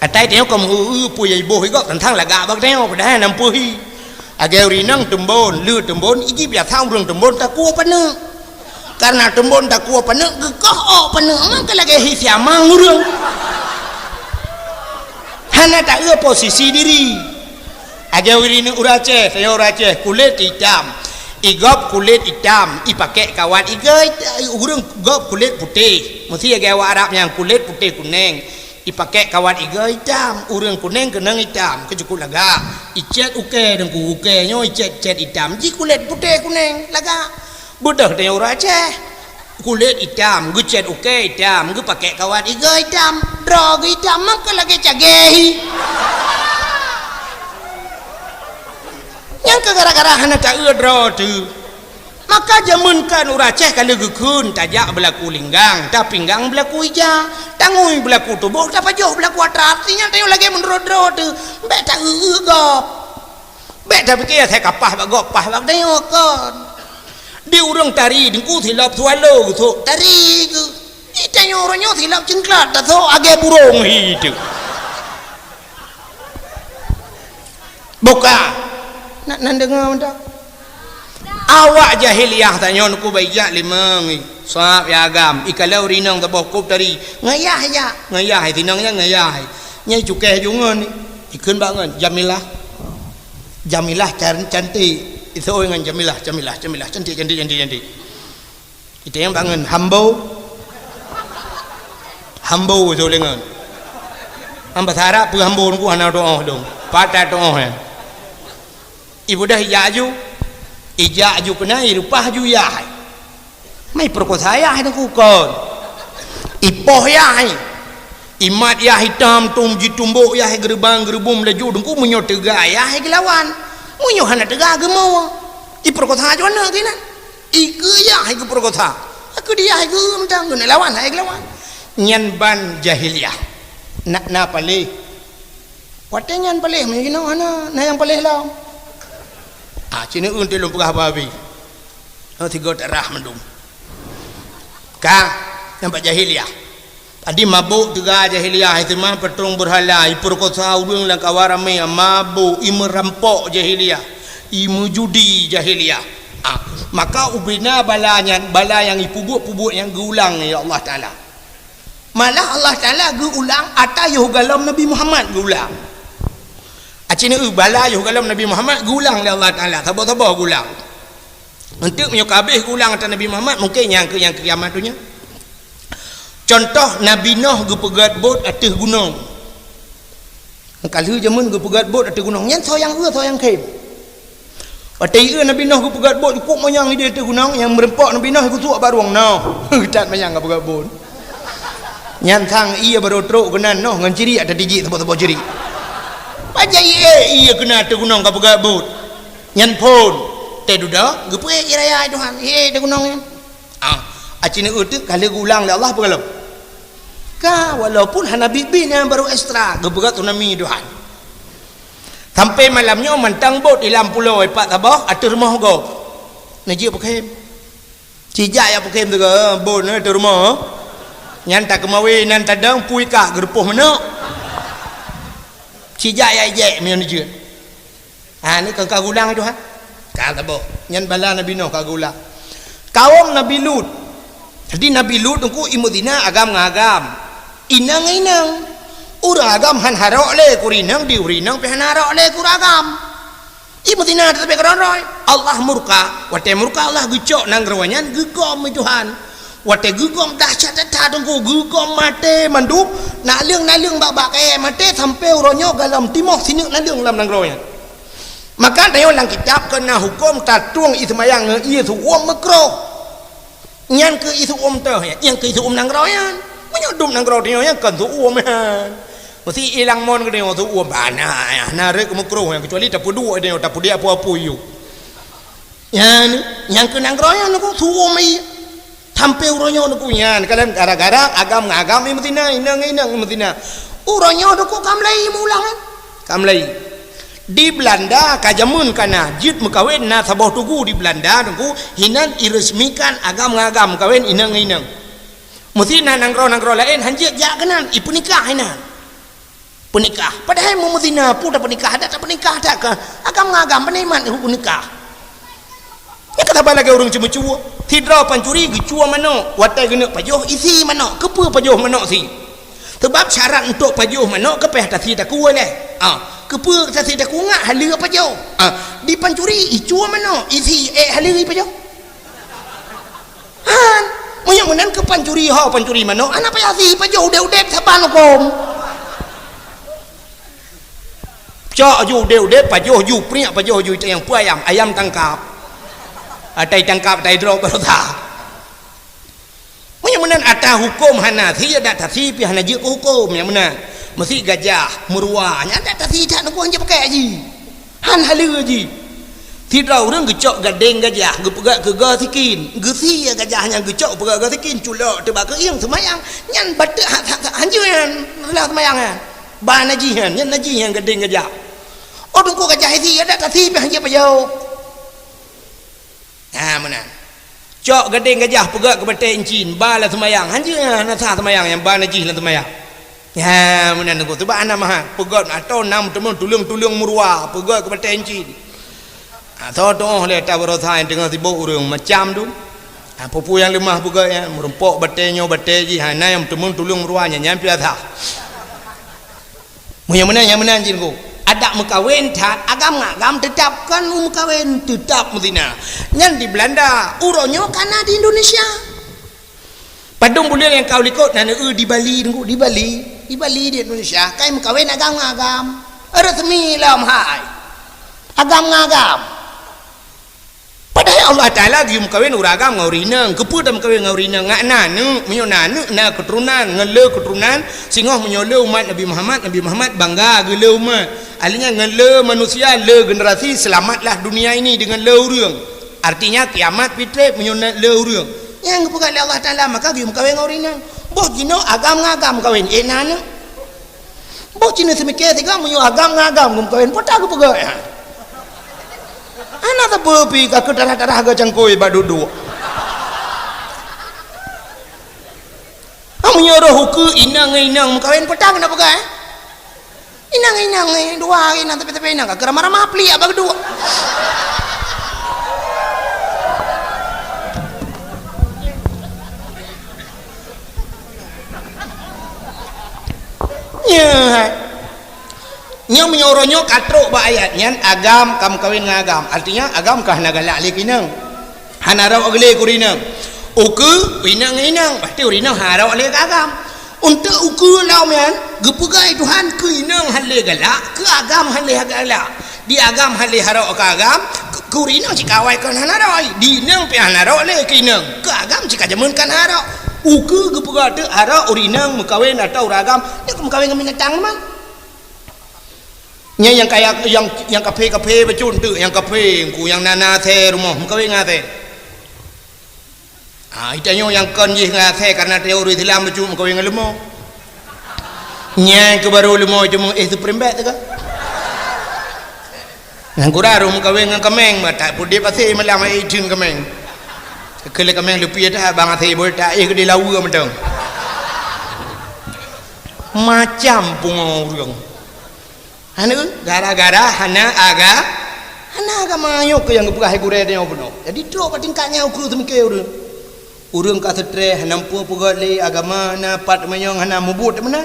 Atai tanyoe ka meu-eu peue nyang iboh i gob teuntang lagak bak tanyoe, padahai na peue hi. Lagèe ureueng inong teumbon, le teumbon, iji biasa ureueng teumbon takue paneuk. Karena teumbon takue paneuk, geukoh ôk paneuk, maka lagèe hi siamang ureueng. Hana taeu posisi diri. Lagèe ureueng inong ureueng Aceh, tanyoe ureueng Aceh, kulét itam. I gob kulét itam, ipakèk kawat igoe, ureueng gob kulét putéh. Meusti lagèe awak Arab nyang kulét putéh kuneng. Ipakèk kawat igoe itam, ureueng kuneng keunong itam, keu cukup lagak. Icèt ukèe deungku, ukèe nyoe icèt-cèt itam, ji kulét putéh kuneng, lagak. Beudôh tanyoe ureueng Aceh. Kulét itam, geucèt ukèe itam, geupakèk kawat igoe itam, droe geuh itam, maka lagèe cagèe hi. Nyan keuh gara-gara hana taeu droe teuh. Maka jameun kan ureueng Aceh ka lheueh geukheun, tajak beulaku linggang, tapinggang beulaku ija, tangui beulaku tuboh, tapajoh beulaku atra. Artinya tanyoe lagèe meunurot droe teuh, bèk taeu-eu gob. Bèk tapike asai ka paih bak gob, paih bak tanyoe kon. Di ureueng tari deungku silop swallow geusok tari geuh. Di tanyoe uroe nyoe silop cingklat tasok lagèe burông hi teuh. Buka. Nak nan deungoe mantong. Awak jahiliah tanyoe neukubah ijak limong i. Sab ya agam, ikalon ureueng inong saboh kop tari. Ngayah ijak, ngayah i sinong nyan ngayah i. Nyang cukéh ju ngon i. Ikheun bak ngon Jamilah. Jamilah can-, cantik. Iseu ngon Jamilah, Jamilah, Jamilah, cantik, cantik, cantik, cantik. Itanyong bak ngon hambo. Hambo iseu lé ngon. Am bahasa Arab peue hambo nungku hana tuoh dong. Pat tuoh nyan. Ibeudôh ijak aju. Ijak aju keunan, ireupah aju yah. Mai peurekosa yah nungku kon. Ipoh yah. Imat yah itam tom jitumbok yah geureubang geureubum laju deungku meunyoe teuga yah geulawan. Meunyoe hana teuga geumoe. Ipeurekosa aju aneuk keunan. Ikeue yah geupeurekosa. Aku dia ikeue mantong keuneuk lawan hai geulawan. Nyan ban jahiliah. Nak na paléh. Watèe nyan paléh meunyoe jinoe hana, na nyang paléh lom. Ah, cit neu-eu teuh lôn peugah habéh. Oh, tiga tak rah mandum. Ka, nampak jahiliah. Tadi mabök teuga jahiliah, hai seumah patrong beurhala, ipeurekosa ureueng lam kawan ramé, mabök, imeurampok jahiliah, imeujudi jahiliah. Ah, maka ubena bala nyan, bala nyang ipeubuet-peubuet nyang geuulang lé Allah Taala. Malah Allah Taala geuulang ata yoh galom Nabi Muhammad geuulang. Aci neu bala yoh galom Nabi Muhammad geuulang lé Allah Taala, saboh-saboh geuulang. Eunteuk meunyoe ka habéh geuulang ata Nabi Muhammad, mungken nyang keu, nyang keu kiamat donya. Contoh, Nabi Noh geupeugöt bot ateueh gunong. Ka lheueh jameun geupeugöt bot ateueh gunong, nyan soe nyang eu, soe nyang khem. Watèe ieu Nabi Noh geupeugöt bot, jukuk manyang idéh ateueh gunong, nyang meureumpok Nabi Noh geusuek bak rueng noh. Geutat manyang geupeugöt bot. Nyan sang ié barô trok keunan noh ngon cirik ata tijik saboh-saboh cirik. Pajan ié, ié keunan ateueh gunong geupeugöt bot. Nyan phon. Teududoe, geupeuék ié raya Tuhan. Ié ateueh gunong nyan. Ah, aci neu teuk ka lheueh geuulang lé Allah peue galom. Ka, walaupun hana biet-biet nyan baru ekstra, geupeugöt tsunami Tuhan. Sampai malam nyoe mantong bot di lam pulo ipat saboh ateueh rumoh gob. Neujeuet peukhem. Cijak jak peukhem teuga, bot nyoe ateueh rumoh. Nyan takeumawe nan tadong pui kah geurupoh manok. Cijak jak ijek meunyoe neujeuet. Ha, ni ka, ka geulang Tuhan. Ka saboh. Nyan bala Nabi Nuh ka geulang. Kaum Nabi Lut. Jadi Nabi Lut teungku imeuzina agam ngon agam. Inong ngon inong. Ureueng agam han harok lé keu ureueng inong, di ureueng inong pih han harok lé keu ureueng agam. Imeuzina teutapi keudroe-droe. Allah murka. Watèe murka Allah geucok nanggroe nyan geugom lé Tuhan. Watée geugom dahsyat that-that Teungku, geugom maté mandum, naleueng-naleueng bak-bak kayée maté sampoe uroe nyoe galom timoh sineuk naleueng lam nanggroe nyan. Maka tanyoe lam kitab keu na huköm tatueng ie seumayang ngon ie seuuem meukroh. Nyan keu ie seuuem teuh, nyan keu ie seuuem nanggroe nyan. Meunyoe dum nanggroe tanyoe nyan kon seuuem nyan. Meusi ilang mon keu tanyoe seuuem bana, na rhot meukroh nyan, keucuali tapeuduek tanyoe, tapeuduek apui-apui yue. Nyan, nyang keu nanggroe nyan Teungku, seuuem ie. Sampoe uroe nyoe Teungku nyan, kadang gara-gara agam ngon agam ie meuzina, inong ngon inong ie meuzina. Uroe nyoe Teungku ka mulai meuulang kan? Ka mulai. Di Belanda ka jameun ka na, jeuet meukawen na saboh tugu di Belanda Teungku, hinan iresmikan agam ngon agam meukawen inong ngon inong. Meusi na nanggroe-nanggroe laén hanjeuet jak keunan, ipeunikah hinan. Peunikah. Padahai meu-, meuzina, peue tapeunikah, adak tapeunikah that kah? Agam ngon agam, pane iman peunikah. Nyan ka saban lagée ureuëng ceumeucue. Sidroe pancuri geucue manok, watée geuneuk pajoh, isi manok. Keupeue pajoh manok si? Sabab syarat untuk pajoh manok keu pih tasi takue lé. Ah, keupeue tasi takue ngat haleue pajoh? Ah, di pancuri icue manok, isi ék haleue pajoh. Han, meunyoe meunan keu pancuri ho, pancuri manok, hana payah si pajoh udeb-udeb saban huköm. Cok ju udeb-udeb, pajoh ju priek, pajoh ju itayang peue ayam, ayam tangkap. Atai tangkap, atai droe baroesa. Meunyoe meunan ata huköm hana si, adak tasi pih hana jeuet keu huköm nyang meunan. Meusi gajah, meuruwa, nyan adak tasi that Teungku hanjeuet pakai ji. Han haleue ji. Sidroe ureuëng geucok gadeng gajah, geupeugét keu goe sikin. Geusie gajah nyan geucok peugét goe sikin, culok teuh bak keuieng seumayang. Nyan bateuk ha-, ha-, ha-, hanjeuet nyan, salah seumayang nyan. Ba najih nyan, nyan najih nyan gadeng gajah. Oh Teungku gajah isi, adak tasi pih hanjeuet pajoh. Ha, meunan. Cok gadeng gajah peugét keu batée incin, ba lam seumayang. Hanjeuet hana sah seumayang nyang ba najih lam seumayang. Ha, meunan Teungku. Sabab hana mahat. Peugét atau nam teumon tuleueng-tuleueng meuruwa, peugét keu batée incin. Ha, soe tuoh lé ata baroesa nyang teungoh sibok ureuëng macam tu. Ha, peue-peue nyang leumah peugét nyan, meurumpok batée nyoe batée jih, ha, na nyang teumon tuleueng meuruwa nyan, nyan piasa. Meunyoe meunan, nyang meunan jih Teungku. Adak meukawen that, agam ngon agam teutab kon meukawen, teutab meuzina. Nyan di Belanda, uroe nyoe ka na di Indonesia. Padum buleuen nyang ka u likot na neueu di Bali Teungku, di Bali. Di Bali di Indonesia, kai meukawen agam ngon agam. Resmi lom hai. Agam ngon agam. Padahai Allah Taala geuyue meukawen ureuëng agam ngon ureuëng inong. Keupeue tameukawen ngon ureuëng inong? Ngat na aneuk, meunyoe na aneuk, na keuturonan, ngon le keuturonan, singoh meunyoe le umat Nabi Muhammad, Nabi Muhammad bangga geu le umat. Artinya ngon le manusia, le generasi, selamatlah dunia ini dengan le ureuëng. Artinya kiamat pih treb meunyoe na le ureuëng. Nyang geupeugah lé Allah Taala, maka geuyue meukawen ngon ureuëng inong. Boh jinoe agam ngon agam meukawen, éh na aneuk. Boh cit neuseumiké sigoe meunyoe agam ngon agam geumeukawen, peue ta geupeugah nyan? Hana sapeue pih ka keu tarah-tarah geucangkôi bak duek-duek. Ah, meunyoe roh ukeue inong ngon inong meukawen, peue ta keuneuk peugah, eh? Inong ngon inong, eh, dua inong tapi-tapi inong ka keu ramah-ramah pliek bak duek. Nyan. Nyoe meunyoe uroe nyoe ka trok bak ayat nyan, agam ka meukawen ngon agam. Artinya, agam ka hana galak lé keu inong. Hana rhot lé keu ureueng inong. Ukeue, inong ngon inong, pasti ureueng inong hana rhot lé keu agam. Untuk ukeue lom nyan, geupeugah lé Tuhan keu inong hana lé galak, keu agam hana lé galak. Di agam hana lé harok keu agam, keu, keu ureueng inong cit ka awai kon hana rhot, di inong pih hana rhot lé keu inong, keu agam cit ka jameun kon hana rhot. Ukeue geupeugah teuk harok ureueng inong meukawen atau ureueng agam, nyoe ka meukawen ngon binatang teuma. Nyan nyang kaya, nyang, nyang kaphé-kaphé bacut teuk, nyang kaphé, engku nyang na, na asèe rumoh, meukawen ngon asèe. Ah, geutanyoe nyang kon jih ngon asèe, karena tanyoe ureueng Islam bacut meukawen ngon leumo. Nyan keuh barô leumo cuma éh supreme bet teuka. Nyang gura roh meukawen ngon kameng, bah that peudiek asèe malam ai itheun kameng. Keu lé kameng leupie that bang asèe boh that éh keudéh laweue mantong. Macam pungo ureueng. Hana, gara-gara hana aga-, hana agama nyoe keuh nyang geupeugah hai gurèe tanyoe bunoe. Jadi trok bak tingkat nyan ukeue seumiké ureueng. Ureueng ka seutrés, hana muphom peugah lé agama, hana pat manyong, hana mubuet meunan.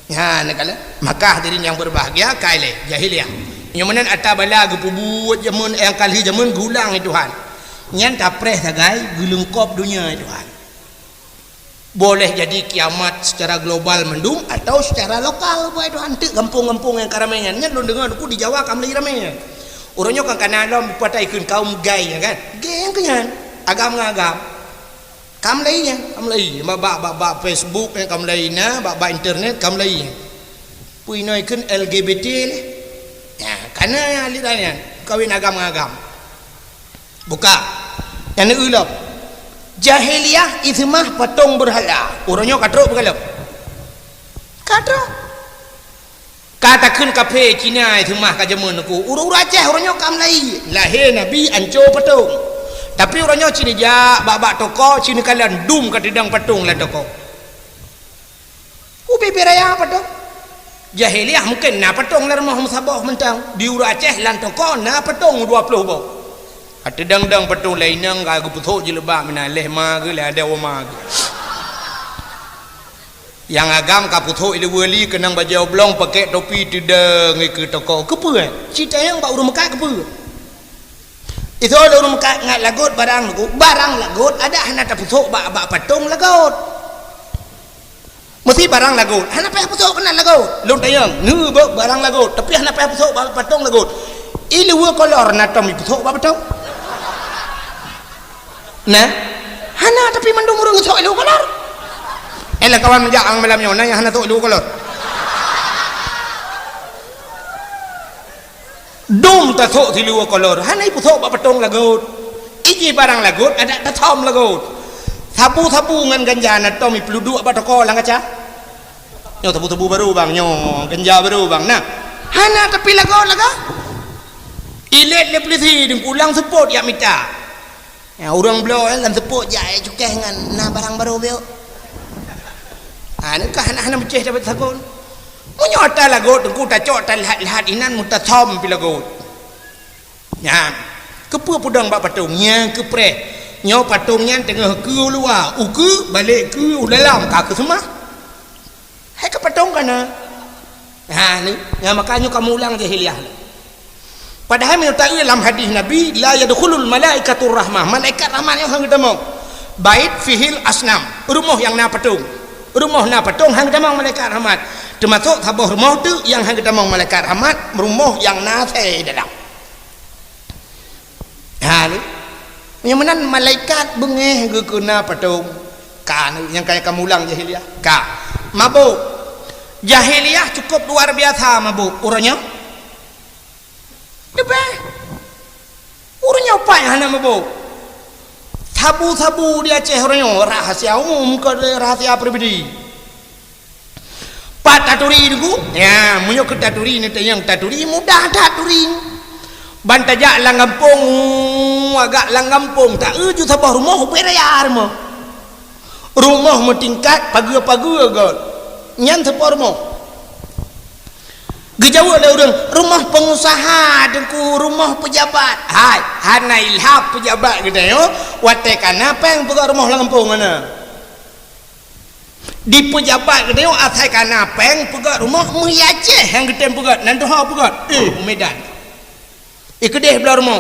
Nyan kala, maka hadirin yang berbahagia, kai lé jahiliyah. Nyoe meunan ata bala geupeubuet jameun, nyang ka lheueh jameun geulang lé Tuhan. Nyan tapreh sagai geuleungkop donya lé Tuhan. Boleh jadi kiamat secara global mandum atau secara lokal, buat itu hanteuk gampông-gampông nyang ka ramé nyan. Nyan lôn deungoe Teungku di Jawa ka mulai ramé nyan. Uroe nyoe kan kana lom pataikheun kaum gay nyan kan. Gay nyang keu nyan. Agam ngon agam. Ka mulai nyan, ka mulai. Bak, bak, bak, bak Facebook nyan ka mulai na, bak, bak internet ka mulai nyan. Peue inoe kheun L G B T lé. Ya, kana aliran nyan kawin agam ngon agam. Buka. Nyang neueu lom. Jahiliyah iseumah patong beurhala. Uroe nyoe ka trok beugalom. Ka trok. Ka takheun kaphé Cina iseumah ka jameun Teungku. Ureueng-ureueng Aceh uroe nyoe ka mulai. Lahé Nabi anco patong. Tapi uroe nyoe ci neujak bak-bak toko, ci neukalon dum ka teudong patong lam toko. Ubé-bé raya patong. Jahiliyah mungken na patong lam rumoh meusaboh mantong. Di ureueng Aceh lam toko na patong dua ploh boh. Ka teudong-dong patong lé inong ka geupeusok jilbab meunan lé ma geuh, lé adoe ma geuh. Nyang agam ka peusok ileue li keunong bajèe oblong, pakèk topi, teudong keu toko. Keupeue? Ci tanyong bak ureueng meukat keupeue? Isoe lé ureueng meukat ngat lagot barang lagot. Barang lagot adak hana tapeusok bak, bak patong lagot. Meusti barang lagot. Hana payah peusok keunan lagot. Lôn tanyong, neu bak barang lagot, tapi hana payah peusok bak patong lagot. Ileue kolor na tom ipeusok bak patong? Nah, hana, tapi mandum ureueng geusok ileue kolor. Eh, lam kawan meujak ang malam nyoe, na nyang hana sok ileue kolor. Dum tasok siluweue kolor, hana ipeusok bak patong lagot. Iji barang lagot, adak tasom lagot. Sabu-sabu ngon ganja na tom ipeuduek bak toko lam kaca. Nyoe sabu-sabu barô bang, nyoe ganja barô bang. Nah, hana tapi lagot-lagot. Ilét lé pulisi, deuh pulang seupôt jak mita. Ya, ureueng bloe, eh, lam seupôt jak, eh, cukéh ngon na barang barô biôk. Ha, nyan ka hana, hana meucéh dapat sagon. Meunyoe ata lagot Teungku tacok talhat-lhat inan meutasom pi lagot. Nyan, keupeue peudong bak patong? Nyang keupreh. Nyoe patong nyan teungoh keue u luwa, ukeue balek keue u dalam ka keuseumah. Hai ka patong kana. Ha, ni, nyang maka nyoe kamoe ulang jahiliyah. Padahai meunyoe taeu lam hadis Nabi, "La yadkhulul malaikatur rahmah." Malaikat rahmat nyoe han geutamong. "Bait fihil asnam." Rumoh nyang na patong. Rumoh na patong han geutamong malaikat rahmat. Teumasok saboh rumoh teuk nyang han geutamong malaikat rahmat, rumoh nyang na asèe dalam. Ha, ni. Nyang meunan malaikat beungéh geukeuna patong. Ka, ni, nyang kaya kamoe ulang jahiliyah. Ka. Mabök. Jahiliyah cukup luar biasa mabök. Uroe nyoe? Leubeh. Uroe nyoe pat nyang hana mabök. Sabu-sabu di Aceh uroe nyoe rahasia umum, kon rahasia pribadi. Pat taturi Teungku? Ya, meunyoe keu taturi, neutanyong taturi, mudah that turi. Ban tajak lam gampông, agak lam gampông, taeu ju saboh rumoh ubé raya rumoh. Rumoh meutingkat, pageue-pageue göt. Nyan saboh rumoh. Geujaweueb lé ureueng, "Rumoh pengusaha, Teungku, rumoh pejabat." Hai, hana ilham pejabat geutanyoe, watèe kana péng peugöt rumoh lam gampông hana. Di pejabat geutanyoe asai kana péng peugöt rumoh, meuhi Aceh nyang geutem peugöt, nan tuha peugöt. Eh, u Medan. Ikeudeh bloe rumoh.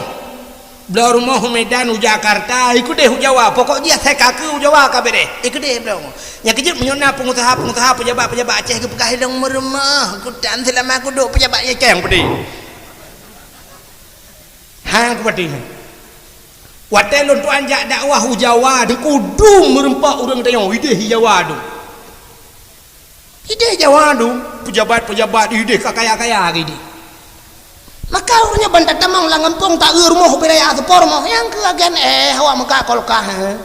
Bloe rumoh u Medan, u Jakarta, ikeudeh u Jawa. Pokok jih asai ka keu u Jawa ka beureh. Ikeudeh bloe rumoh. Nyang keujeuet meunyoe na peungusaha-peungusaha, pejabat-pejabat Aceh geupeugah ilong meurumoh, kutan seulama kuduek pejabat nyang cang peudeh. Hang kupatéh. Watèe lôn tuan jak dakwah u Jawa, Teungku, dum meureumpok ureueng tanyoe, ideh i Jawa dum. Ideh Jawa dum, pejabat-pejabat ideh ka kaya-kaya ideh. Maka ureueng nyan ban tatamong lam gampông taeu rumoh ubé raya seupôt rumoh, nyang keu agen, eh, awak meuka kolkah, eh.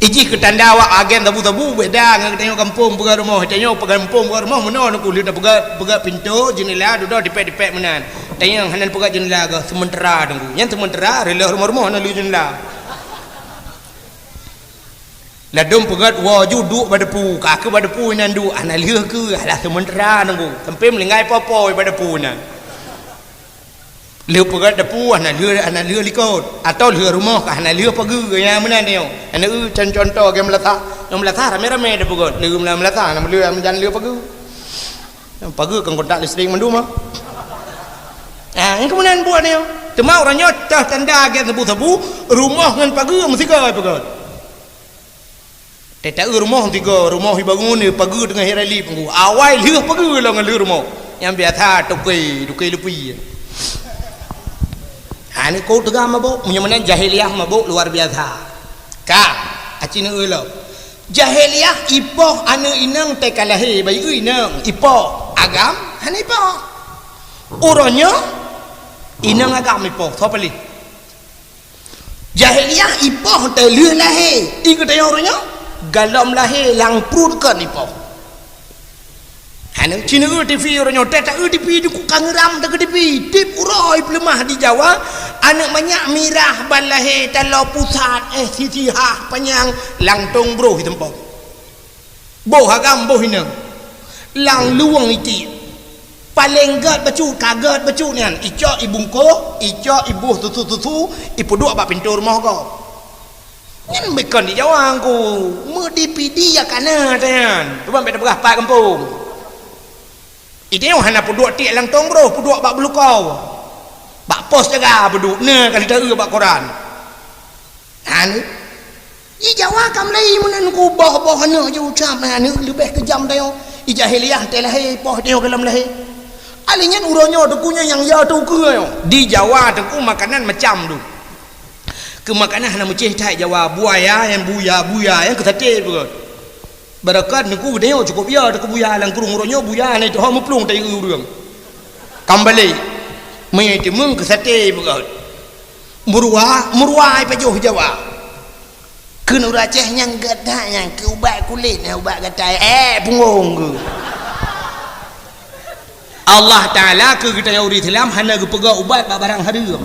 Ijih keu tanda awak agen sabu-sabu beda ngon geutanyoe gampông peugöt rumoh. Tanyoe peugöt gampông peugöt rumoh meunoe Teungku, lheueh tapeugöt, peugöt pintoe, jeunela, dudoe tipék-tipék meunan. Tanyoe hana peugöt jeunela geuh, seumeuntara Teungku. Nyan seumeuntara, reuloh rumoh-rumoh hana lheueh jeunela. Ladôm peugöt woe ju duek bak depu, ka keu bak depu inan duek, hana lheueh keu, alah seumeuntara Teungku. Sampai meulinggai po-po bak depu inan. Lheueh peugöt depu hana lheueh, hana lheueh likot. Atau lheueh rumoh ka hana lheueh pageue, nyang meunan nyoe. Hana eu con-, contoh lagèe meulasah. Nyang meulasah ramé-ramé tapeugöt. Lheueh meulasah hana lheueh, meujan lheueh pageue. Nyang pageue kan kontak listrik mandum ah. Ah, nyang keuh meunan buet nyoe. Teuma ureueng nyoe teuh tanda lagèe sabu-sabu, rumoh ngon pageue meusigoe peugöt. Teuta rumoh tiga, rumoh ibangun pageue teungoh irali punggu. Awai lheueh pageue lom ngon lheueh rumoh. Nyang biasa toke, toke lupi. Ha, ni kau teuga mabok, meunyoe meunan jahiliyah mabok luar biasa. Ka, aci neueu lom. Jahiliyah ipoh aneuk inong teuka lahé, bayeue inong, ipoh agam, hana ipoh. Uroe nyoe inong agam ipoh, soe paléh? Jahiliyah ipoh teuh lheueh lahé, i geutanyoe uroe nyoe galom lahé lam pruet kon ipoh. Aneuk ci neueu TV uroe nyoe, teuta eu TV dikuk ka ngeuram teuh keu TV. Tiep uroe i peuleumah di Jawa, aneuk manyak mirah ban lahé taloe pusat, eh, sisihah panyang, langtong broh i teumpoh. Boh agam boh inong. Lam luwong itiek. Paleng gét bacut, ka gét bacut nyan. Icok ibungkôh, icok iboh susu-susu, ipeuduek bak pintoe rumoh gob. Nyan bukon di Jawa ngku, meudipidi ya kana tanyan. Cuba bèk tapeugah pat gampông. Ide hana peuduek tiek langtong broh, peuduek bak beulukau. Bak pos jaga peuduek, na ka lheueh taeu bak koran. Anu, i Jawa ka mulai meunan ngku boh-boh aneuk jiucap aneuk leubeh keujam tanyoe. I jahiliyah teuh lahé, poh tanyoe galom lahé. Ali nyan uroe nyoe teungku nyoe nyang ya teukeue nyoe. Di Jawa teungku makanan macam tu. Keu makanan hana meucéh that Jawa, buaya, nyang buya, buya, nyang keu saté beugöt. Beureukat neuk geutanyoe cukôp ya teukeue buya lam krueng uroe nyoe buya hana jiteuho meuplueng tayue ureueng. Kam balek. Meuitimeueng keu saté beugöt. Meuruwa, meuruwa ipajoh Jawa. Keu ureueng Aceh nyang gata nyang keu ubat kulét nyang ubat gatai, eh, punggong geuh. Allah Taala keu geutanyoe ureueng Islam hana geupeugah ubat bak barang hareuem.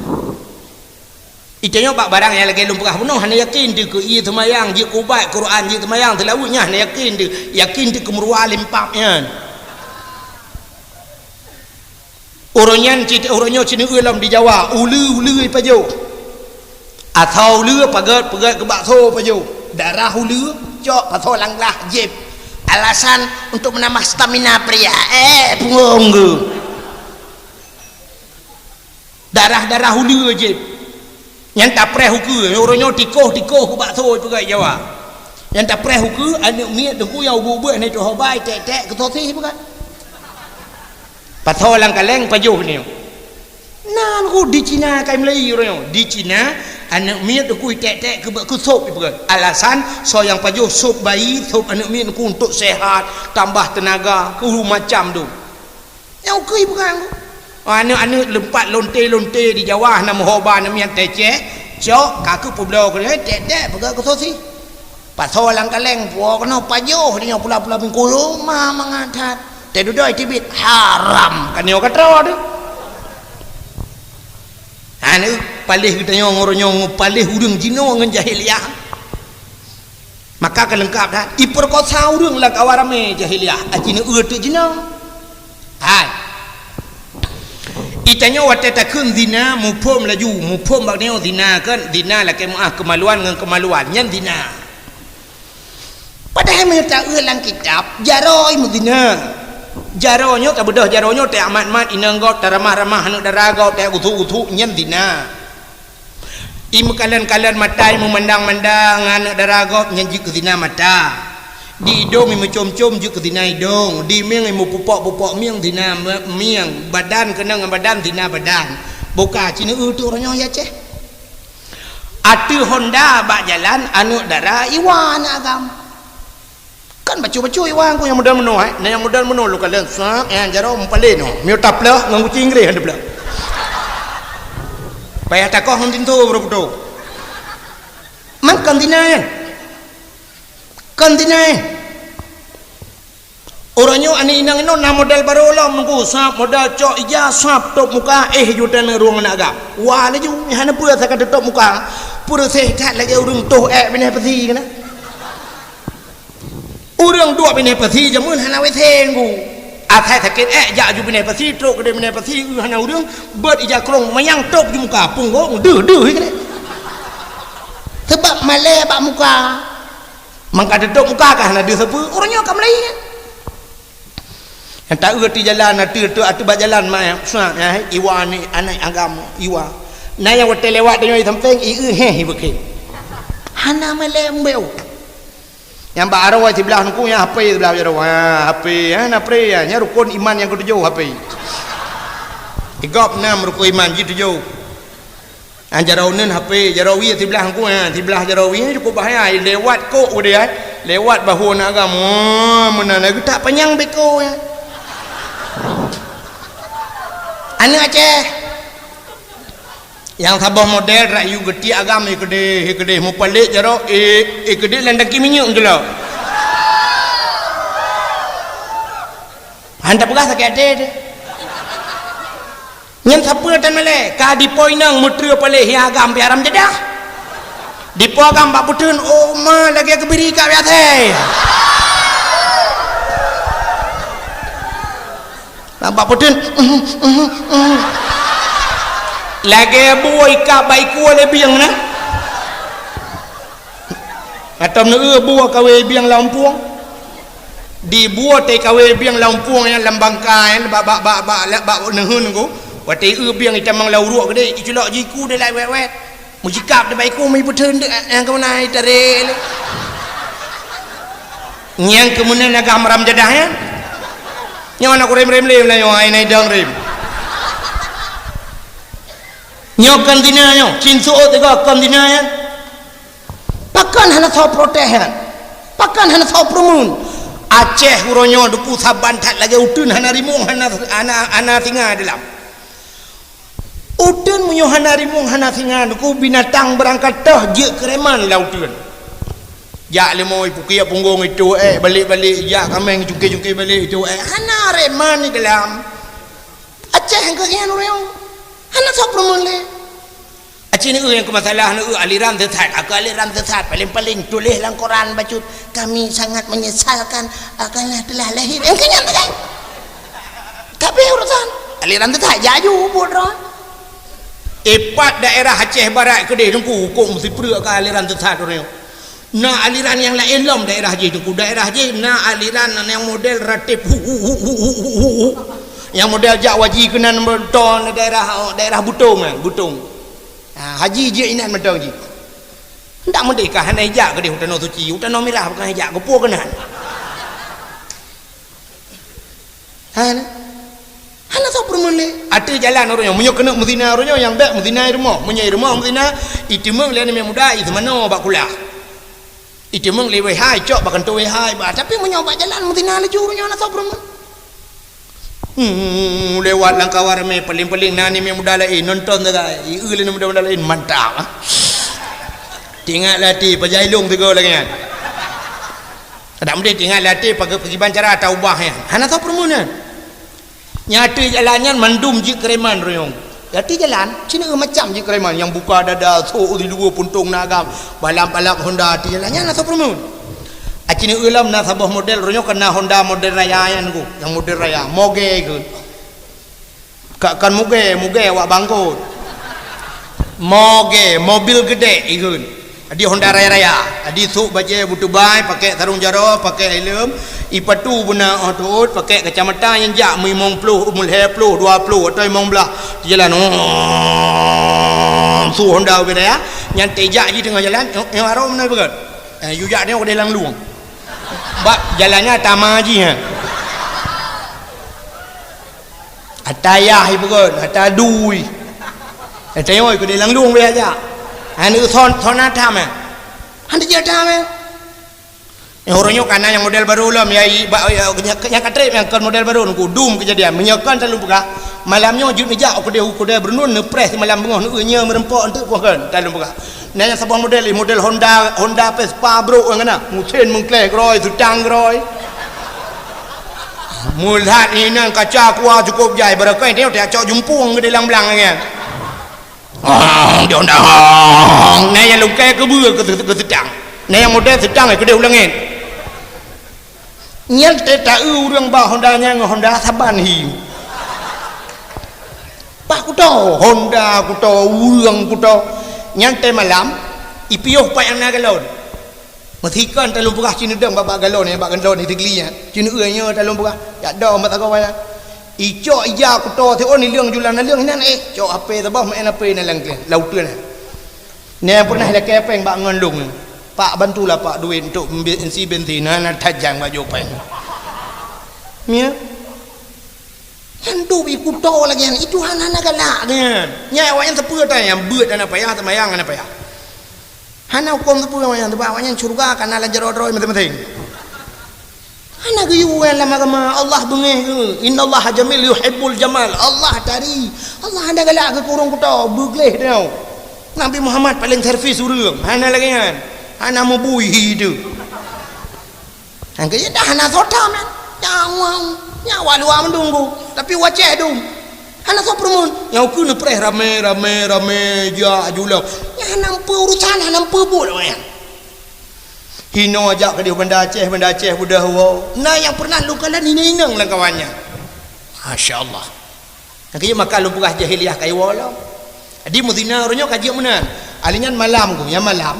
Itanyoe bak barang nyang lagèe lôn peugah bunoe hana yakin teuh keu ie seumayang, jeuet keu ubat, Quran, jeuet seumayang, seulaweuet nyan hana yakin teuh, yakin teuh keu meuruwa limpab nyan. Uroe nyan cit, uroe nyoe ci neueu lom di Jawa, uleue-uleue ipajoh. Asoe uleue pagöt, pagöt keu bakso ipajoh. Darah uleue cok pasoe lam glah jieb. Alasan untuk menambah stamina pria. Eh, punggong geuh. Darah-darah uleue jieb. Nyan tapreh ukeue, uroe nyoe tikoh-tikoh keu bakso ipeugah Jawa. Nyan tapreh ukeue, aneuk miet teungku nyang ubeut-ubeut hana jiteuho bai, tek-tek keu sosis ipeugah. Pasoe lam kaleng pajoh nyoe. Nan ku di Cina kai meulayi uroe nyoe. Di Cina, aneuk miet teungku itek-tek keu, keu sop ipeugah. Alasan, soe nyang pajoh sop bayi, sop aneuk miet teungku untuk sehat, tambah tenaga, keu macam tu. Nyang ukeue ipeugah ngku. Aneuk-aneuk leumpat lonte-lonte di Jawa hana meuho ba aneuk miet tecek, cok, ka keuh peubloe keu tek-tek peugah keu sosis. Pasoe lam kaleng puwoe keunoe pajoh di nyoe pula-pula bingkulu ma mangat that. Teududoe teubiet haram kan nyoe ka troe teuh. Aneuk paléh geutanyoe ngon uroe nyoe paléh ureueng jinoe ngon jahiliyah. Maka ka leungkap that, ipeurekosa ureueng lam kawan ramé jahiliyah, aci neueu teuk jinoe. Hai. Itanyoe watèe takheun zina, muphom laju, muphom bak nyoe zina kan, zina lakèe meu'ah keumaluan ngon keumaluan, nyan zina. Padahai meunyoe taeu lam kitab, jaroe meuzina. Jaroe nyoe tabeudôh jaroe nyoe teuamat-mat inong gob, taramah-ramah aneuk dara gob, teuusuk-usuk, nyan zina. Imeukalon-kalon mata, imeumandang-mandang aneuk dara gob nyan jeuet keu zina mata. Di idong imeucom-com jeuet keu zina idong. Di mieng imeupupok-pupok mieng zina me-, mieng. Badan keunong ngon badan zina badan. Boh ka ci neueu teuk uroe nyoe ya Aceh. Ateueh honda bak jalan aneuk dara iwa aneuk agam. Kan bacut-bacut iwa ku nyang model meunoe, eh. Nah, nyang model meunoe lôn kalon, sap, nyang jaroe meupaléh noh. Miyueb taplôh ngon guci Inggréh han taplôh. Payah takoh ngon tinto baru putôh. Man kon zina nyan. Kon zina nyan. Uroe nyoe aneuk inong inoe na model barô lom nunggu, sap model cok ija, sap tôp muka, eh, ju teuneueng rueng aneuk agam. Wa laju, nyan hana peue asai ka teutôp muka. Peureuseh that lagèe ureueng toh èk binéh peusi keunan. Ureueng duek binéh pasi jameun hana WC ngku. Asai sakét ék jak ju binéh pasi, trok keudéh binéh pasi, eu hana ureueng, beuet ija krông manyang tôp ju muka, punggong deuh-deuh keudéh. Sabab malèe bak muka. Mangka teutôp muka ka hana deuh sapeue, ureueng nyoe ka meulayi nyan. Nyang taeu di jalan, ateueh, ateueh, ateueh bak jalan, ma, sa, ya, iwa ni, aneuk agam, iwa. Na nyang watèe lewat tanyoe di sampéng, i eu héh, i beuké. Hana malèe mbeu. Nyang bak aroe siblah nuku nyang H P siblah jaroe. Ha, H P, ha, na pre, ha. Nyan rukon iman nyang ketujoh H P. Di gob nam rukon iman jih tujoh. Ha, jaroe uneun H P, jaroe wie siblah nuku, ha, siblah jaroe wie cukup bahaya. Lewat kok udeh, ha. Lewat bahu aneuk agam. Oh, meunan lagèe tak panyang beko, ha. Aneuk Aceh. Nyang saboh model rak yue geutiek agam, eh, keudeh, eh, keudeh mupalek jaroe, eh, eh, keudeh lam tangki minyeuk jeulok. Han tapeugah sakét até teuh. Nyan sapeue tan malèe, ka dipo inong meutreue palek hi agam pih haram jadah. Dipo agam bak beuteun, oh ma lagèe keubiri ka biasa. Nampak peuteun. Lagèe bue ikab bak iku lé bieng na. Atau meu bue kawé bieng lam pueng. Di bue teuh kawé bieng lam pueng nyang lam bangka nyan bak, bak, bak, bak, bak, bak neuheun ku. Watèe eu bieng itamong lam uruek geude, iculok jih iku deh lai wet-wet. Meusikap teuh bak iku meuipeutreun teuh, eh, eh, keumeunai tarek lé. Nyang keumeunai na gam ram jadah nyan. Nyoe na kurem-rem lé, nyoe ai nai dang rem. Nyoe kon zina nyoe, cin suot tiga kon zina nyan. Pakon hana soe protes nyan? Pakon hana soe peureumeun? Aceh uroe nyoe duku saban that lagèe uteuen hana rimueng, hana, hana, hana singa dalam. Uteuen meunyoe hana rimueng hana singa, duku binatang beurangkat toh jeuet keu reman lam uteuen. Jak leumo ipukiek punggong itu, eh, balek-balek, jak kaméng cuki-cuki balek itu, eh, hana reman di dalam. Aceh nyang keuhian ureueng, hana soe peureumeun lé. Aceh neu nyang keu masalah neu aliran sesat, aku aliran sesat, paling-paling tuléh lam koran bacut, "Kami sangat menyesalkan, ah, karena telah lahir." Nyang keu nyan sagai. Tapi urusan aliran teuka jaju buet droe. Ipat daerah Aceh Barat keudeh teungku, huköm sipreuk ka aliran sesat ureueng. Na aliran nyang laén lom daerah jih teungku. Daerah jih na aliran nyang model ratib hu, hu, hu. Nyang model jak waji keunan meuton daerah, daerah Butong kan, Butong. Ha, haji jih inan mantong jih. Ndak meudeh ka hana ijak keudeh u Tanoh Suci, u Tanoh Mirah bukan ijak, geupue keunan. Hana. Hana soe peureumeun lé. Ateueh jalan ureueng nyoe. Meunyoe keuneuk meuzina ureueng nyoe, nyang bèk meuzina i rumoh. Meunyoe i rumoh meuzina, iteumeung lé aneuk muda, i seumanoe bak kulah. Iteumeung lé W H, icok bak kantô W H, bah. Tapi meunyoe bak jalan meuzina laju ureueng nyoe, hana soe peureumeun. Hmm, lewat lam kawan ramé, paling-paling na aneuk muda laén nonton sagai. I eu lé aneuk muda-muda laén, mantap, ah. Teuingat lé até, pajan ilong sigoe lagèe nyan. Adak meudeh teuingat lé até page-, pakriban cara taubah nyan. Hana soe peureumeun nyan. Nyang ateueh jalan nyan mandum jeuet keu reman royong. Ateueh jalan, sineuk macam jeuet keu reman. Nyang buka dada, sôk di luwa puntông na agam, balap-balap Honda ateueh jalan nyan hana soe peureumeun. Aci sineuk lom na saboh model, royong ka na Honda model raya nyan ku. Nyang model raya, moge keu. Ka, kon mugée, mugée awak bangkot. Moge, mobil geudée ikheun. Adi Honda raya-raya. Adi sôk bajée beutubai, pakék sarong jaroe, pakék helm, ipatu beuna 'oh teuôt, pakék kacamata nyang jak meulimong ploh, meulhée ploh, dua ploh, atawa limong blaih. Jalan, oh, su Honda ubé raya. Nyan teuh jak jih teungoh jalan, nyoe, nyoe arong meunan beugét. Eh, yue jak nyoe keudeh lam lueng. Bak jalan nyan tama jih, ha. Ata yah ipeugöt, ata dui. Ata yoi keudeh lam lueng biasa. Aneuk son, son ata meh. Han teujiet ata meh. Nyoe uroe nyoe ka na nyang model barô lom, ya, i, ba, ya, nyang, nyang ka trép nyang kon model barô nungku dum keujadian. Meunyoe kon talôn peugah, malam nyoe jeuet neujak u keudè, u keudè Beureunuen neupreh simalam beungoh, neueu nyoe meureumpok eunteuk poh kon talôn peugah. Na nyang saboh model, model Honda, Honda Vespa brôk nyang na. Meusén meungkleh keurôi, seutang keurôi. Meulat inan kaca kuah cukup jai, barokon teuh cok jumpueng keudeh lam blang nyan. Hong, di Honda, hong. Na nyang lungkai keubeue keu, keu seutang. Na nyang model seutang keudeh u langét. Nyan teuh taeu ureueng ba Honda nyan ngon Honda saban hi. Pak kuto, Honda kuto, ureueng kuto. Nyan teuh malam, ipiôh pat nyang na galon. Meusikon talôn peugah ci neudong bak, bak galon nyan, bak galon nyan, teugeuli nyan. Ci neueu nyoe talôn peugah, jak dong bak sagoe nyan. Icok ija kuto siôn ileueng julan naleueng inan, eh, cok H P saboh, meu'en H P na lam, lam uteuen nyan. Nyan pernah ilakée péng bak ngon lôn nyan. Pak, bantulah Pak duit untuk mbe-, isi bensin, hana tajang bak jopeng. Ya. Nyan dub i kuto lagèe nyan, itu hana, hana galak nyan. Nyan awaknyan sapeue ata nyang beuet hana payah, seumayang hana payah. Hana huköm sapeue awaknyan, sabab awaknyan syeuruga ka na lam jaroe droe maséng-maséng. Hana geuyue lam agama, Allah beungéh geuh. Innallaha jamil yuhibbul jamal. Allah tari. Allah hana galak keu ureueng kuto, beugleh teuh. Nabi Muhammad paléng servis ureueng, hana lagèe nyan. Hana meubui hi teuh. Nyang keu dah hana soe tham nyan. Nyang wang, nyang wak luwa meudunggu, tapi wacéh dum. Hana soe peureumeun. Nyang ukeue neupreh ramé, ramé, ramé, jak aju lom. Nyang hana meupeue urusan, hana meupeue buet awaknyan. Hinoe jak keudéh Banda Aceh, Banda Aceh beudôh woe. Na nyang pernah lôn kalon inong-inong lam kawan nyan. Masya Allah. Nyang keu maka lôn peugah jahiliyah ka iwoe lom. Jadi meuzina uroe nyoe ka jeuet meunan. Ahli nyan malam ku, nyang malam.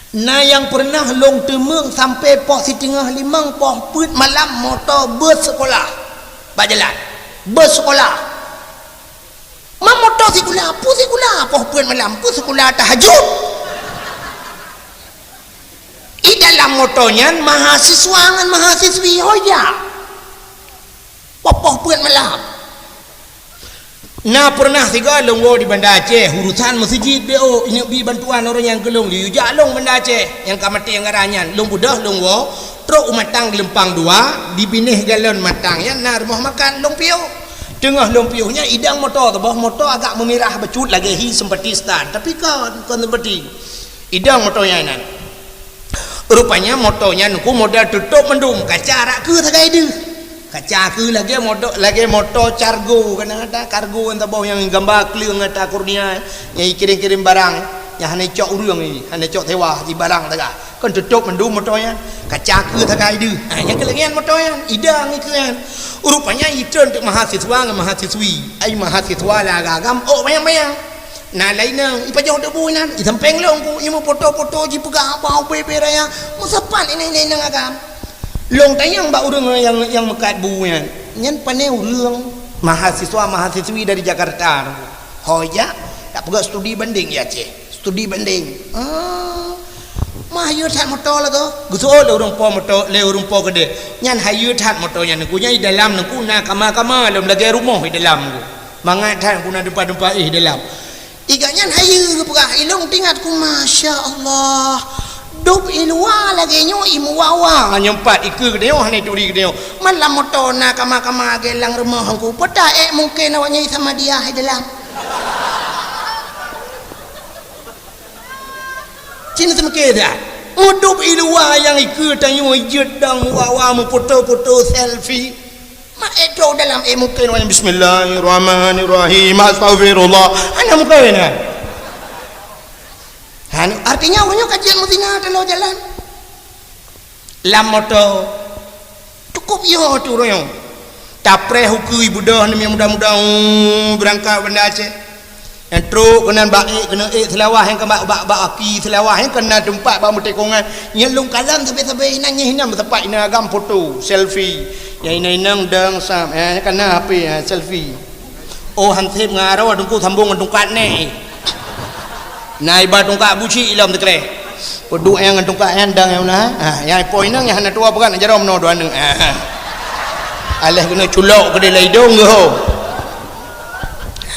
Na nyang pernah lôn teumeung sampai poh siteungoh limong, poh peuet malam moto bus sekolah. Bak jalan. Bus sekolah. Ma moto sikula, peue sikula, poh peuet malam, peue sikula tahajud. I dalam moto nyan mahasiswa ngon mahasiswi hoja. Poh-poh peuet malam. Na pernah sigoe lôn woe di Banda Aceh, urusan meuseujid B O, inyoe bi bantuan ureueng nyang keu lôn, laju jak lôn Banda Aceh, nyang ka maté anggaran nyan, lôn beudôh lôn woe, trok u Matang Geulumpang Dua, di binéh galon Matang nyan na rumoh makan lôn piôh. Teungoh lôn piôh nyan idang moto teuboh, moto agak meumirah bacut lagèe hi sempati start, tapi kon, kon sempati. Idang moto nyan inan. Rupanya moto nyan ku model tutôp mandum, kaca rak keue sagai deuh. Kaca keue lagèe moto, lagèe moto cargo, kana ata kargo nyang teuboh nyang gamba kleueng ata kurnia, nyang ikirém-kirém barang, nyang hana icok ureueng, hana icok sewa, jibarang sagai. Kon tutôp mandum moto nyan, kaca keue sagai deuh. Ha, nyang keu lagèe nyan moto nyan, idang ikeue nyan. Rupanya itreun teuk mahasiswa ngon mahasiswi. Ai mahasiswa lam agam, oh, bayang-bayang. Na laén inong, ipajoh debu inan, isampéng lôn ku, imeupoto-poto jipeugah haba ubé-bé raya, meusapat inong-inong agam. Lôn tanyong bak ureueng nyang, nyang meukat bu nyan, nyan pané ureueng mahasiswa-mahasiswi dari Jakarta. Ho jak, dak peugah studi banding i Aceh. Studi banding. Ah, mah hayeue that moto lagoe. Geuseuôt lé ureueng po moto, lé ureueng po keudéh. Nyan hayeue that moto nyan, nyan ku nyan i dalam nyan ku na kama-kama lom lagèe rumoh i dalam nyan ku. Mangat that ku na teumpat-teumpat éh dalam. I gobnyan hayeue geupeugah, ilôn teuingat ku, masya Allah. Dub i luwa lagèe nyoe i meuwa-wa nyoe pat ikeue geutanyoe hana ituri geutanyoe. Man lam moto na kama-kama lagèe lam rumoh nyan ku. Peue ta ék mungken awaknyan i Samadiyah i dalam. Cit seumeukeu that. Meudub i luwa nyang ikeue tanyoe jeuet dang meuwa-wa meupoto-poto selfie. Mak ék trok dalam, ék mungken awaknyan bismillahirrahmanirrahim, astaghfirullah. Hana mungken nyan. Hana, artinya ureueng nyoe ka jeuet meuzina teuloh jalan. Lam moto. Cukup yo tu ureueng nyoe. Tapreh ukeue beudôh nyan muda-muda, uh, beurangkat Banda Aceh. Nyang trok keunan bak ék, keuneuk ék Seulawah nyang ka bak, bak, bak aki Seulawah nyang ka na teumpat bak meutekongan. Nyang lôn kalon sabe-sabe inan, nyan inan meusapat inan agam foto, selfie. Nyang inong-inong dong sam, eh, nyang ka na H P, eh, selfie. Oh, han sép ngon aroe teungku sambong ngon tungkat nèh. Na iba tungkat buci ilom teukreh. Peuduek nyang ngon tungkat nyan dang nyang na. Ha, nyang po inong nyang hana tuwoe peugah na jaroe meunoe dua aneuk. Ha, ha. Aléh keuneuk culok keudéh lam idong geuh.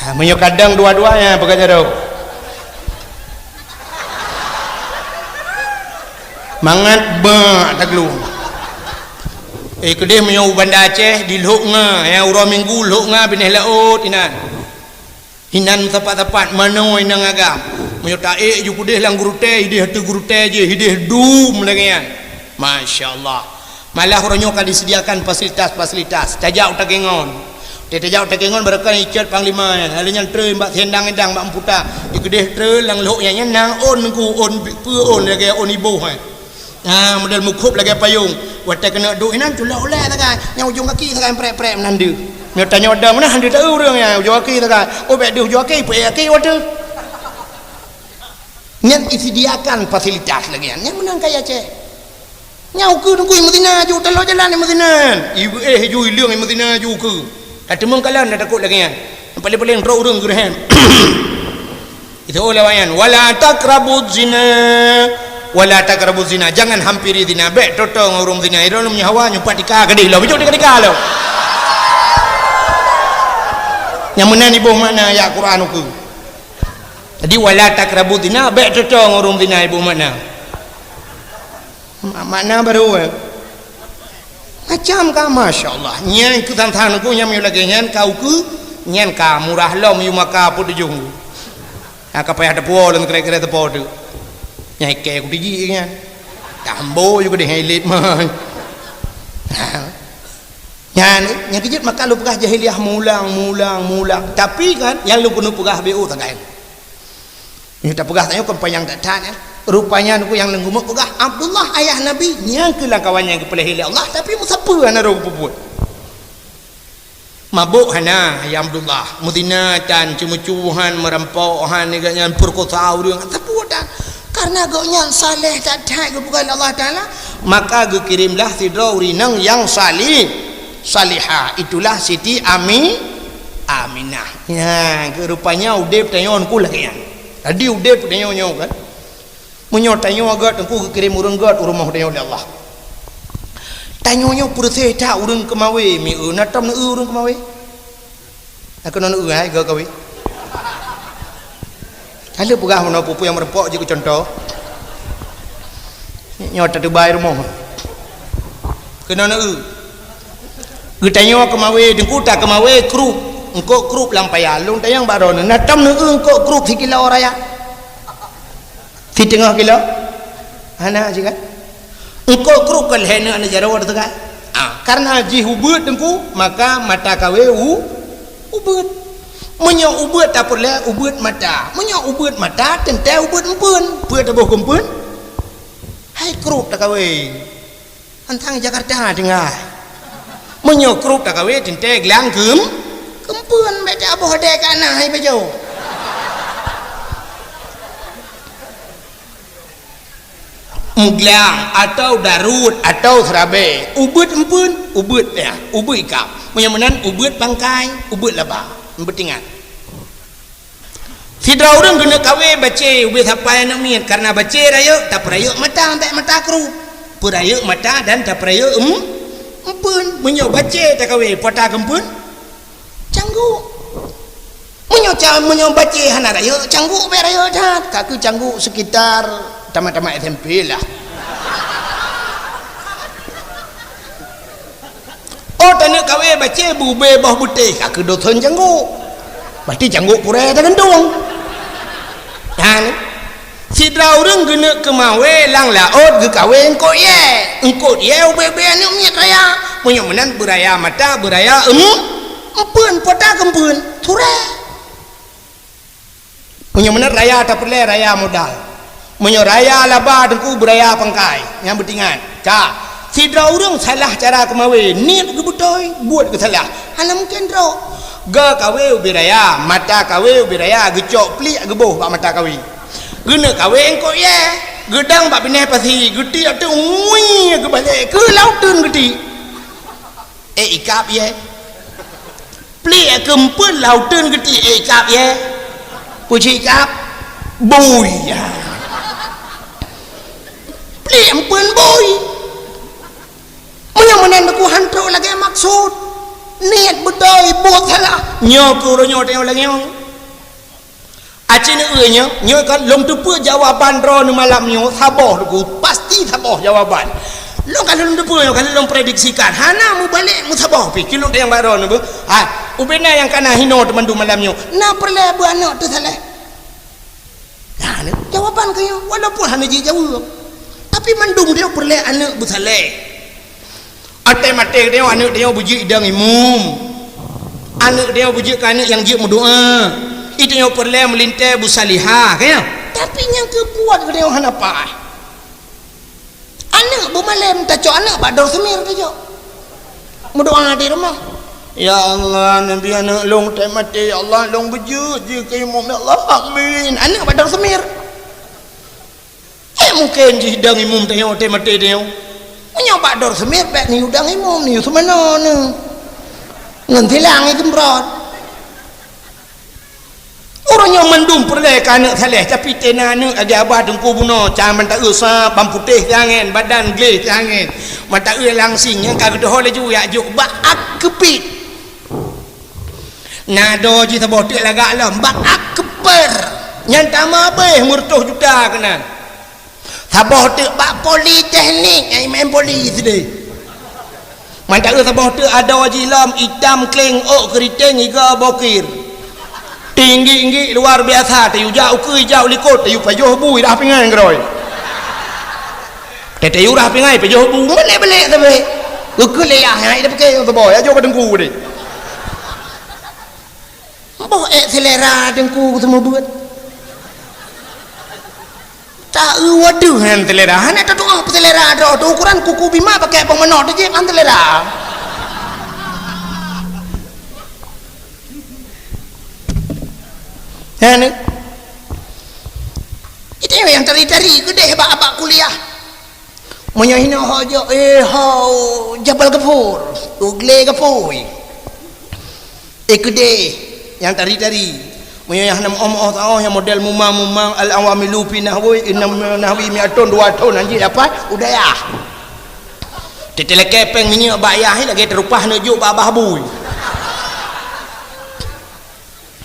Ha, meunyoe kadang dua-dua nyang peugah jaroe. Mangat bak taglung. Eh, keudéh meunyoe u Banda Aceh di Lhok Nga, nyang uroe Minggu Lhok Nga binéh laôt inan. Inan meusapat-sapat manoe inong agam. Meunyoe taék ju keudéh lam gurutée, idéh ateueh gurutée jih, idéh dum lagée nyan. Masya Allah. Malah uroe nyoe ka disediakan fasilitas-fasilitas. Tajak u Takengon. Watée tajak u Takengon barokon icot panglima nyan. Lalu nyan treun bak Siendang-endang bak Mputa. Di keudéh treun lam lhok nyan, nyan na ôn ngon ôn, peue ôn lagée ôn iboh nyan. Ha, model meukhôb lagée payông. Watée keuneuk duek inan, culok ulée sagai. Nyang ujong gaki sagai prek-prek meunan deuh. Meunyoe tanyoe dong meunan, han deuh taeu ureuëng nyan, ujong gaki sagai. Oh, bék deuh ujong gaki, peuék gaki watée. Nyan disediakan fasilitas lagée nyan. Nyan meunan kaya Aceh. Nyan ukeue teungku i meuzina ju, taloe jalan i meuzina. I éh ju, i leueng i meuzina ju ukeue. Tateumeung kalon, tatakot lagée nyan. Paléng-paléng trok ureuëng geureuhem. Itu ulama nyan, "Wala taqrabuz zina." "Wala taqrabuz zina, jangan hampiri zina, bèk toe-toe ngon ureueng zina." Ilôn meunyoe hawa nyoe pat tika gadih lom, icok tika-tika lom. Nyang meunan iboh makna ayat Quran ukeue. Jadi, "Wala taqrabuz zina, bèk toe-toe ngon ureueng zina," iboh makna. Ma-, makna barô, eh. Macam ka, masya Allah. Nyan keu than-than ku nyang meunyoe lagèe nyan ka ukeue, nyan ka murah lom yue maka peuet ujong. Ha, ka payah teupuwoe lom kira-kira teupo tu. Nyang ikèe ku tiji nyan. Tambo ju keudeh ilet mai. Ha. Nyan, nyang keujeuet maka lôn peugah jahiliyah mulang, mulang, mulang. Tapi kan, nyang lôn keuneuk peugah B O tagai. Nyoe tapeugah tanyoe kon panyang that-that, ya. Rupanya nuku nyang lôn keuneuk peugah, Abdullah ayah Nabi, nyang keu lam kawan nyang geupeulahé lé Allah, tapi meusapeue hana roh peubuet. Mabök hana, ya Abdullah. Meuzina tan, ceumeucue han, meurampok han, nyan peurekosa ureueng, sapeue tan. Karena gobnyan saleh that-that geupeugah lé Allah Taala, maka geukirémlah sidroe ureueng inong nyang salih, salihah. Itulah Siti Ami-, Aminah. Nya, keu rupanya udép tanyoe nuku lagèe nyan. Jadi udép tanyoe nyoe kan. Meunyoe tanyoe gèt, Teungku geukirém ureueng gèt u rumoh tanyoe lé Allah. Tanyoe nyoe peureuséh that ureueng keumawé, mi eu na tom neu eu ureueng keumawé. Na keunoe neu eu hai gèt kawé. Ka lheueh peugah meunoe peue-peue nyang meureumpok jeuet keu cuntoh. Nyoe tateubai rumoh. Keunoe neu eu. Geutanyoe keumawé, Teungku ta keumawé krup. Eungkôt krup lam paya. Lôn tanyong bak droeneuh, na tom neu eu eungkôt krup sikilo raya? Siteungoh kilo? Hana, sih kan? Eungkôt krup ka lhèe neuk aneuk jaroe teuka. Ah, karena jih ubeuet Teungku, maka mata kawé u-, ubeuet. Meunyoe ubeuet tapeureulèe ubeuet mata. Meunyoe ubeuet mata, teuntèe ubeuet empeuen. Peue taboh keu empeuen? Hai krup takawé. Antang Jakarta tinggai. Meunyoe krup takawé teuntèe glang keum-, keumpeuen bèk taboh dèk ka na hai bajo. Meuglang atau daruet atau seurabèe, ubeuet empeuen, ubeuet ya, ubeuet ikab. Meunyoe meunan ubeuet bangkai, ubeuet laba. Beutingat. Sidroe ureueng geuneuk kawé bacé ubé sapai aneuk miet, karena bacé rayeuk tapeurayeuk mata bèk mata krup. Peurayeuk mata dan tapeurayeuk em-, empeuen. Meunyoe bacé takawé, peue ta keu empeuen? Cangguk. Meunyoe ca-, meunyoe bacé hana rayeuk, cangguk bèk rayeuk that. Ka keu cangguk sekitar tamat-tamat S M P lah. Oh, taneuk kawé bacé beubé boh beutéh, ka keu dosen cangguk. Pasti cangguk purée tagantung. Nyan, sidroe ureueng geuneuk keumawé lam laôt geukawé eungkôt yèe. Eungkôt yèe ubé-ubé aneuk miet raya. Meunyoe meunan beuraya mata, beuraya em-, empeuen, peue ta keu empeuen? Surée. Meunyoe meunan raya tapeureulèe raya modal. Meunyoe raya laba Teungku beuraya pangkai, nyang beutingat. Ka, sidroe ureueng salah cara keumawé, niet geubeutôi, buet geusalah. Hana mungken droe. Geukawé ubé raya, mata kawé ubé raya, geucok pliek geuboh bak mata kawé. Geuneuk kawé eungkôt yèe, geudong bak binéh pasi, geutiek teuk ngui geubalek keu lam uteuen geutiek. Eh, ikab yèe. Pliek keu empeuen lam uteuen geutiek, eh, ikab yèe. Peue cit ikab? Bui, ya. Pliek empeuen bui. Meunyoe meunan Teungku han trok lagèe maksud. Niet beutôi, buet salah. Nyoe keu uroe nyoe tanyoe lagèe nyoe. Aci neu-eu nyoe, nyoe kan lôn teupeue jawaban droeneuh malam nyoe saboh Teungku, pasti saboh jawaban. Lôn ka lôn teupeue nyoe, ka lôn prediksikan, hana meubalek meusaboh pih. Kilôn tanyong bak droeneuh beuh, hai, ubé na nyang ka na hinoe teumandum malam nyoe, na peureulèe beuaneuk teusaleh? Nah, nyoe jawaban keu nyoe, walaupun hana jijaweueb, tapi mandum nyoe peureulèe aneuk beusaleh. Watèe maté geutanyoe, aneuk tanyoe beujeuet idong imum. Aneuk tanyoe beujeuet keu aneuk nyang jeuet meudoa. Itanyoe peureulèe meulintèe beusalihah, ka nyoe? Tapi nyang keu buet geutanyoe hana paih. Aneuk beumalém tacok aneuk bak dor seumir tacok. Meudoa di rumoh. "Ya Allah, neubi aneuk lôn watèe maté, ya Allah, lôn beujeuet jih keu imum, ya Allah. Amin." Aneuk bak dor seumir. Eh, mungken jih idong imum tanyoe, watèe maté tanyoe. Meunyoe bak dor seumir, bèk neuyue idong imum, neuyue seumanoe neuh. Ngon silang ikeumbron. Oh, Nyoe mandum peureulée keu aneuk saleh, tapi tena aneuk lagée abah teungku bunoe, cang mata eu sab, ban putéh siangén, badan gleh siangén, mata eu langsing, nyang ka geudoho laju jak jok bak ak keupit. Na do jih saboh teuk lagak lom, bak ak keupet. Nyan tamah abéh meureutoh juta keunan. Saboh teuk bak politeknik, nyang main poli sideh. Mantap saboh teuk adoe jih lom, itam kleng, ôk keuriteng, iga bokir. Tinggi-tinggi luar biasa, tayue jak ukeue, jak u likot, tayue pajoh bu, irah pingai ngeurôi. Tayue rah pingai, pajoh bu, belek-belek sabe. Ukeue lé yah, hai dah pakai saboh, ya jok ka teungku deh. Boh ék selera teungku seumeubeuet. Ta-eu wadoh nyan selera, hana tatu'oh peuselera droe teuh, ukuran kuku bima pakai pong meunoe teuh jép han selera. Hana. Itu nyang tari-tari keudeh bak, bak kuliah. Meunyoe hinoe ho jok, eh, ho Jabal Gafur, Ugle Gafui. Eh, keudeh nyang tari-tari. Meunyoe nyang hana meu'oh-meu'oh taoh nyang model mumang-mumang al-awamilu fi nahwi, inam nahwi mi'atun dua thon anjing apa? Udayah. Teutelekée péng minyeuk bak yah lagée teurupah neujok bak abah bui.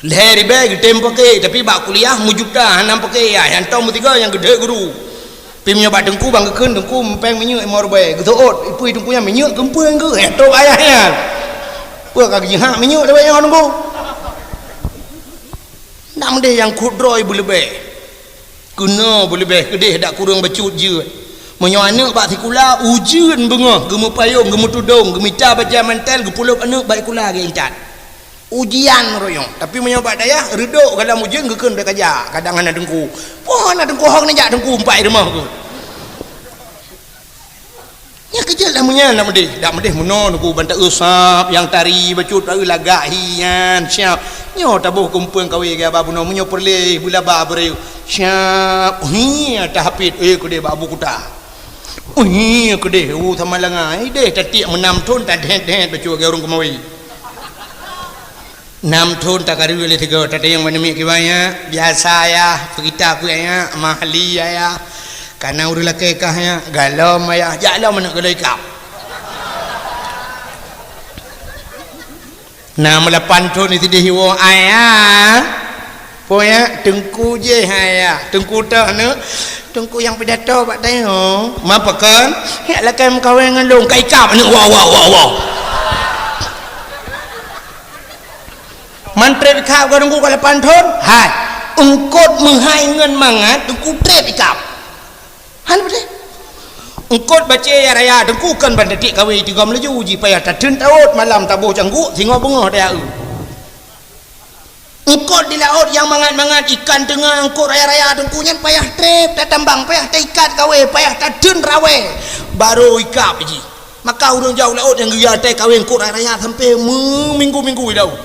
Lhée ribée geutem paké, tapi bak kuliah meujuta hana paké yah, nyang tom meusigoe nyang geudhek guru. Pi meunyoe bak teungku ban geukheun teungku mupéng minyeuk lima ribée, geuseuôt, ipui teungku nyan minyeuk keumpeueng geuh, eh, trok ayah nyan. Peue ka geujihak minyeuk lewat nyoe teungku? Ndak meudeh nyang kudroe beuleubeh. Keunoe beuleubeh keudeh dak kureueng bacut jeuet. Meunyoe aneuk bak sikula, ujeuen beungoh, geumeupayong, geumeutudong, geumita bajée mantel, geupulop aneuk bak sikula geuintat. Ujian royong. Tapi meunyoe bak dayah, reudok galam ujeuen geukheun bèk kajak, kadang hana teungku. Poh hana teungku hong neujak teungku umpat i rumoh geuh. Nyan keujeuet lah meunyan dak meudeh. Dak meudeh meunoe teungku ban taeu sab nyang tari bacut taeu lagak hi nyan siap. Nyoe taboh keumpeueng kawé gaya ba bunoe meunyoe peureulée beulaba beureu. Siap. Hi tahapit eh keudeh bak abu kuta. Ui, keudeh, u sama langa. Ideh tatiek meunam thon tadhet-dhet bacut lagée ureueng keumawi. Nam thon takareu lé sigoe, tatayong bak namiet kiban, ya. Biasa, ya. Peugita peue, ya. Mahli, ya. Kana ureueng lakée kah, ya. Galom, ya. Jak lom aneuk keudeh ikab. Na meulapan thon di sideh iwoe, "Ayah." "Peue, ya?" "Teungku jih, Ayah." "Teungku toh, neuk?" "Teungku nyang pidato bak tanyoe." "Ma pakon?" "Nyang lakée meukawen ngon lôn, ka ikab aneuk woe, woe, woe, woe." Man treb ikab ka teungku ka lapan thon? Hai, eungkot meuhai ngon mangat teungku treb ikab. Hana beutôi. Eungkot bacée ya raya teungku kon ban tatiek kawé tigom laju jih payah tatheun taôt malam taboh cangguk singoh beungoh daya eu. Eungkot di laôt nyang mangat-mangat ikan teunga eungkot raya-raya teungku nyan payah treb tatambang payah taikat kawé payah tatheun rawé barô ikab jih. Maka ureueng jauh laôt nyang geuya até kawé eungkot raya-raya sampoe meuminggu-minggu i laôt.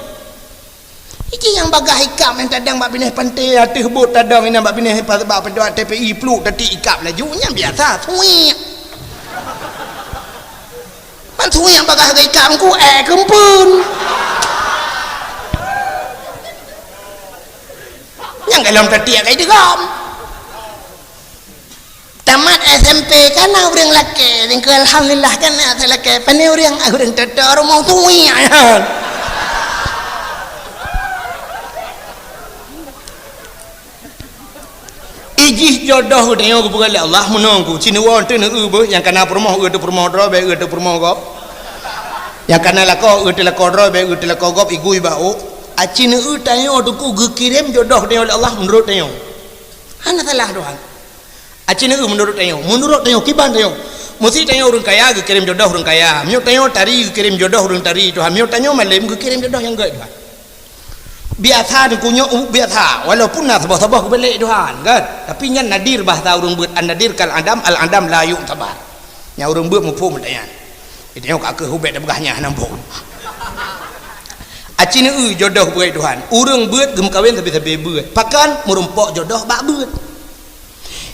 Iki nyang bagaih ikab nyang tadong bak binéh panté ateueh bot tadong inan bak binéh pa-, bak padua T P I pluek tatiek ikab laju nyan biasa suik. Man suik nyang bagaih ikab ku eh keumpeuen. Nyang galom tatiek kai deugom. Tamat S M P kana ureueng lakée, tingkeu alhamdulillah kana asai lakée. Pane ureueng, ureueng toto rumoh tuwi nyan. Ijih jodoh geutanyoe geupeugah lé Allah meunong ku. Cit neuwoe teuh neueu beuh nyang kana peurumoh eu teuh peurumoh droe bèk eu teuh peurumoh gob. Nyang kana lakoe eu teuh lakoe droe bèk eu teuh lakoe gob igui bak ôk. Aci neueu tanyoe teungku geukirém jodoh tanyoe lé Allah meunurot tanyoe. Hana salah Tuhan. Aci neueu meunurot tanyoe, meunurot tanyoe, kiban tanyoe. Meusé tanyoe ureueng kaya geukirém jodoh ureueng kaya. Meunyoe tanyoe tari geukirém jodoh ureueng tari Tuhan. Meunyoe tanyoe malém geukirém jodoh nyang gét Tuhan. Biasa teungku nyoe, uh, biasa. Walaupun na saboh-saboh geubalek Tuhan, kan? Tapi nyan nadir bahasa ureueng beuet, an-nadir kal adam, al-adam la yu'tabar. Nyang ureueng beuet muphom meutanyan. Tanyoe ka keuh ubet tapeugah nyan hana muphom. Aci neueu jodoh beuet Tuhan. Ureueng beuet geumeukawen sabe-sabe beuet. Pakon meurumpok jodoh bak beuet.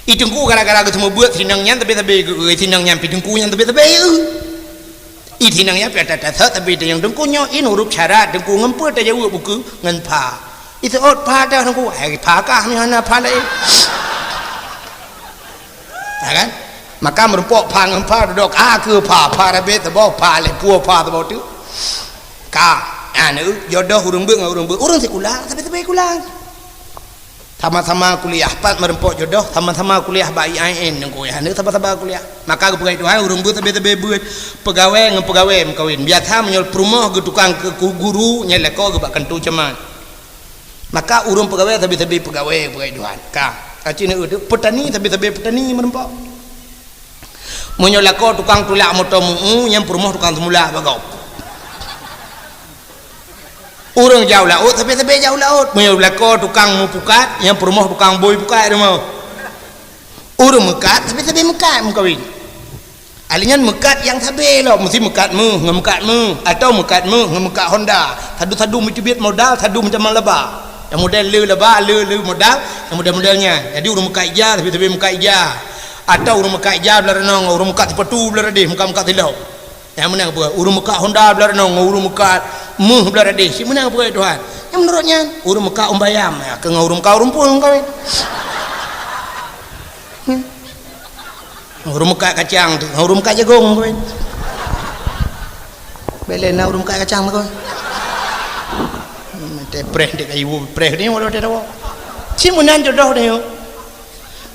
I teungku gara-gara geuseumeubeuet sinong nyan sabe-sabe geu-, sinong nyan pi teungku nyan sabe-sabe eu. I sinong nyan pi ata tasot sabe teungku nyoe i nurup syarat teungku ngon peue tajaweueb ukeue ngon pha. Iseuôt pha dah nungku, hai pha kah meuhana pha laén. Ya kan? Maka meurumpok pha ngon pha dudok, ah, keu pha, pha rabe teuboh, pha lé pue, pha teuboh tu. Ka, anu, jodoh ureuëng beuet ngon ureuëng beuet, ureuëng sikula, tapi-tapi kula. Sama-sama kuliah, pat meurumpok jodoh, sama-sama kuliah bak I A I N nungku, ya, sama-sama kuliah. Maka geupeugah Tuhan, ureuëng beuet sabe-sabe beuet, peugawée ngon peugawée meukawén. Biasa meunyoe peurumoh geutukang keu guru, nyan lakoe geuh bak kantô camat. Maka ureuëng peugawée sabe-sabe peugawée, peugawée Tuhan. Ka, ka cit na peutani sabe-sabe peutani meurumpok. Meunyoe lakoe tukang tulak moto meu-eu, nyang peurumoh tukang teumulak bak gob. Ureuëng jak u laôt sabe-sabe jak u laôt. Meunyoe lakoe tukang meu pukat, nyang peurumoh tukang bôi pukat rumoh. Ureuëng meukat sabe-sabe meukat meukawén. Ahli nyan meukat nyang sabe lom, meusti meukat méuh ngon meukat méuh, atawa meukat méuh ngon meukat Honda. Sadu-sadu meucubit modal, sadu meutamah laba. Nyang model le laba, le, le modal, nyang model-model nyan. Jadi ureuëng meukat ija, sabe-sabe meukat ija. Atawa ureuëng meukat ija blah ranong, ureuëng meukat sipatu blah radeh, meukat-meukat silop. Nyang meunan peue? Ureuëng meukat Honda blah ranong, ureuëng meukat méuh blah radeh. Cit meunan peue Tuhan? Nyang meunurot nyan, ureuëng meukat umbayam, ya, keu ngon ureuëng meukat rumpun kawén. Hmm. Ureuëng meukat kacang tu, ureuëng meukat jagong tu kan. Belen na ureuëng meukat kacang tu kan. Hmm, teh preh dek kayu preh ni walau teh dawa. Cit meunan jodoh ni.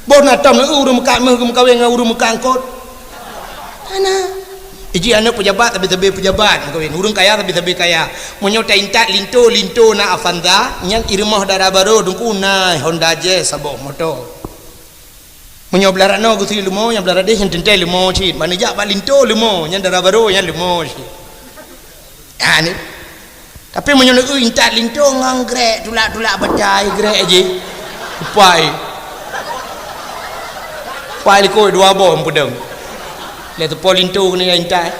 Boh na tom ureuëng meukat méuh geumeukawen ngon ureuëng meukat eungkot. Hana. Iji aneuk peujabat tapi sabe peujabat meukawen. Ureuëng kaya tapi sabe kaya. Meunyoe ta intat linto, linto na Avanza, nyang i rumoh dara barô teungku na Honda Jazz saboh moto. Meunyoe blah rano geusie leumo, nyang blah radeh nyang teuntée leumo cit. Ban neujak bak linto leumo, nyang dara barô nyan leumo cit. Ha ni. Tapi meunyoe neueu intat linto ngon grek, tulak-tulak batai grek jih. Pai. Pai likot dua boh peudong. Lé teupo linto keuneuk intat.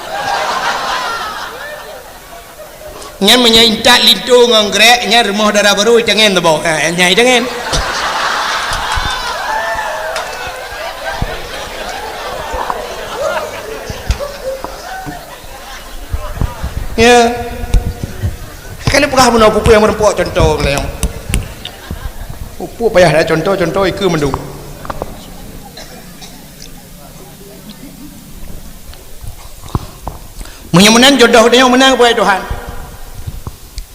Nyan meunyoe intat linto ngon grek, nyan rumoh dara barô itangen teuboh. Ha, nyan itangen. Ya. Kali peugah bunoe peue-peue nyang meureumpok contoh lé. Peue-peue payah dah contoh-contoh ikeue mandum. Meunyoe meunan jodoh tanyoe meunan keubah Tuhan.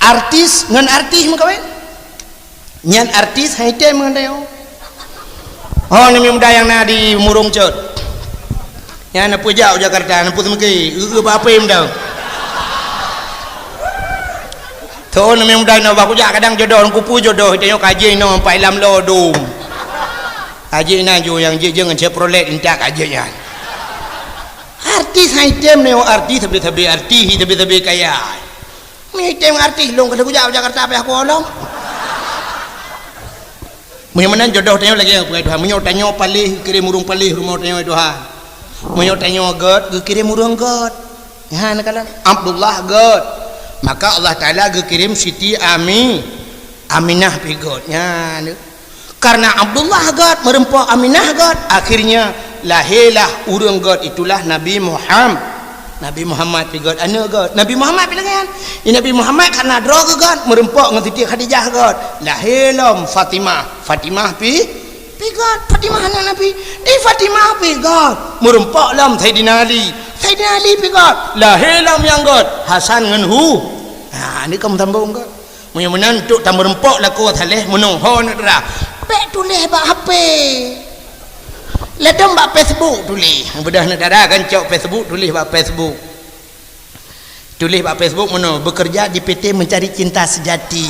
Artis ngon artis meukawen. Nyan artis hai tem ngon tanyoe. Oh, namiet muda nyang na di Murong Cot. Nyan na peujak u Jakarta, na peue seumeuki, eu-eu bak apem dah. Tho namiet muda na bah kujak kadang jodoh, ngon kupeue jodoh, tanyoe kaji inoe pai lam lo dum. Kaji na ju nyang jijeng ngon Chevrolet intat kaji nyan. Artis hai tem nyoe artis sabe-sabe artis, sabe-sabe kaya. Meunyoe item artis lôn ka lheueh kujak u Jakarta payah kuolong. Meunyoe meunan jodoh tanyoe lagée peugah Tuhan. Meunyoe tanyoe paléh geukirém ureuëng paléh rumoh tanyoe Tuhan. Meunyoe tanyoe gét geukirém ureuëng gét. Nyan kalon Abdullah gét. Maka Allah Taala geukirém Siti Ami, Aminah pi gét. Nyan. Karena Abdullah gét meureumpok Aminah gét, akhirnya lahirlah ureuëng gét, itulah Nabi Muham-, Nabi Muhammad pi gét, aneuk gét. Nabi Muhammad pi lagée nyan. Di Nabi Muhammad karena droe geuh gét meureumpok ngon Siti Khadijah gét. Lahé lom Fatimah. Fatimah pi, pi gét. Fatimah aneuk Nabi. Di Fatimah pi gét meureumpok lom Saidina Ali. Saidina Ali pi gét. Lahé lom nyang gét, Hasan ngon Hu-, ha, ni ka meusambong gét. Meunyoe meunan, untuk tameureumpok lakoe saleh meunoe, ho aneuk dara, bék tuléh bak H P. Ladom bak Facebook tuléh. Beudah aneuk dara kan cok Facebook, tuléh bak Facebook. Tuléh bak Facebook meunoe, "Bekerja di P T Mencari Cinta Sejati."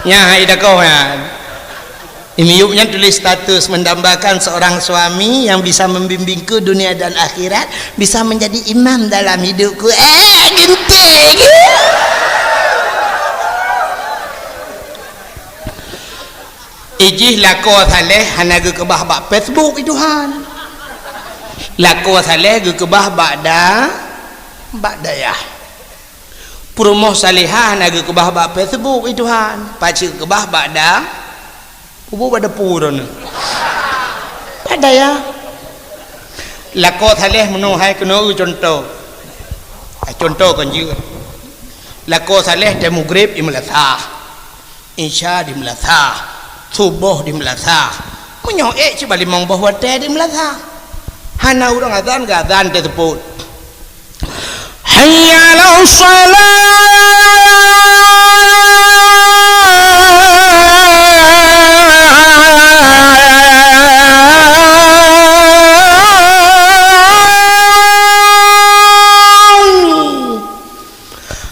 Nyan hai dakoh nyan. Di miyueb nyan tuléh status mendambakan seorang suami yang bisa membimbingku dunia dan akhirat, bisa menjadi imam dalam hidupku. Eh, ginting. Ijih lakoe saleh hana geukeubah bak Facebook, i Tuhan. Lakoe saleh geukeubah bak da-, bak dayah. Peurumoh salehah hana geukeubah bak Facebook, i Tuhan. Pacit geukeubah bak da-, Ubu bak dapu droeneuh. Ada ya. Lakoe saleh meunoe hai keunoe contoh. Ah, contoh kon jeuet. Lakoe saleh teuh mugreb i meulasah. Isya di meulasah, suboh di meulasah. Meunyoe ék cit bak limong boh watée di meulasah. Hana ureuëng azan, geuazan teuseupôt. Hayya 'alas shalah.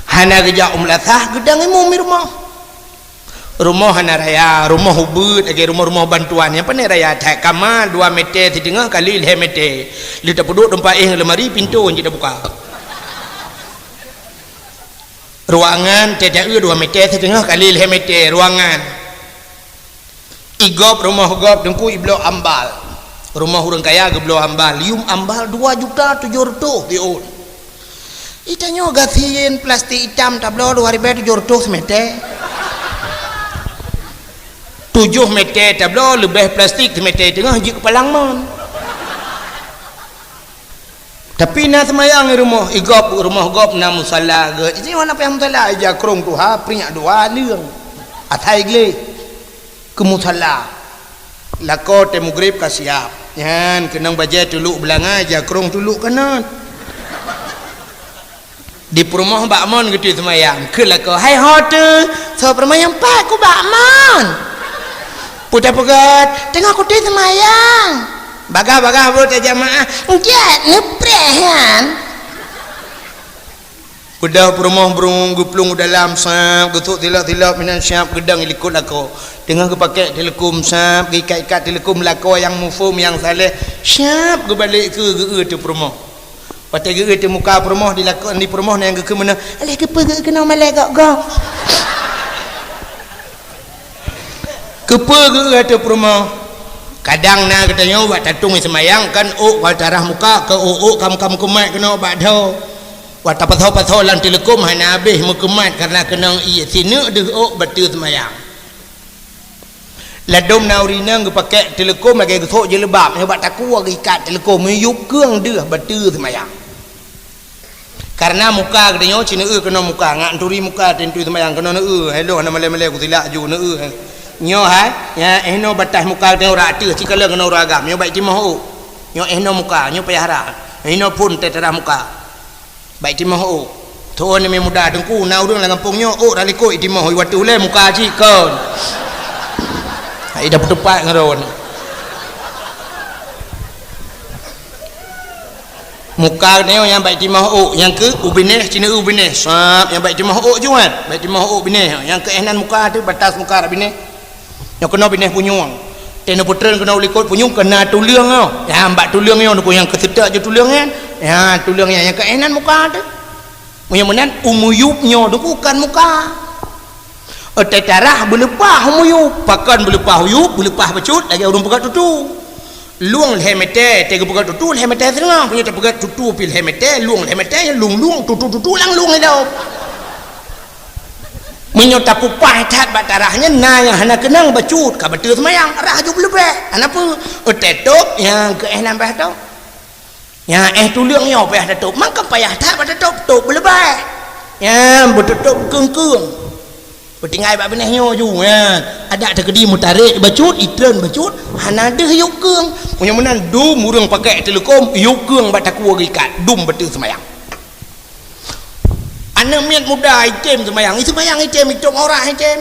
Hana geujak u meulasah, geudong imum di rumoh. Rumoh hana raya, rumoh ubit lagée rumoh-rumoh bantuan nyang pané raya that. Kama dua meter siteungoh kali lhée meter. Lheueh tapeuduek teumpat éh lamari, pintoe jeuet tabuka. Ruangan teuh dua meter siteungoh kali lhée meter ruangan. Igop rumoh gop teungku iblok ambal. Rumoh ureuëng kaya geublok ambal. Yum ambal dua juta tujoh reutôh siôn. Itanyoe gasien plastik itam tabloe dua ribée tujoh reutôh simeter. Tujoh meter tabloe leubeh plastik simeter teungoh jeuet keu palang mon. Tapi na seumayang i rumoh, igop rumoh gop na musala geuh. Isi mana payah musala, ija krong tuha, prinyak dua, leung. Asai gleh. Keu musala. Lakoe tée mugreb ka siab. Nyan keunong bajée tuluk beulanga, ija krong tuluk kanot. Di peurumoh bak mon geutui seumayang. Keu lakoe, "Hai ho teuh, soe peurumoh nyang pat ku bak mon?" Peue tapeugét, "Teungoh kutui seumayang." Bagah-bagah buet jamaah, "Enggak, neupreh nyan." Peudeuh peurumoh brung geuplueng u dalam sab, geusok silop-silop meunan sab, geudong i likot lakoe. Teungoh geupakée teuleukum sab, geuikat-ikat teuleukum lakoe nyang muphom nyang saleh, sab geubalek keue geu-eu teuh peurumoh. Watée geu-eu teuh muka peurumoh di lakoe, di peurumoh nyang geukheun meunan, "Aléh keupeue geu-eu keunoe malée gok-gok?" Keupeue geu-eu ateueh peurumoh? Kadang na geutanyoe bak tatong seumayang kan ôk ka tarah muka, keu ôk-ôk kam-kam keumat keunoe bak dho. Watée tapasoe-pasoe lam teuleukom hana habéh meukeumat kareuna keunong ié sineuk deuh ôk bateue seumayang. Ladôm na ureuëng inong geupakée teuleukom lagée geusok jilbab, nyoe bak takue geuikat teuleukom, meuyueb keueng deuh bateue seumayang. Kareuna muka geutanyoe ci neu-eu keunoe muka, ngat neuturi muka teuntui seumayang keunoe neu-eu, hello hana malée-malée kusilak ju neu-eu. Nyoe hai, nyan éh noe bataih muka geutanyoe rot ateueh, ci kalon keunoe ureuëng agam, nyoe bak timoh ôk. Nyoe éh noe muka, nyoe payah rot. Éh noe phon teutarah muka. Bak timoh ôk. Thon mi muda teungku, na ureuëng lam gampông nyoe ôk rot likot timoh, i watée ulée muka cit kon. Hai dah peutupat ngon droe. Muka nyoe nyang bak timoh ôk, nyang keu u binéh, ci neu-eu u binéh. Sab, nyang bak timoh ôk juat, bak timoh ôk binéh. Nyang keu éh nan muka teuh, batas muka rot binéh. Nyoe keunoe binéh punyueng. Teuh neupeutreun keunoe u likot punyueng keu na tuleueng nyoe. Nyang bak tuleueng nyoe, nyoe nyang keu seutôt ju tuleueng nyan. Nyan tuleueng nyan, nyang keu éh nan muka teuh. Meunyoe meunan, u meuyueb nyoe teuh kon muka. Teutarah beuleupah u meuyueb, pakon beuleupah u yueb, beuleupah bacut lagée ureuëng peugah tutu. Lueng lhée meter, teuh geupeugah tutu lhée meter siteungoh, meunyoe tapeugah tutu pih lhée meter, lueng lhée meter, lueng-lueng, tutu-tutu lam lueng ilom. Meunyoe tapupah that bak tarah nyan na nyang hana keunong bacut, ka bateue seumayang, rah ju beuleubeh. Hana peue, teuh tôb nyang keu éh nambah tôb. Nyan éh tuleueng nyoe payah tatôb, mangkang payah that bak tatôb, tôb beuleubeh. Nyan beutôb keueng-keueng. Beutinggai bak binéh nyoe ju, nyan. Adak teukeudi meutarek bacut, itreun bacut, hana deuh yueb keueng. Meunyoe meunan dum ureuëng pakée teuleukom, yueb keueng bak takue geuikat, dum bateue seumayang. Aneuëk miet muda item seumayang, iseumayang item, itôb aurat item.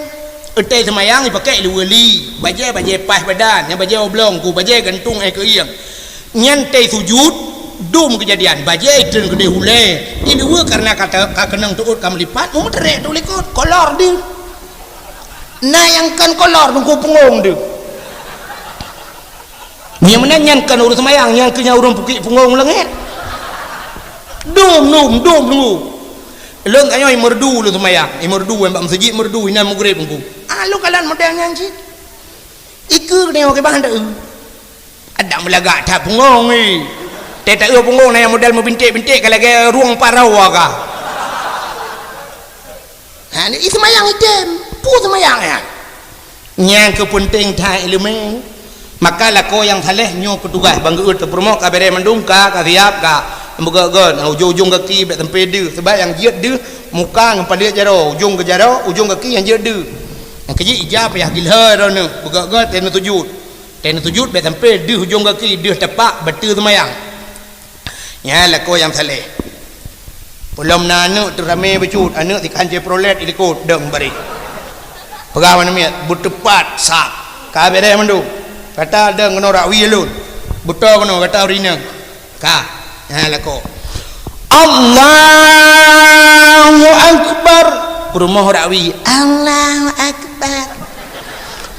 Teuh seumayang ipakée luweue li, bajée-bajée paih badan, nyang bajée oblong ku, bajée gantung éh keuieng. Nyan teuh sujut, dum keujadian, bajée itreun keudeh ulée. Iluweue kareuna ka te-, ka keunong teuôt ka meulipat, meumeutarek teuh likot, kolor deuh. Na nyang kon kolor teungku pungong deuh. Nyang meunan nyan kon ureuëng seumayang, nyan keuh nyang ureuëng pukik pungong langét. Dum, dum, dum, dum. Lôn tanyoe imeurdu lôn seumayang, imeurdu bak meuseujid meurdu inan mugreb teungku. Ah, lôn kalon model nyan cit. Ikeue tanyoe kiban teu. Adak meulagak that pungong ni. Teuh taeu pungong na nyang model meubinték-binték ka lagée rueng parau ka. Ha, ni seumayang item, peue seumayang nyan? Nyang keu peunteng that iéleumé. Maka lakoe nyang saleh nyoe keu tugaih ban geuôt teuh peurumoh ka bereh mandum ka, ka siab ka. Beugét-gét, ujong-ujong gaki bék sampoe deuh, sabab nyang jeuet deuh muka ngon paleuet jaroe, ujong geujaroe, ujong gaki nyang jeuet deuh. Nyang keujeuet ija payah gilhôi droeneuh, beugöt-göt teuh neusujut. Teuh neusujut bèk sampoe deuh ujong gaki, deuh tapak, bateue seumayang. Nyan lakoe nyang saleh. Peulom na aneuk teuh ramé bacut, aneuk sikhan Chevrolet ilikot, dong baréh. Peugah bak aneuk miet, "Beuteupat sab, ka beureh mandum. Gata dong keunoe rak wie lôn. Beutoe keunoe gata ureueng inong." Ka, nyan lakoe. "Allahu Akbar." Peurumoh rak wie, "Allahu Akbar."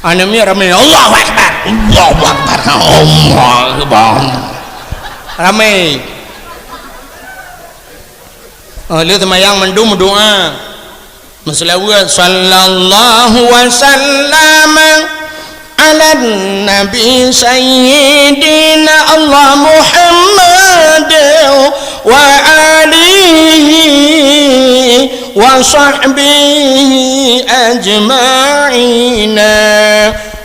Aneuk miet ramé, "Allahu Akbar, Allahu Akbar, Allahu Akbar." Ramé. Oh, lheueh seumayang mandum meudoa. Meuseulaweuet, "Sallallahu wa sallama ala nabi sayyidina Allah Muhammad wa alihi wa sahbihi ajma'ina."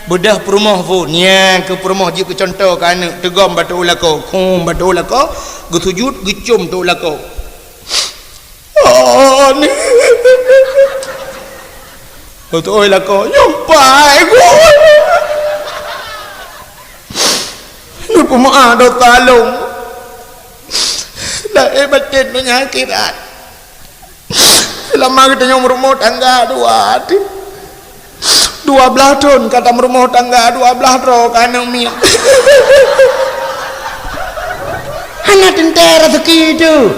Beudôh peurumoh phôn, nyan keuh peurumoh jeuet keu cuntoh keu aneuk, teugom bak teuh lakoe, hum bak teuh lakoe, geusujut, geucom teuh lakoe. Oh, ni. Beutôi lakoe, nyoe pai ku. Neupeumaáh dosa lôn. Lahé batén donya akhirat. Seulama geutanyoe meurumoh tangga dua, dua blaih thon ka tameurumoh tangga, dua blaih droe ka aneuk miet. Hana teuntèe raseuki teuh.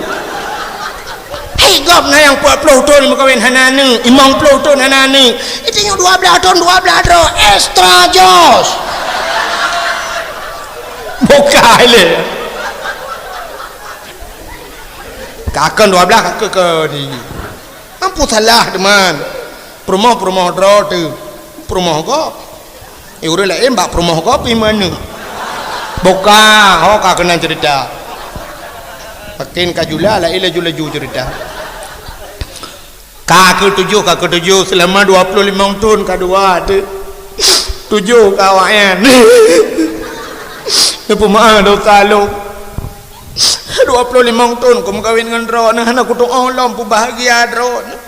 Hai gob na nyang peuet ploh thon meukawen hana aneuk, limong ploh thon hana aneuk. Geutanyoe dua blaih thon, dua blaih droe, extra jos. Bukai lé. Ka kheun dua blaih, ka kheun di. Ampu salah teuma. Peurumoh-peurumoh droe teuh. Peurumoh gob. Eh, ureueng laén bak peurumoh gob pih meuaneuk. Buka, ho ka keunan ceurita. Makin ka jula, laén laju-laju ceurita. Ka keutujoh, ka keutujoh, seulama dua ploh limong thon ka dua teuh. Tujoh ka awaknyan. Neupeumaáh dosa lôn. Dua ploh limong thon kumeukawen ngon droeneuh, hana kutu'oh lom peubahgia droeneuh.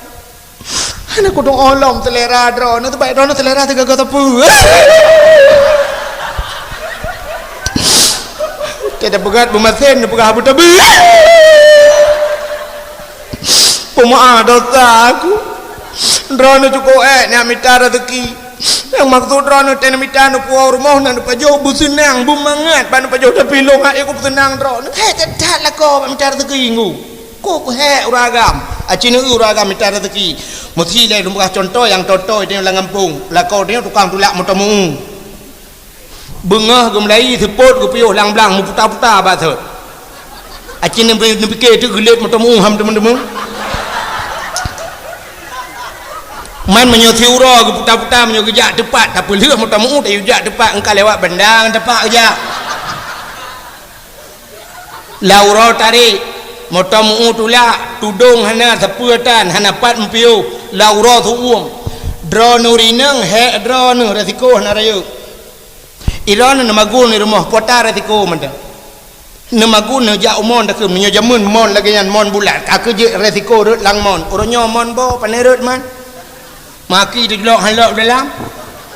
Hana kutu'oh lom seulera droeneuh, teubak droeneuh seulera teugaga sapeue. Teuh peugah beumasen, peugah beutabi. Peumeu'ah dosa aku. Droeneuh cukôp ék nyan mita raseuki. Nyang maksud droeneuh teuh neumita neupuwoe rumoh na neupajoh beuseunang, beumangat bak neupajoh, tapi lôn hana ku beuseunang droeneuh. Hék that-that lakoe bak mita raseuki ngu. Kok hék ureueng agam. Aci neueu ureueng agam mita raseuki. Meusti lé lôn peugah cuntoh nyang toe-toe teuh lam gampông. Lakoe teuh tukang tulak moto meu-ueng. Beungoh geumeulayi seupôt geupiôh lam blang meuputa-puta bak sot. Aci neubi-, neupike teuh geulet moto meu-ueng ham teumeu-teumeu. Man meunyoe siuroe geuputa-puta meunyoe geujak teupat, tapeulheueh moto meu-ueng tayue jak teupat, engka lewat Banda ngon Tapak geujak. Lam uroe tarék, moto meu-ueng tulak, tudong hana, sapeue tan, hana pat meupiôh, lam uroe seu-uem. Droeneuh rineueng, hék droeneuh, resiko hana rayeuk. Droeneuh neumagun di rumoh, po tan resiko mantong. Neumagun neujak u mon takheun, meunyoe jameun mon lagèe nyan, mon bulat, ka keuh jeuet resiko rhot lam mon. Uroe nyoe mon boh, pane rhot man. Maki teujulok han lok dalam.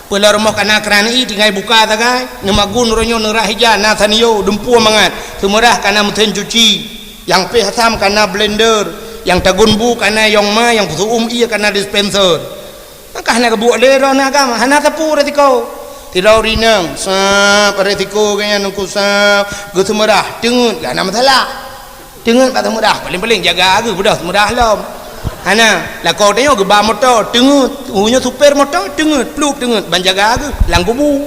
Peue lam rumoh ka na kran ie tinggai buka sagai. Neumagun uroe nyoe neurah ija na sanio, dumpeue mangat. Seumeurah ka na meusén cuci. Nyang péh asam ka na blender. Nyang tagun bu ka na yong ma, nyang peuseu-uem ie ka na dispenser. Maka hana geubuet lé droeneuh agam, hana sapeue resiko. Sidroe rineueng, sab, resiko geuh nyan Teungku sab, geuseumeurah, teungeut, geuh hana masalah. Teungeut bak seumeurah, paléng-paléng jaga geuh, beudôh seumeurah lom. Hana, lakoe tanyoe geuba moto, teungeut, ureueng nyoe supir moto, teungeut, plup teungeut, ban jaga geuh, lam kubu.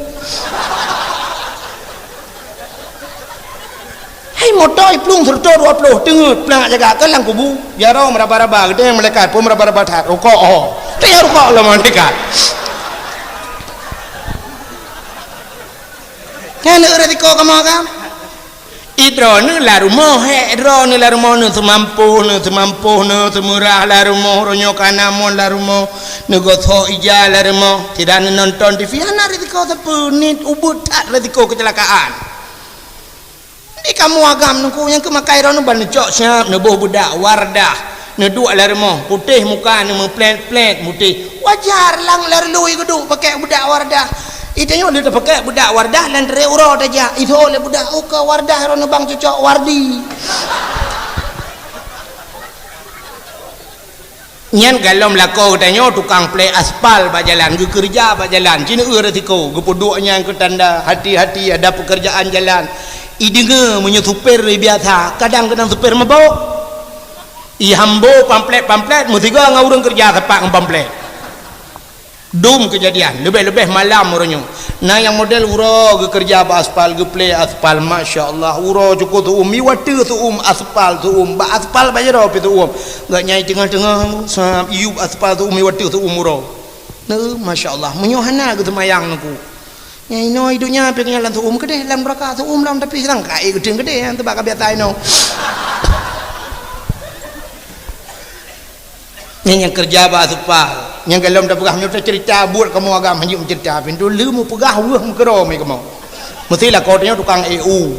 Hai moto iplueng sireutoh dua ploh, teungeut, plak jaga keu lam kubu. Jaroe meuraba-raba, geudeh malaikat, peue meuraba-raba that, rukok ho. Teuh rukok lom malaikat. Nyan resiko kamoe kan? Droeneuh lam rumoh, hék droeneuh lam rumoh, neuseumampôh, neuseumeurah lam rumoh, uroe nyoe ka na mon lam rumoh, neugosok ija lam rumoh, tidak neunonton T V, hana resiko sapeue, niet ubeut that resiko keucilakaan. Di kamoe agam Teungku nyang keu makai droeneuh ban neucok siab, neuboh beudak Wardah, Neuduek lam rumoh, putéh muka, neumeuplét-plét putéh. Wajar, lam, lam rot lôn geuduek pakèk budak Wardah. Itanyoe lheueh tapakèk budak Wardah, lam trép uroe tajak. Itho lé budak, "Oh, ka Wardah, droeneuh bang cocok Wardi." Nyan golom lakoe geutanyoe tukang plé aspal bak jalan, geukeureuja bak jalan. Ci neueu resiko, geupeuduek nyan keu tanda, hati-hati ada pekerjaan jalan. Ideungoe meunyoe supir biasa, kadang keunan supir mabök. Ihambo pamflet-pamflet, meusigoe ngon ureueng keureuja sapat ngon pamflet. Dum keujadian, leubeh-leubeh malam uroe nyoe. Na nyang model uroe geukeureuja bak aspal, geuplé aspal, masya Allah, uroe cukôp seuuem, miwateu seuuem, aspal seuuem, bak aspal bak jaroe pih seuuem. Gobnyan teungoh-teungoh, sab, iyup aspal seuuem, miwateu seuuem uroe. Neu, masya Allah, meunyoe hana geuseumayang Teungku. Nyang inoe idup nyan pih nyan lam seuuem keudeh, lam neuraka seuuem lom, tapi seurang ka ék geuteun keudeh, nyan teuba ka biasa inoe. Nyan nyang keureuja bak aspal. Nyang golom tapeugah, meunyoe taceurita buet kamoe agam hanjeuet meuceurita, pintoe lheueh meupeugah weueh meukeurôm kamoe. Meusti lakoe tanyoe tukang ék u.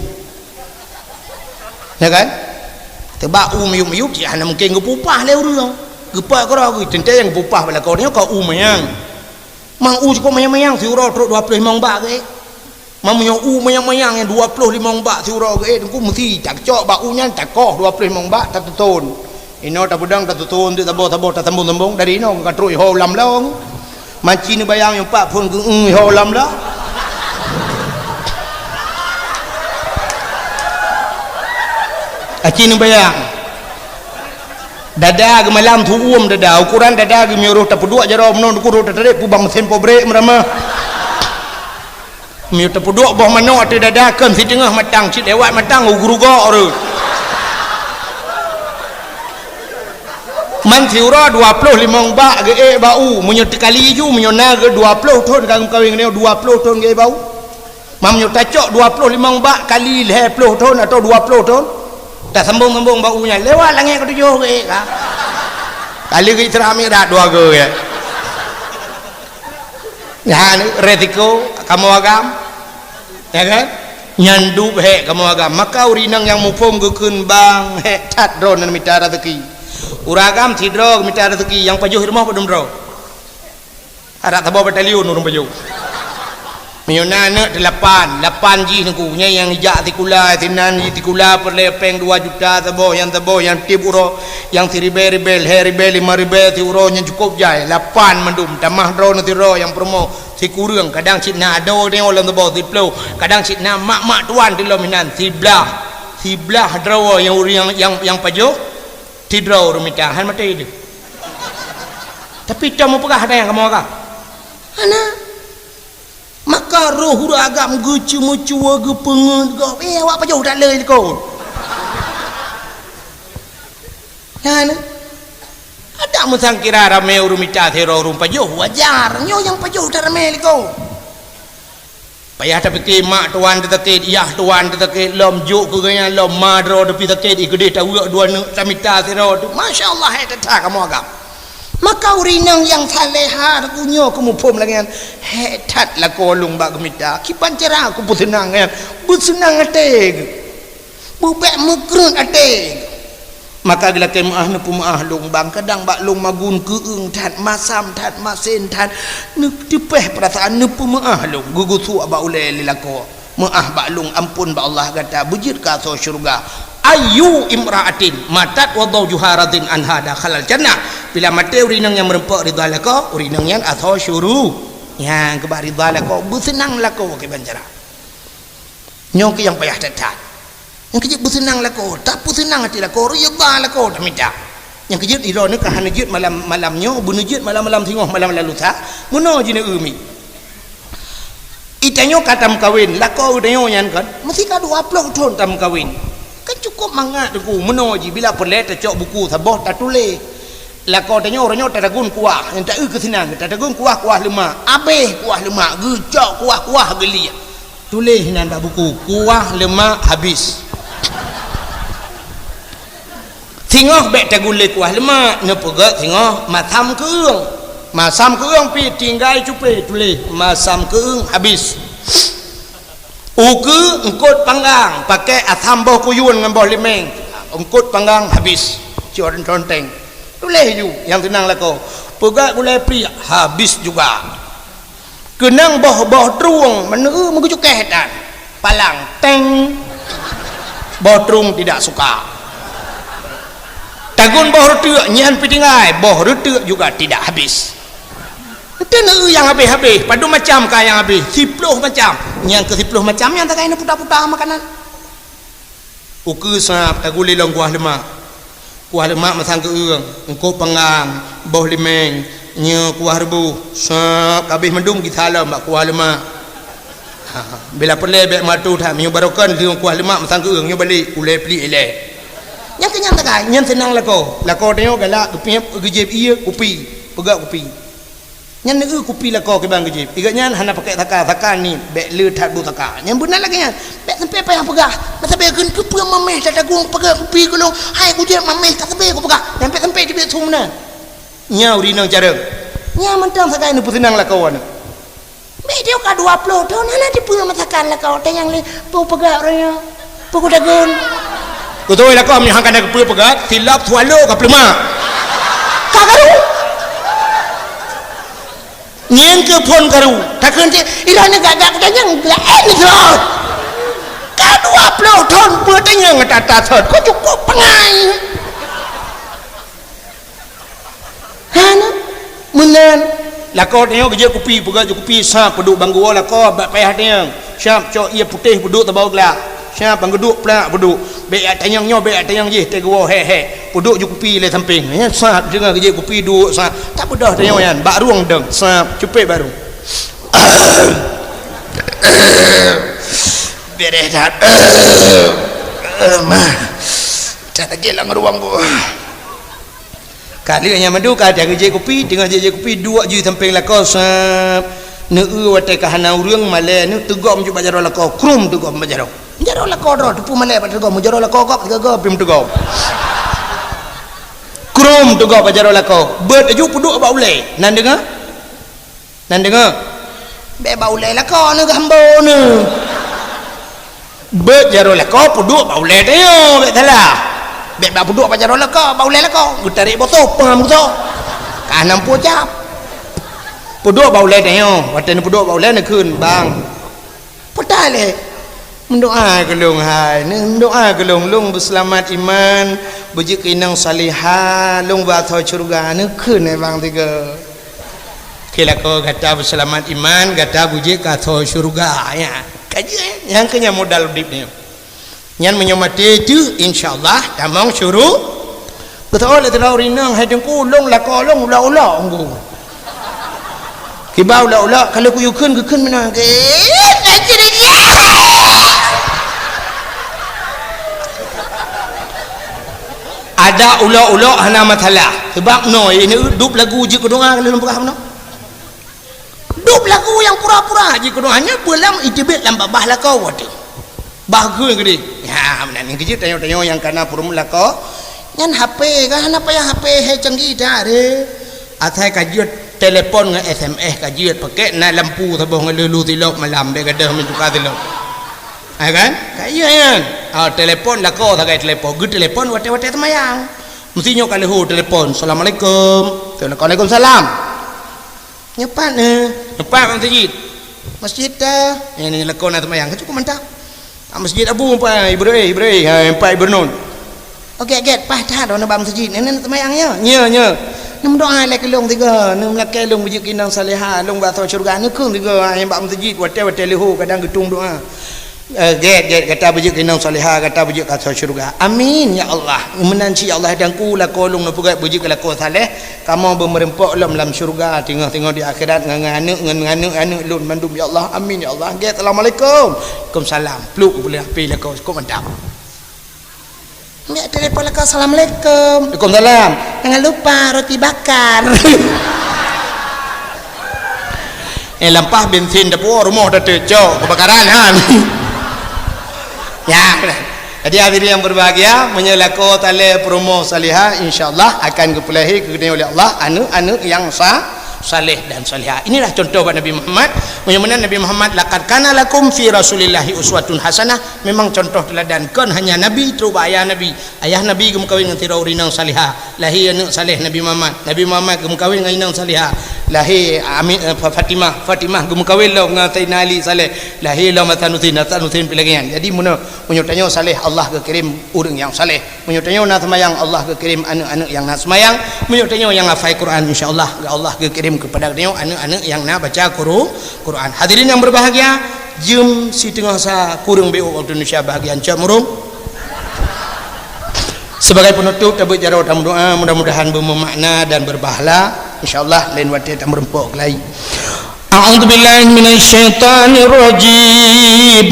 Ya kan? Teuba u miyup-miyup, cit hana mungken geupupah lé ureueng. Geupeukeurô geuh, teuntée nyang geupupah bak lakoe tanyoe ka u manyang. Mang u cukôp manyang-manyang, siuroe trok dua ploh limong bak geuék. Mang meunyoe u manyang-manyang nyang dua ploh limong bak siuroe geuék, Teungku, meusti tacok bak u nyan, takoh dua ploh limong bak, tatuton. Inoe tapeudong, tatuton, teuk saboh-saboh, tasambong-sambong, dari inoe ka trok iho lam lôn. Manci neubayang nyang pat phon geu-, iho lam lôn. Aci neubayang. Dada geumalam seuuem dada, ukoran dada geuh meunyoe roh tapeuduek jaroe meunan, Teungku, roh tatarek peue bang meusén pabrék meuramah. Meunyoe tapeuduek boh manok ateueh dada, kheun siteungoh matang, cit lewat matang, u geurugok rot. Man siuroe dua ploh limong bak geuék bak u, meunyoe teukali ju, meunyoe na geu-, dua ploh thon ka geumeukawen ngon nyoe, dua ploh thon geuék bak u. Meunyoe tacok dua ploh limong bak kali lhèe ploh thon atawa dua ploh thon, tasambong-sambong bak u nyan, lewat langét keutujoh geuék ka. Kali geuh Isra Mi'raj dua geuh, ya. Nyan resiko kamoe agam. Ya kan? Nyan dub hék kamoe agam. Maka ureueng inong nyang muphom geukheun bang hék that droeneuh mita raseuki. Ureueng agam sidroe geumita raseuki, nyang pajoh i rumoh padum droe. Adak saboh batalion ureueng pajoh. Meunyoe na aneuk teulapan, lapan jih Teungku, nyan nyang jijak sikula, sinan jih sikula peureulèe péng dua juta saboh, nyang saboh nyang tiep uroe, nyang siribèe-ribèe, lhèe ribèe, lima ribèe siuroe nyan cukôp jai, lapan mandum, tamah droeneuh sidroe nyang peurumoh sikureueng, kadang cit na adoe nyoe lom saboh siploh, kadang cit na mak-mak tuan di lom inan siblaih, siblaih droe nyang ureueng nyang, nyang, nyang pajoh. Sidroe ureueng mita, han maté ideh. Tapi tom meupeugah ada nyang kamoe agam. Hana. Maka roh ureueng agam geuceumeucue, geupeungeut gob. Eh, awak pajoh that le likot. Hana. Ada meusangkira ramé ureueng mita sidroe ureueng pajoh, wajar. Nyoe nyang pajoh that ramé likot. Payah tapike mak tuan teusakét, yah tuan teusakét, lom jok keu geuhnyan, lom ma droe teupih sakét, i keudeh taweuek dua neuk tamita sidroe teuk. Masya Allah, hék that kamoe agam. Maka ureueng inong nyang salehah geuh nyoe keu muphom lagèe nyan, hék that lakoe lôn bak geumita, kiban cara kupeuseunang nyan, beuseunang até geuh. Beubèk meukreuet até. Maka geulakèe meu'ah neupeumeu'ah lôn bang, kadang bak lôn magun keu'eung that, masam that, masen that, neuteupeh peurasaan neupeumeu'ah lôn, geugeusuek bak ulèe lé lakoe. Meu'ah bak lôn, ampôn bak Allah gata, beujeuet keu asoe syeuruga. Ayyu imra'atin matat wa zaujuha radin anha dakhalal jannah. Bila maté ureueng inong nyang meureumpok ridha lakoe, ureueng inong nyan asoe syuru-, nyang keubah ridha lakoe, beuseunang lakoe kiban cara. Nyoe keuh nyang payah that-that. Nyang keujeuet beuseunang lakoe, tapeuseunang até lakoe, ridha lakoe tamita. Nyang keujeuet droeneuh ka hana jeuet malam, malam nyoe, beuneuh jeuet malam-malam singoh, malam-malam lusa, meunoe jineumi. Itanyoe ka tameukawen, lakoe geutanyoe nyan kan, meusti ka dua ploh thon tameukawen. Kan cukôp mangat Teungku, meunoe jih bila peureulèe tacok buku saboh tatuléh. Lakoe tanyoe uroe nyoe tatagun kuah, nyang taeu keu sinan, tatagun kuah, kuah leumak, abéh kuah leumak, geucok kuah-kuah geuliek. Tuléh inan bak buku, kuah leumak habis. Singoh bèk tagun lé kuah leumak, neupeugèt singoh masam keu'eung. Masam keu'eung pih tinggai cupé, tuléh masam keu'eung habis. Ukeue eungkôt panggang, pakèk asam boh kuyueng ngon boh limeng, eungkôt panggang habis. Cit Tuléh ju nyang seunang lakoe. Peugah gulai pliek, habis juga. Keunong boh-boh trueng, meuneu meugeujukeh dan palang, teng. Boh trueng tidak suka. Tagun boh reuteuk, nyan pih tinggai, boh reuteuk juga tidak habis. Ente neu nyang habéh-habéh, padum macam ka nyang habéh, siploh macam. Nyang keu siploh macam nyan takai neuputa-puta makanan. Ukeue sab tagulé lom kuah leumak. Kuah leumak masang keueung, eungkôt panggang, boh limeng, nyoe kuah reubôh, sab kabéh mandum gisa lom bak kuah leumak. Ha, bila peureulée bék meuatoe that, meunyoe barokon lheueh kuah leumak masang keueung, nyoe balek, ulée pliek ilée. Nyang keu nyan takai, nyan seunang lakoe. Lakoe tanyoe galak, geupiep, geujieb ié, kupi, peugah kupi. Nyan neu kupi lakoe kiban geujieb. Igat nyan hana pakai saka, saka ni bék le that bu saka. Nyan beuna lagée nyan. Bék sampai payah peugah. Masa bék kheun keupeue mameh tatagung peugah kupi keu lôn. Hai kujieb mameh ka sabe kupeugah. Nyan bék sampai teubiet su meunan. Nyan ureueng inong carông. Nyan mantong sagai neupeuseunang lakoe nyan. Bék diyoe ka dua ploh thon hana dipeue masakan lakoe teuh nyang le peugah ureueng nyoe. Peue kutagun? Beutôi lakoe meunyoe hana keupeue peugah, silap swallow ka peuleumah. Ka karu. Ngieng keu phon karu. Takheun cit, iroh ni gak-gak kutanyong, laén ni sot. Ka dua ploh thon peue tanyong ata-ata sot. Kok cukup pengai. Hana, meunan. Lakoe tanyoe geujeuet kupi, peugah jeuet kupi, sab peuduek banggu lakoe bak payah tanyoe. Sab cok ié putéh peuduek saboh glak. Sab banggeuduk plak peuduek. Bék jak tanyong nyoe, bék jak tanyong jih, teuh geuwoe hék-hék. Peuduek jeuet kupi lé sampéng. Nyan sab deungon geujeuet kupi duek sab. Tak beudôh tanyoe nyan, bak rueng dong. Sab cupet bak rueng. Beres that. Mah. Tak lagi lam ruang bu. Ka lheueh nyan mandum ka geujeuet kupi, teungoh jeuet-jeuet kupi, duek ju sampéng lakoe sab. Neu-eu watée ka hana ureueng malée, neu teugom ju bak jaroe lakoe, krum teugom bak jaroe. Jaroe lakoe droe teupeu malée bak teugom, jaroe lakoe gob sigoe-goe pih meuteugom. Krum teugom bak jaroe lakoe, beuet laju peuduek bak ulée. Nan deungoe? Nan deungoe? Bék bak ulée lakoe neu geuhambo neu. Beuet jaroe lakoe peuduek bak ulée tanyoe, bék salah. Bék bak peuduek bak jaroe lakoe, bak ulée lakoe. Geutarek bosoh, peuham bosoh. Ka hana meupucap. Peuduek bak ulée tanyoe, watée neupeuduek bak ulée neukheun, "Bang." Peue that lé? Meudoá keu lôn hai, neumeudoá keu lôn, lôn beuseulamat iman, beujeuet keu inong salihah, lôn beuasoe syeuruga, neukheun hai bang sigoe. Keu lakoe gata beuseulamat iman, gata beujeuet keu asoe syeuruga, ya. Ka jeuet, nyang keu nyan modal udeb nyoe. Nyan meunyoe maté teuh, insya Allah tamong syuru-, Beutôi lé sidroe ureueng inong hai Teungku, lôn lakoe lôn ulok-ulok Teungku. Kiban ulok-ulok, ka lheueh kuyue kheun, geukheun meunan. Adak ulok-ulok hana masalah. Sabab noe, ini dub lagu jeuet keu doa ka lheueh lôn peugah meunoe. Dub lagu nyang pura-pura jih keunoe hanya beulam iteubiet lam babah lakoe watée. Bah geue geude. Ya, meunan nyan keujeuet tanyoe-tanyoe nyang kana peurumoh lakoe. Nyan H P kan hana payah H P hai canggih that re. Asai ka jeuet telepon ngon S M S ka jeuet pakai na lampu saboh ngon lelu silop malam dek gadoh meutuka silop. Ha kan? Ka iya nyan. Ha, telepon lakoe sagai telepon. Geutelepon watée-watée seumayang. Mesti nyoe ka leuho telepon. Assalamualaikum. Waalaikumsalam. Nyoe pat, eh. Nyoe pat bak masjid. Masjid ta. Eh, ni lakoe na seumayang. Cukup mantap. Ah, masjid Abu empat, Ibrahim, Ibrahim. Ha, empat Ibrahim. Okey, okey, paih that droeneuh bak masjid. Nyoe na seumayang nyoe. Nyoe, nyoe. Neumeudoa lé keu lôn sigoe. Neumeulakée lôn beujeuet keu inong salihah. Lôn bak asoe syeuruga. Neukheun sigoe, ha, bak masjid. Watée-watée leuho kadang geutung doa. Eh, gét, gét, gata beujeuet keu inong salihah, gata beujeuet keu asoe syeuruga. Amin, ya Allah. Meunan cit, ya Allah, Teungku, lakoe lôn neupeugét beujeuet keu lakoe saleh, kamoe beumeureumpok lom lam syeuruga, teungoh-teungoh di akhirat ngon, ngon aneuk, ngon, ngon aneuk, aneuk lôn mandum, ya Allah. Amin, ya Allah. Gét, assalamualaikum. Waalaikumsalam. Pluk, boleh api lakoe, cukup mantap. Ambiak telepon lakoe, "Assalamualaikum." "Waalaikumsalam." "Jangan lupa roti bakar." Eh, lampah bensin dapur rumoh dah teucok kebakaran, ha. Ya. Jadi, hadirin yang berbahagia, meunyoe lakoe saleh peurumoh salihah, insya Allah akan geupeulahé keu geutanyoe oleh Allah aneuk-aneuk nyang sa-, Saleh dan salehah. Inilah contoh bak Nabi Muhammad. Meunyoe meunan Nabi Muhammad, "Laqad kana lakum fi Rasulillahi uswatun hasanah." Memang contoh teuladan, kon hanya Nabi, trok bak ayah Nabi. Ayah Nabi geumeukawen ngon sidroe ureueng inong salehah. Lahé aneuëk saleh Nabi Muhammad. Nabi Muhammad geumeukawen ngon inong salehah. Lahé Ami-, eh, Fa-, Fatimah. Fatimah geumeukawen lom ngon Saidina Ali saleh. Lahé lom Hasan Husein. Hasan Husein pih lagée nyan. Jadi, meunyoe, meunyoe tanyoe saleh, Allah geukirém ureueng nyang saleh. Meunyoe tanyoe na seumayang, Allah geukirém aneuëk-aneuëk nyang na seumayang. Meunyoe tanyoe nyang hafai Quran, insya Allah, Allah geukirém keupada tanyoe aneuëk-aneuëk nyang na baca Quru-, Quran. Hadirin yang berbahagia, jeuem siteungoh sa kureueng beu waktu Indonesia bahagian cok murung. Sebagai penutup, tabeuet jaroe tameudoa, mudah-mudahan bermakna dan berpahala. Insya Allah, lain watée tameureumpok keulai. A'udzubillahi minasyaitonirrajim.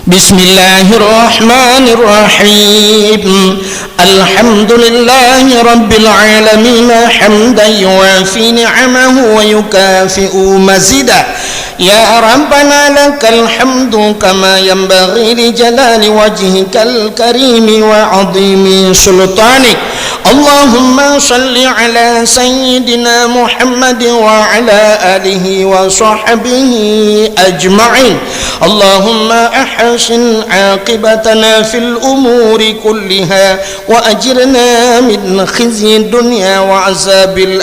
Bismillahirrahmanirrahim. Alhamdulillahi rabbil alamin, hamdan yuwafi ni'amahu wa yukafi'u mazida. Ya Rabbana, lakal hamdu kama yanbaghi li jalali wajhikal karimi wa 'azimi sultanik. Allahumma shalli ala sayyidina Muhammad wa ala alihi wa sahbihi ajma'in. Allahumma ahsin aqibatana fil umuri kulliha wa ajirna min khizyid dunya wa azabil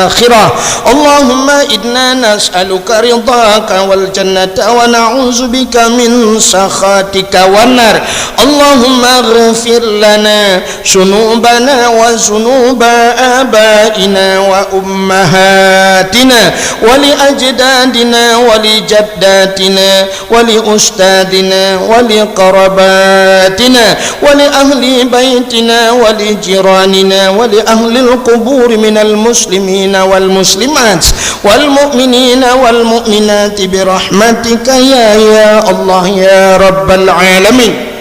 akhirah. Allahumma inna nas'aluka ridhaka wal jannata wa na'udzubika min sakhatika wan nar. Allahumma ighfir lana dzunubana wa dzunuba abaina wa ummahatina wa li ajdadina wa li jaddatina wa li ustadzina wa li qarabatina wa li ahli baitina wa li jiranina wa li ahlil qubur minal muslimina wal muslimat wal mu'minina wal mu'minati bi rahmatika ya, ya Allah ya rabbal alamin.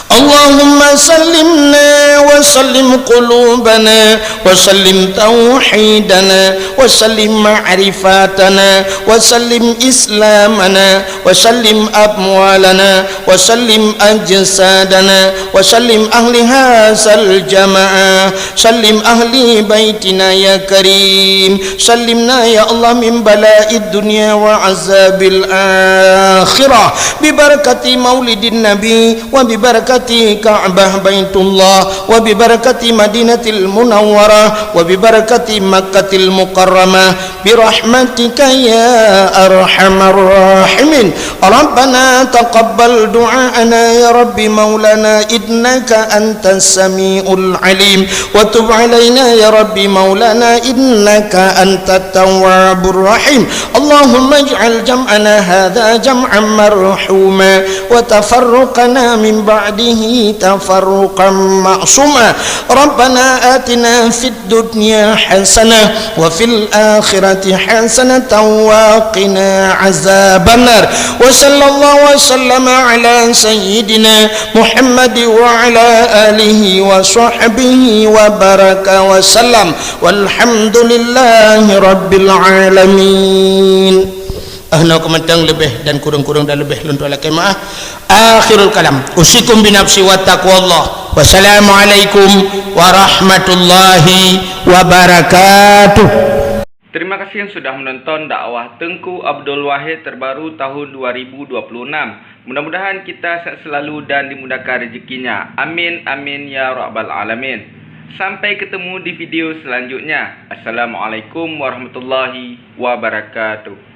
Allahumma sallimna wa sallim qulubana wa sallim tauhidana wa sallim ma'rifatana wa sallim islamana wa sallim amwalana wa sallim ajsadana wa sallim ahli hadzal jamaah. Sallim ahli baitina ya karim. Sallimna ya Allah min bala'id dunya wa azabil akhirah. Bi barakati maulidin nabi wa bi barakati Ka'bah Baitullah wa bi barakati Madinatil Munawwarah wa bi barakati Makkatil Mukarramah. Bi rahmatika ya arhamar rahimin. Rabbana taqabbal du'aana ya Rabbi maulana innaka antas samiul alim. Wa tub alaina ya Rabbi maulana innaka antat tawwabur rahim. Allahumma ij'al jam'ana hadza jam'an marhuma wa tafarruqana min ba'dihi tafarruqan ma'suma. Rabbana atina fid dunya hasanah wa fil akhirati hasanatan wa qina azabannar. Wa sallallahu wa sallama ala sayyidina Muhammad wa ala alihi wa sahbihi wa baraka wa sallam. Walhamdulillahi rabbil alamin. Ah, na keumantang leubeh dan kureueng-kureueng dan leubeh lôn tuan lakée meu'ah. Akhirul kalam. Usikum binafsi wa taqwallah. Wassalamualaikum warahmatullahi wabarakatuh. Terima kasih yang sudah menonton dakwah Teuku Abdul Wahid terbaru tahun dua ribu dua puluh enam. Mudah-mudahan kita sehat selalu dan dimudahkan rezekinya. Amin, amin, ya rabbal alamin. Sampai ketemu di video selanjutnya. Assalamualaikum warahmatullahi wabarakatuh.